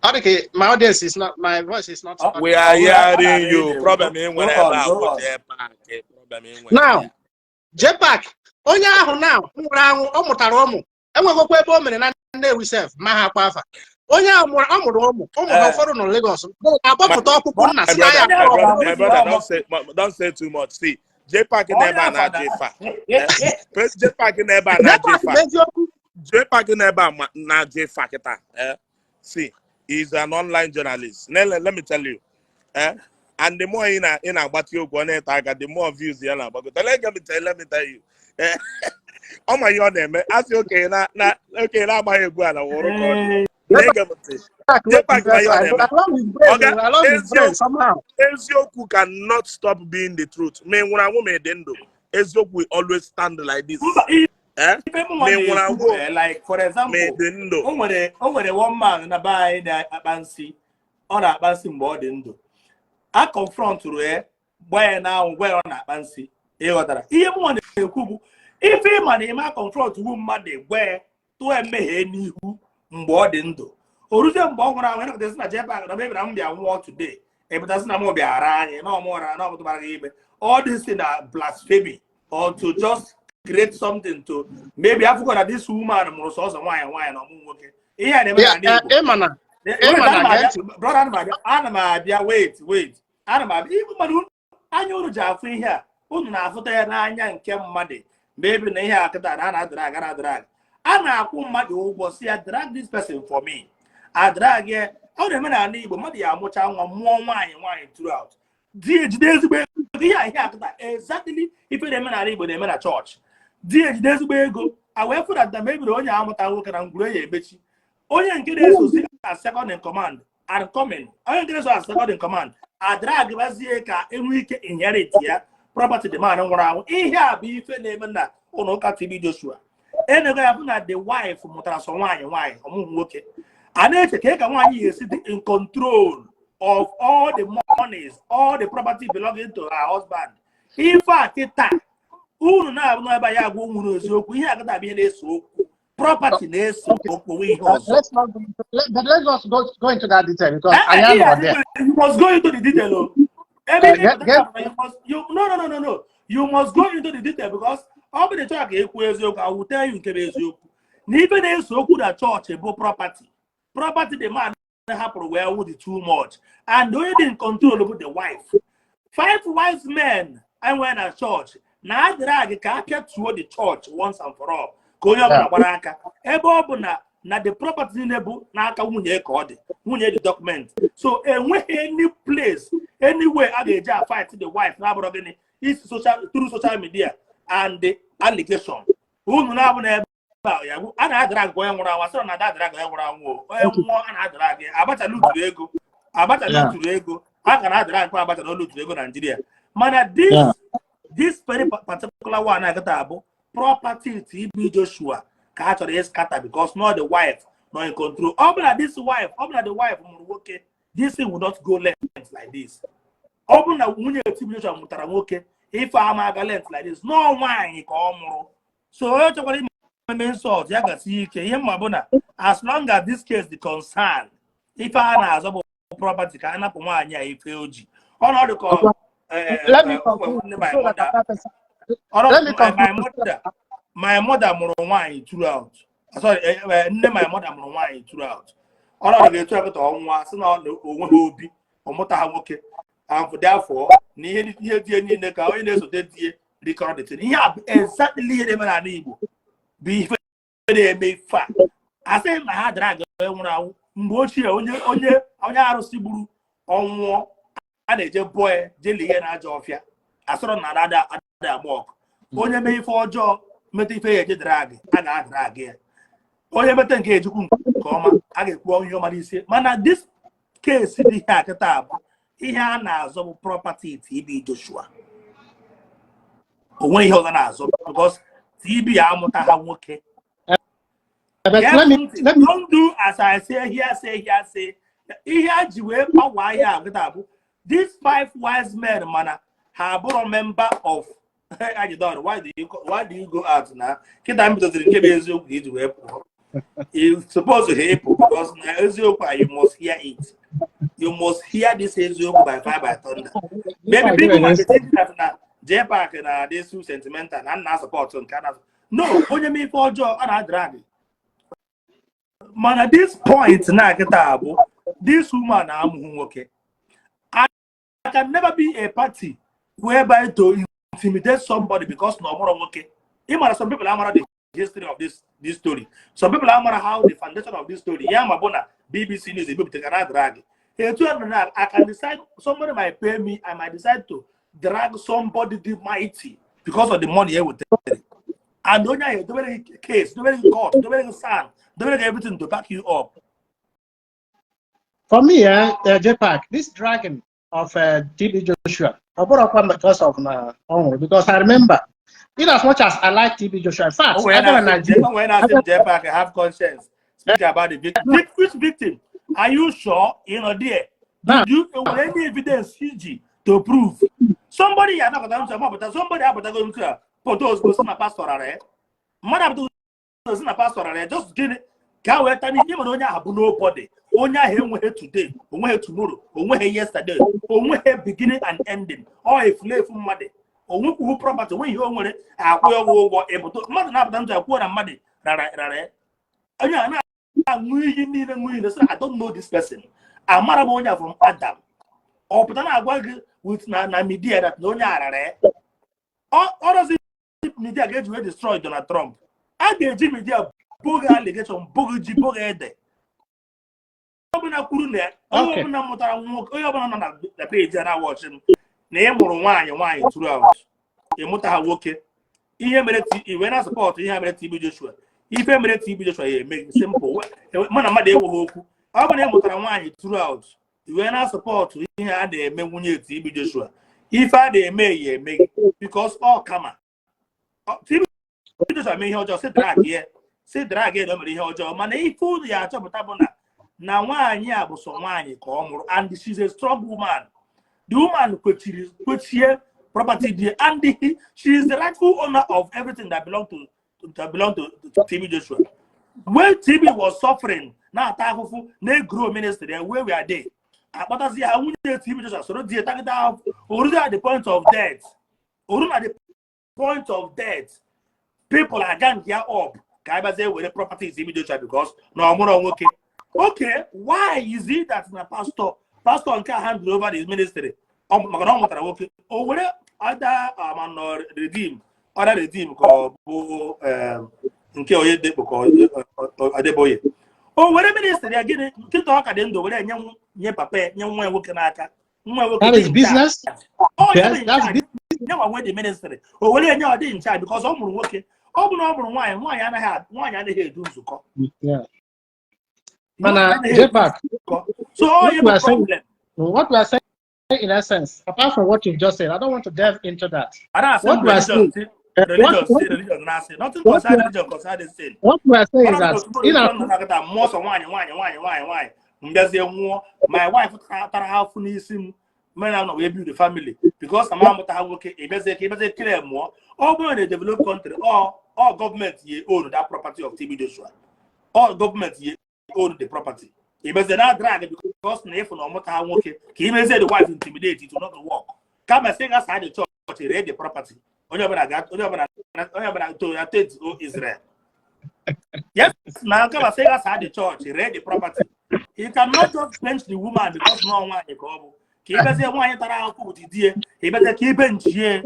Ọ dị ka my audience is not, my voice is not. We are Oh, we are hearing you. hearing Problem you. ị nwere Go ebe on, a go bụ on. JPAC. Problem ị nwere. Now, JPAC, onye ahụ now nwụrụ anwụ, ọ mụtara ụmụ, enwegokwa ebe o mere na Nnewi sef ma ha akwa afa. Onye ahụ mụrụ, ọ mụrụ ụmụ, ụmụ ha Eh. ụfọdụ nọ Lagos agbapụta ọkpụkpụ nna My si na ya brother, my akpọ brother, my This brother, one- don't say too much. See, JPAC n'ebe a na-ajụ ife a. Eh, JPAC n'ebe a na-ajụ JPAC ife a. bụ eziokwu. JPAC n'ebe a na-ajụ ife a kịta. Eh? See, he's an online journalist. Let me tell you. Eh? And the more ị na-agbatị okwu ọ na-ete aka, the more views ya na-agbagote. Let me tell you. Eh? Ọ ma ihe ọ na-eme. Asị okenye na okenye na-amaghị egwu ala wụrụ ka ọ dị. Na-ege m ntị. JPAC ma ihe ọ na-eme. I love his brain. Oga, I love his brain somehow. Eziokwu cannot stop being the truth. Ma ị nwụrụ anwụ ma ị dị ndụ, eziokwu will always stand like this. Mba, Eh? ife mụnwa Ma ị nwụrụ na-ekwu anwụ bụ, like for ma ị example, dị ndụ. O nwere one man na be anyị na-akpa nsị, ọ na-akpa nsị mgbe ọ dị ndụ. A confrontụrụ ya, gba ya n'anwụ, gwa ya ọ na-akpa nsị. Ịghọtara ihe mụnwa na-ekwu bụ ife ịma na ịma confront wu mmadụ, gwa ya tụọ mmehie n'ihu mgbe ọ dị ndụ, o ruzie mgbe ọ nwụrụ anwụ, ịnọkọtasị na JPAC na mebiri m bịa nwụọ today, ịpụtasị na m bịara anyị na ọmụra na ọmụtụbara gị ime. All this thing na blasphemy or to just create something to maybe afụkọ na this woman mụrụ sọsọ nwaanyị nwaanyị na ọmụ nwoke. Ihe a na-eme Ya, n'ala Igbo. ịma na Wait, ịma ana m na gee abịa ntị. Brother, ana m abịa, ana m abịa, wait, wait, ana m abịa. Ibu mmadụ anya unu ji afụ ihe a, unu na-afụta ya n'anya nke mmadụ, maybe na ihe a kịta na a na-adrag, a na-adrag, a na-akwụ mmadụ ụgwọ si ya, "Drag this person for me." A drag ya. Ọ na-eme n'ala Igbo, mmadụ ya amụcha nwa, mụọ nwaanyị nwaanyị throughout, di ejide ezigbo ego. Ihe a kịta, exactly ife na-eme n'ala Igbo na-eme na chọọchị. Di ejide ezigbo ego, a wee fụ na mebiri onye amụta nwoke na ngwuru ya emechi. Onye nke na-esozi as second in command and coming, onye nke na-eso as second in command adragbazie ka enwe ike inherit ya property the man nwụrụ anwụ. Ihe a bụ ife na-eme na ụlọ ụka TB Joshua. Enego ya bụ na the wife mụtara sọ nwaanyị nwaanyị, ọmụmụ nwoke. A na-eche ka nwaanyị ga-esi dị in control of all the monies, all the property belonging to her husband. Ife a kịta Unu na-abụ n'ebe ya agwa ụmụ eziokwu. Ihe agada abụ ihe na-ese okwu, property na-ese okwu, onwe ihe ọzọ. Let's not go into, let, but let's just go into that detail because Eh, I eh, am yeah, not there. You must go into the detail. Oh. Every you must, you, no. You must go into the detail because ọ bụ na chọọ ka ekwu eziokwu, I will tell you nke bụ eziokwu. Na ife na-ese okwu na chọọchị bụ property. Property the man hapụrụ wee wụ dị too much. And onye dị in control bụ the wife. Five wise men enwere na chọọchị na drag ka a pịatuo the church once and for all, ka onye ọbụla gbara aka, ebe ọ bụ na the property niile bụ n'aka nwunye, ka ọ dị nwunye the document. So enweghị any place, anywhere a ga-eji a fight the wife na-abụrụ gịnị isi social, through social media and the allegation. Unu na-abụ na ebe a ya bụ a na-adara onye nwụrụ anwụ, asịrị na ada adara onye nwụrụ anwụ o. Onye nwụọ, a na-adara gị. Abacha luturu ego, Abacha luturu ego, a ka na-adara nkwa Abacha na o luturu ego Naijiria. Mana this this very particular one agata abụ property TB Joshua ka a chọrọ ịscatter because not the wife nọ in control. Ọ bụ na this wife, ọ bụ na the wife mụrụ nwoke, this thing will not go length like this. Ọ bụ na nwunye TB Joshua mụtara nwoke, ife ama aga length like this. Nọọ nwaanyị ka ọ mụrụ. So onye chọkwara ime insult ya gasị ike. Ihe mma bụ na as long as this case dị concern, ife a na-azọ bụ property, ka a napụ nwaanyị a ife o ji ọnọdụ ka Let me conclude my so that mother another person. ọrụ Let me my conclude. mother mụrụ nwaanyị throughout. Sorry, nne my mother mụrụ nwaanyị throughout. Ọnọdụ ga-etu akụta ọnwa sị na onwe ha obi ọmụta ha nwoke, and for therefore na ihe die niile ka onye na-esote die rikọrọ the thing. Ihe a bụ exactly ihe na-eme n'ala Igbo, bụ ife na-eme ife a. Asị na ha dara aga onye nwụrụ anwụ. Mgbe ochie, onye arụsị gburu, ọnwụọ, a na-eje bụọ ya, jee lie ya n'ajọ ọfịa. Asọrọ na ada ada agba ọkụ. Onye mee ife ọjọọ, meta ife ya eje drag, a ga-adrag ya. Onye meta nke ejikwu nke ọma, a ga-ekwu ihe ọma n'isi. Mana this case dị ihe a kịta bụ ihe a na-azọ bụ property TB Joshua. Onwe ihe ọzọ na-azọ because TB amụta ha nwoke. But Gee let me ntị, let me don't do as I say here, say here, say ihe a ji wee gbanwee ihe a kịta bụ these five wise men, mana ha abụrụ member of Ajidon. Why do you go out na kịta m bidoziri nke bụ eziokwu ka iji wee pụọ? You suppose to ịpụ because na eziokwu a, you must hear it. You must hear this eziokwu by fire, by thunder. Maybe people might be thinking that na JPAC na dị too sentimental na nna support nke a na no onye mee ife ọjọọ, a na-adrag. Mana this point na kịta bụ this woman na-amụghị nwoke. I can never be a party whereby to intimidate somebody because na ọ mụrụ nwoke. Ị mara, some people amara the history of this story. Some people amara how the foundation of this story ya ma bụ na BBC News ebipụta ka na drag etu a na I can decide somebody might pay me, I might decide to drag somebody the mighty because of the money e wetere, and onye ahụ edobere gị case, dobere gị court, dobere gị SAN, dobere gị everything to back you up. For me, JPAC, this dragging of TB Joshua, I brought up because of na ọnwụ, because I remember, in as much as I like TB Joshua, in fact, O I got a Nigeria. nwere na-asị m, "JPAC, have conscience, speak about the victim." Which victim? Are you sure you know there? Now, Did you enwere any evidence iji to prove somebody ya anakọta ntụ amapụta? Somebody apụtago ntụ a pụta ozugbo si na pastor rara ya. Mmadụ apụtago si na pastor rara ya, just gịnị ka a wee ta n'ihe mana onye ahụ bụ nobody. Onye ahụ enweghị today, onweghị tomorrow, onweghị yesterday, onweghị beginning and ending. Ọ efulefu mmadụ, onwekwughị property, onweghị ihe o nwere akwụ ya ụgwọ ịpụta. Mmadụ na-apụta ntụ akwuo na mmadụ rara rara ya. Onye a na-aṅụ iyi niile, ṅụ iyi na sị, "I don't know this person, amara m onye a from Adam." Ọ pụta na-agwa gị with na media that na onye a rara ya. Ọrọzi media ga-eji wee destroy Donald Trump. A ga-eji media boghị allegation, boghị ji, boghị ede. Onye ọbụla kwuru na onye ọbụla mụtara nwoke, onye ọbụla nọ na page a na-awatch m, na ị mụrụ nwaanyị nwaanyị throughout, ịmụta ha nwoke, ihe mere iwe na support ihe mere TB Joshua, ife mere TB Joshua ya eme gị. Simple. Mụ na mmadụ enweghị okwu. Ọ bụrụ na ị mụtara nwaanyị throughout, iwe na support ihe a na-eme nwunye TB Joshua, ife a na-eme ya eme gị, because ọ kama TB Joshua mee ihe ọjọọ, si drag ya, si drag ya na o mere ihe ọjọọ. Mana ife unu ya achọpụta bụ na nwaanyị a bụ sọ nwaanyị ka ọ mụrụ, and she's a strong woman. The woman kwechiri kwechie. Property there, and she is the rightful owner of everything that belong to TB Joshua. When TB was suffering, na-ata ahụhụ, na-grow ministry there, where we are there, akpatazi ya nwunye TB Joshua soro di ya tagide ahụhụ, oruzi at the point of death, oru na the point of death, people are gang ya up ka abazie were properties TB Joshua because na ọ mụrụ nwoke. Okay, why is it that na pastor nke a handle over his ministry, maka na ọ mụtara nwoke, o were other amanọ Redeem, other Redeem, ka ọ bụ nke onye dekpo ka Adeboye, o were ministry ya, gịnị, nkịta ọ ka dị ndụ, were nye nye papa ya, nye nwa ya nwoke n'aka, nwa ya nwoke That dị is in business. charge. Ọ ya Yes, dị in that's charge. Nye nwa nwe the ministry, o were nye, ọ dị in charge because ọ mụrụ nwoke. Ọ bụ na ọ mụrụ nwaanyị, nwaanyị anaghị edu nzukọ. Mana Nwaanyị anaghị edu JPAC, nzukọ. So ọ what ya we bụ are saying, problem. What we are saying in essence, apart from what you've just said, I don't want to delve into that. A na-asị What m we are religion saying, si what, religion what, si religion na-asị nothing what concern we are, religion concern this thing. What we are saying is Ọ that na in our na-akịta mmụọ sọ nwaanyị, nwaanyị, nwaanyị, nwaanyị, nwaanyị, mbịazie nwụọ, my wife tara afụ n'isi m, mere na wee build the family because na m amụta ha nwoke, ịbịazie ka ịbịazie kere mụọ. Ọ bụrụ na develop country, ọ gọọmenti ye own that property of TB Joshua, ọ gọọmenti ye own the property. Ịbịazie na drag because na ịfụ na ọmụta ha nwoke, ka imezie the wife intimidate, it will not work. Kama sị ga saa the church, ree the property, onye ọbụla ga onye ọbụla to ya tent o Israel. Yes, na kama sị ga saa the church, ree the property. You cannot just bench the woman because na nwaanyị ka ọ bụ, ka ịbịazie nwaanyị tara ahụhụ with di ya, ịbịazie ka ibe nchie.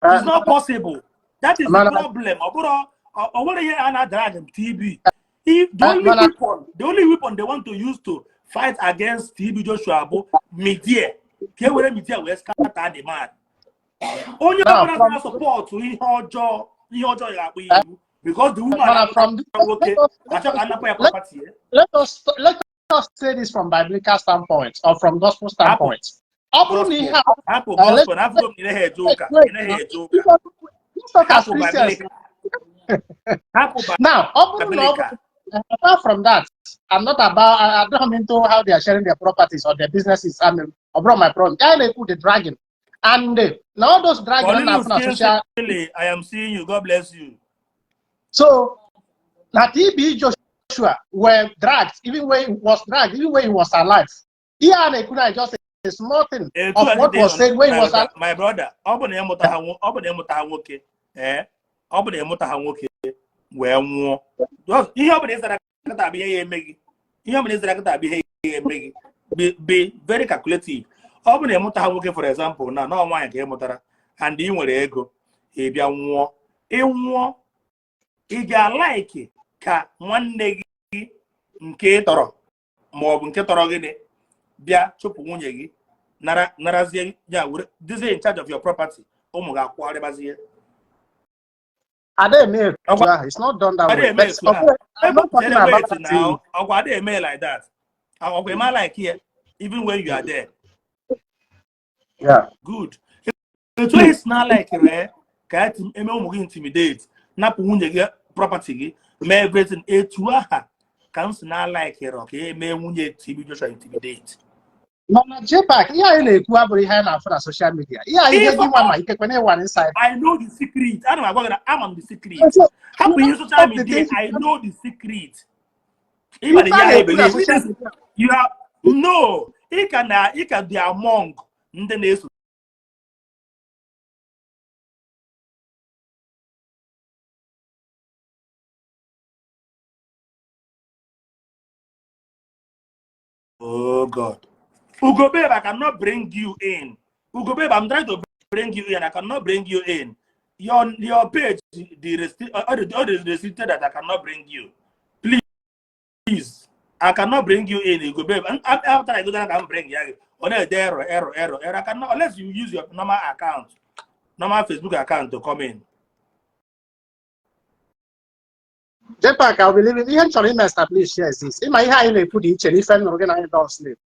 It's not possible. That is the problem. Ọ bụrụ ọ nwere ihe a na-drag TB. If the only weapon, the only weapon they want to use to fight against TB Joshua bụ media, ka e were media wee scatter the man. Onye ọbụla na-support ihe ọjọọ, ihe ọjọọ ya akpụ iwu because the woman Mana from this, nwoke let us, achọ ka anapụ ya property ya. Let us say this from biblical standpoint or from gospel standpoint. Ọ bụrụ na ihe a Hapụ let gospel na afọ m, ị naghị eje ụka, wait, ị naghị eje ụka. Let's talk as Hapụ Christians. biblical, hapụ Now, ọ bụrụ na ọ biblical. Apart from that, I'm not about, I don't into how they are sharing their properties or their businesses. I mean, ọ bụrụ my problem. Ya na-ekwu the dragging. And now all those dragging Cornelius na social. Kinsley, I am seeing you. God bless you. So, na TB Joshua were dragged, even when he was dragged, even when he was alive. Ihe a na-ekwu na is just a small thing Etu of a what dị was said when he my was brother, alive. my brother, ọ bụ na ịmụta ha nwoke, ee, ọ bụ na ịmụta ha nwoke wee nwụọ. Just ihe ọ bụla ịzara kịta bụ ihe ya eme gị. Ihe ọ bụla ịzara kịta bụ ihe ya eme gị. Be very calculative. Ọ bụ na ịmụta ha nwoke, for example, na nọọ nwaanyị ka ị mụtara and ị nwere ego, ị bịa nwụọ. Ị nwụọ, ị ga-alike ka nwanne gị nke ị tọrọ ma ọ bụ nke tọrọ gịnị bịa chụpụ nwunye gị, nara narazie ya, were dizie in charge of your property, ụmụ ga-akwụgharịbazie? Ada eme etu Ọgwa- ahụ. It's not done that Ada way. eme But etu ahụ. I'm not talking about Wait that. now, ọgwa ada eme like that. Ọgwa eme like here even when you are there. Good. Etu esi na like ree ka eme ụmụ gị intimidate, napụ nwunye gị property gị, mee everything etu aha, ka m si na like rọ ka eme nwunye TB Joshua intimidate. Mana JPAC, ihe anyị na-ekwu abụrụ ihe anyị na-afụ na social media. Ihe anyị ihe gị nwa ma ikekwe na ịwa inside. I know the secret. Ana m agwa gị na ama m the secret. So, Hapụ ihe social the media. things- I know the secret. Ịma na Ife a ihe I na-ekwu na believe. social media. You are no, ị ka na ị ka dị among ndị na-eso. Oh God. Ugo babe, I cannot bring you in. Ugo babe, I'm trying to bring you in. I cannot bring you in. Your page, the restricted that I cannot bring you. Please, I cannot bring you in, Ugo babe. And after I go down, I can bring you. On there, error, error, error, error. I cannot unless you use your normal account, normal Facebook account to come in. JPAC, I believe ihe m chọrọ ime establish here is this. Ịma ihe anyị na-ekwu dị iche n'ife m nụrụ gị na anyị don sleep.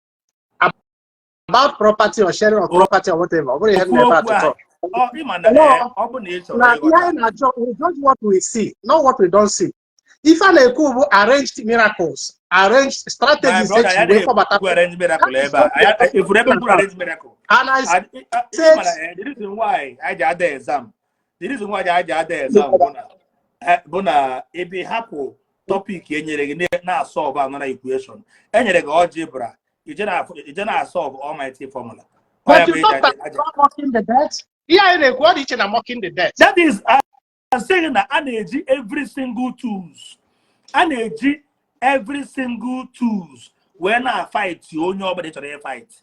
About property or sharing of property or whatever. Ọ bụrụ ihe m Okwu na-ebe okwu a, atụtọ. ọ ịma na No. ọ bụ na ị chọrọ Na ihe ịghọta. anyị na-ajọ, we judge what we see, not what we don't see. Ife a na-ekwu bụ arranged miracles, arranged My strategies brother, eji ya wee kpọbata. na-ekwu arrange miracle That is ebe a. what we are talking Ifuru ebe mkpụrụ about. arrange miracle. And I said, The reason why I ji ada exam, the reason why I ji ada exam bụ na ebe hapụ topic e nyere gị na-asolve another equation. E nyere gị algebra, ije na-asolve almighty formula. Ọ ya But bụ you eji thought that aja. not mocking the dead. Ihe anyị na-ekwu, ọ dị iche na mocking the dead. That is, I'm saying na a na-eji every single tools. A na-eji every single tools wee na-fight onye ọbụla ị chọrọ ịfight.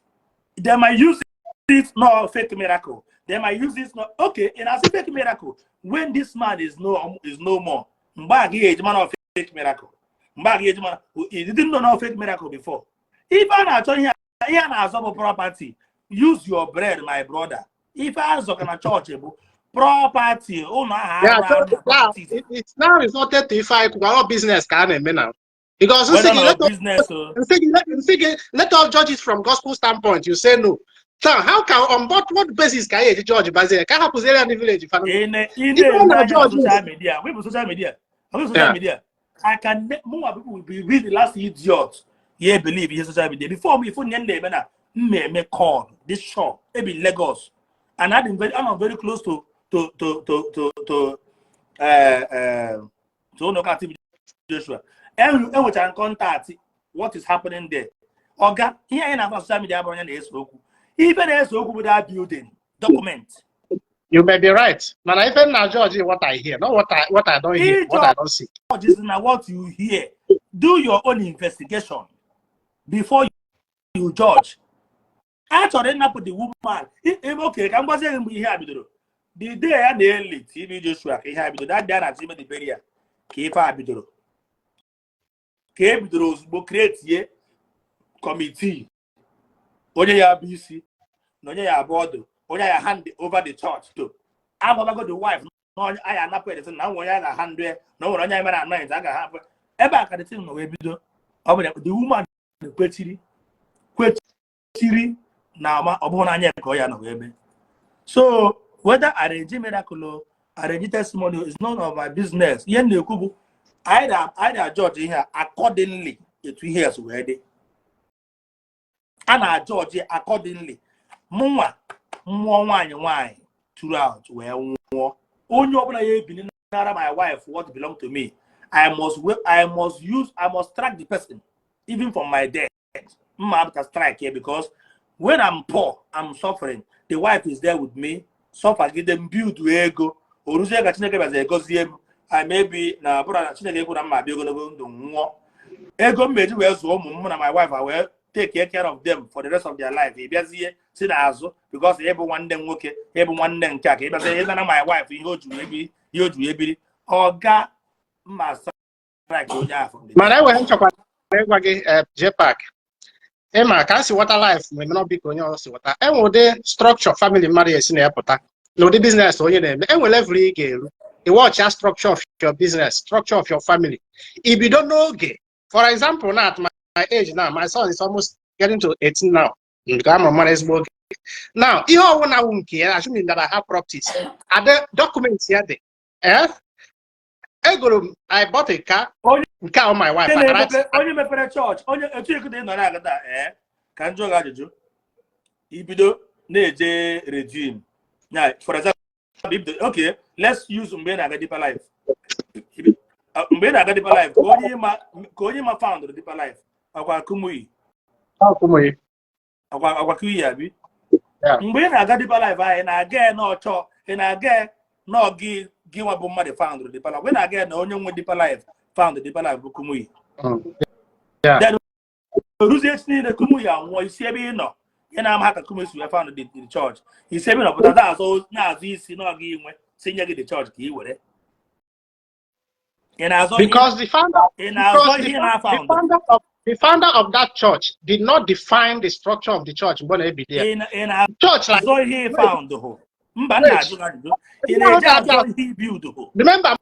They might use it no fake miracle. They might use this no okay in as fake miracle when this man is no more. Mgbe a gaghị eji mana of fake miracle. Mgbe a gaghị eji mana you didn't know no fake miracle before. Ife a na-achọ, ihe a na-azọ bụ property. Use your brain, my brother. Ife azọ ka na chọọchị bụ property ụlọ ahụ Yeah, arụ so arụ na now properties. it's now resulted to ife anyị kwukwara, all business ka a na-eme now. Because nsị Whether gị na let us business o. nsị gị let us judge it from gospel standpoint. You say no. So how can on what basis ka anyị eji judge bazie ka a hapụziere ya ndị village fa? Ị Ife ọ na-ele anya na na-judge social media, wepụ social media, ọ social media. I can mụnwa, people will be the last idiot ya believe ihe social media before m ifu nye m na-eme na m na-eme call this shop ebi Lagos and I'm very close to ụlọ ụka TV Joshua. Enwechara m contact. What is happening there, oga? Ihe anyị na-afụ na social media abụrụ onye na-ese okwu. Ife na-ese okwu bụ that building document. You may be right. Mana ife m na judge, what I hear, not what I don't hear, what I don't see. Judge is na what you hear. Do your own investigation before you judge. A chọrọ ịnapụ the woman ebe oke ka m gwazie gị. Mgbe ihe a bidoro, the day ya na-eli TB Joshua ka ihe a bidoro. That day a na-achọ ime the burial ka ife a bidoro, ka e bidoro ozugbo create committee, onye ya bụ isi na onye ya abụ ọdụ, onye ya hand over the church to agbabago the wife na onye anyị anapụ edesi na nwe onye a ga-hand ya na o nwere onye anyị mere anoint a ga-ahapụ ebe a ka the thing nọ wee bido. Ọ bụ na the woman kwechiri na ama ọ bụghị n'anya ka ọ ya nọ wee mee. So whether arrange miracle o arrange testimony is none of my business. Ihe m na-ekwu bụ anyị na judge ihe a accordingly etu ihe si wee dị. A na-ajudge accordingly. Mụnwa mmụọ nwaanyị throughout wee nwụọ, onye ọbụla ya ebili nara my wife what belong to me, I must strike the person even from my death. Mma apụta strike here because when I'm poor, I'm suffering, the wife is there with me, suffer gide m, build ego o ruzie ka Chineke bịazi egozie m. I maybe na bụrụ na Chineke ekwu na mma abịa ogologo ndụ nwụọ, ego m meji wee zụọ ụmụ m na my wife, I wee take care of them for the rest of their life. Ị bịazie si n'azụ because ị bụ nwanne m nwoke, ị bụ nwanne nke a, ka ị bịazie ịnara my wife ihe o ji wee biri, ihe o ji wee biri, ọga mma strike onye ahụ from the Mana enwere nchọkwa ịgwa gị, JPAC, ịma ka a si ghọta life ma emere biko onye ọzọ si ghọta. Enwe ụdị structure family mmadụ esi na ya pụta na ụdị business onye na-eme. Enwe level ị ga-eru, ị watch ya, structure of your business, structure of your family, ibido n'oge. For example, now at my age now, my son is almost getting to 18 now, nke ama mara ezigbo oge now, ihe ọwụna wụ nke ya, assuming that I have properties, ade documents ya dị, egoro m, I bought a car. Onye nke a my wife onye I write onye mepere chọọchị, onye etu ekude nọ na-agata ee, ka m jụọ gị ajụjụ. Ibido na-eje Redeem ya, for example, ibido, okay, let's use mgbe ị na-aga Deeper Life. Mgbe ị na-aga Deeper Life, ka onye ma found Deeper Life, ọkwa Kumuyi? Ọkụmụghị. Ọkwa Kumuyi abi? Yeah. Mgbe ị na-aga Deeper Life ahụ, ị na-aga ya n'ọchọ, ị na-aga ya nọọ gị, gị nwa bụ mmadụ found Deeper Life. Mgbe ị na-aga ya na onye nwe Deeper Life, found Deeper Life bụ Kumuyi. Then ruzie echi niile Kumuyi anwụọ, isi ebe ị nọ, ị na-ama ha ka Kumuyi si wee found the church, isi ebe ị nọ pụta na-azụ isi n'ọga inwe si nye gị the church ka ị were. Ị na-azọ ihe Because the founder ị na-azọ because the, ihe na the found founder of that church did not define the structure of the church mgbe ọ na-ebido ya. Ị na-azọ Church like ihe ị found hụ. Mba, m na-ajụ gị ajụjụ. Ị na-eje azọ ihe i build hụ? Remember,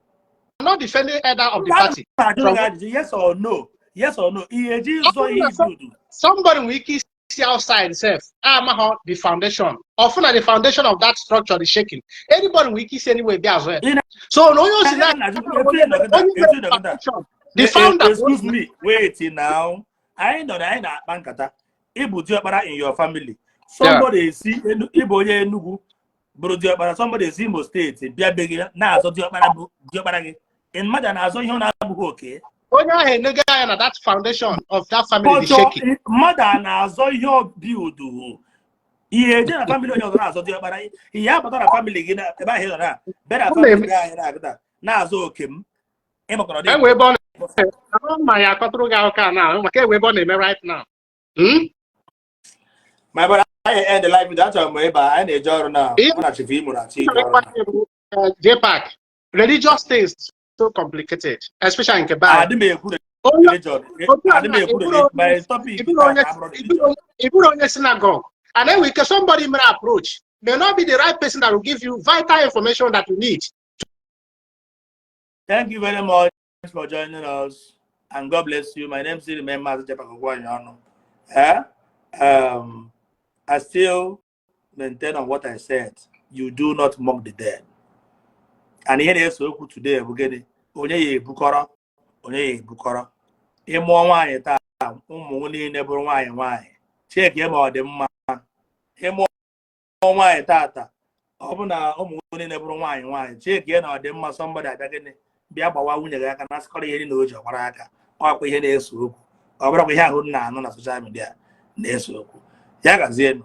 I'm not defending either of the Mba, party. m na-ajụ From gị ajụjụ, yes or no, yes or no. Ị eji Ọ zọ bụrụ ihe na i build? Somebody nwere ike si outside sef amaghọ the foundation, ọfụ na the foundation of that structure is shaking, anybody nwere ike isi anywhere bịa azụ ya. So na onye osi na onye mere foundation, the founder. Excuse me, wait now. Anyị nọ na anyị na-akpa nkata. Ịbụ diọkpara in your family, somebody esi ịbụ onye Enugu bụrụ diọkpara, somebody esi Imo State bịa be gị na-azọ diọkpara, bụ diọkpara gị. In mmadụ na-azọ ihe ọ na-abụghị oke. Onye ahụ enego anya na that foundation of that family dị But shaking. Mmadụ a na-azọ ihe obi udu ihe eje na family onye ọzọ na-azọ diọkpara, ihe abata na family gị na ebe ahụ ị nọ na bịa na Ọ family na-eme. gị anyị na-agụta na-azọ oke m ịmakọrọ dị. Enwe ebe ọ na ma ya akọtụrụ gị akụkọ a na maka enwe ebe ọ na-eme right now. My brother, anyị end the live video. Achọrọ m ịba, anyị na-eje ọrụ na Ihe mụ na Chief Imo na-achọ ije ọrụ na JPAC, religious things so complicated, especially nke be anyị. Adị m ekwu Onye religion. Otu a Adị m na ekwu ịbụrụ my topic ịbụrụ onye taa abụrụ religion. Ịbụrụ onye synagogue and then we somebody may approach may not be the right person that will give you vital information that you need. Thank you very much for joining us and God bless you. My name is Maazị JPAC Ogwuanyionu. Eh? I still maintain on what I said. You do not mock the dead. And ihe na-ese okwu today bụ gịnị? Onye ya ebukọrọ? Onye ya ebukọrọ? Ịmụọ nwaanyị taa, ụmụ niile bụrụ nwaanyị nwaanyị. Chekie ma ọ dị mma. Ịmụọ nwaanyị tata, ọ bụ na ụmụ niile bụrụ nwaanyị nwaanyị, chekie na ọ dị mma. Somebody abịa gịnị? Bịa gbawa nwunye gị aka na asịkọrọ ihe niile o ji ọgbara aka. Ọkwa ihe na-ese okwu. Ọ bụrụkwa ihe ahụ m na-anụ na social media na-ese okwu. Ya gazienụ.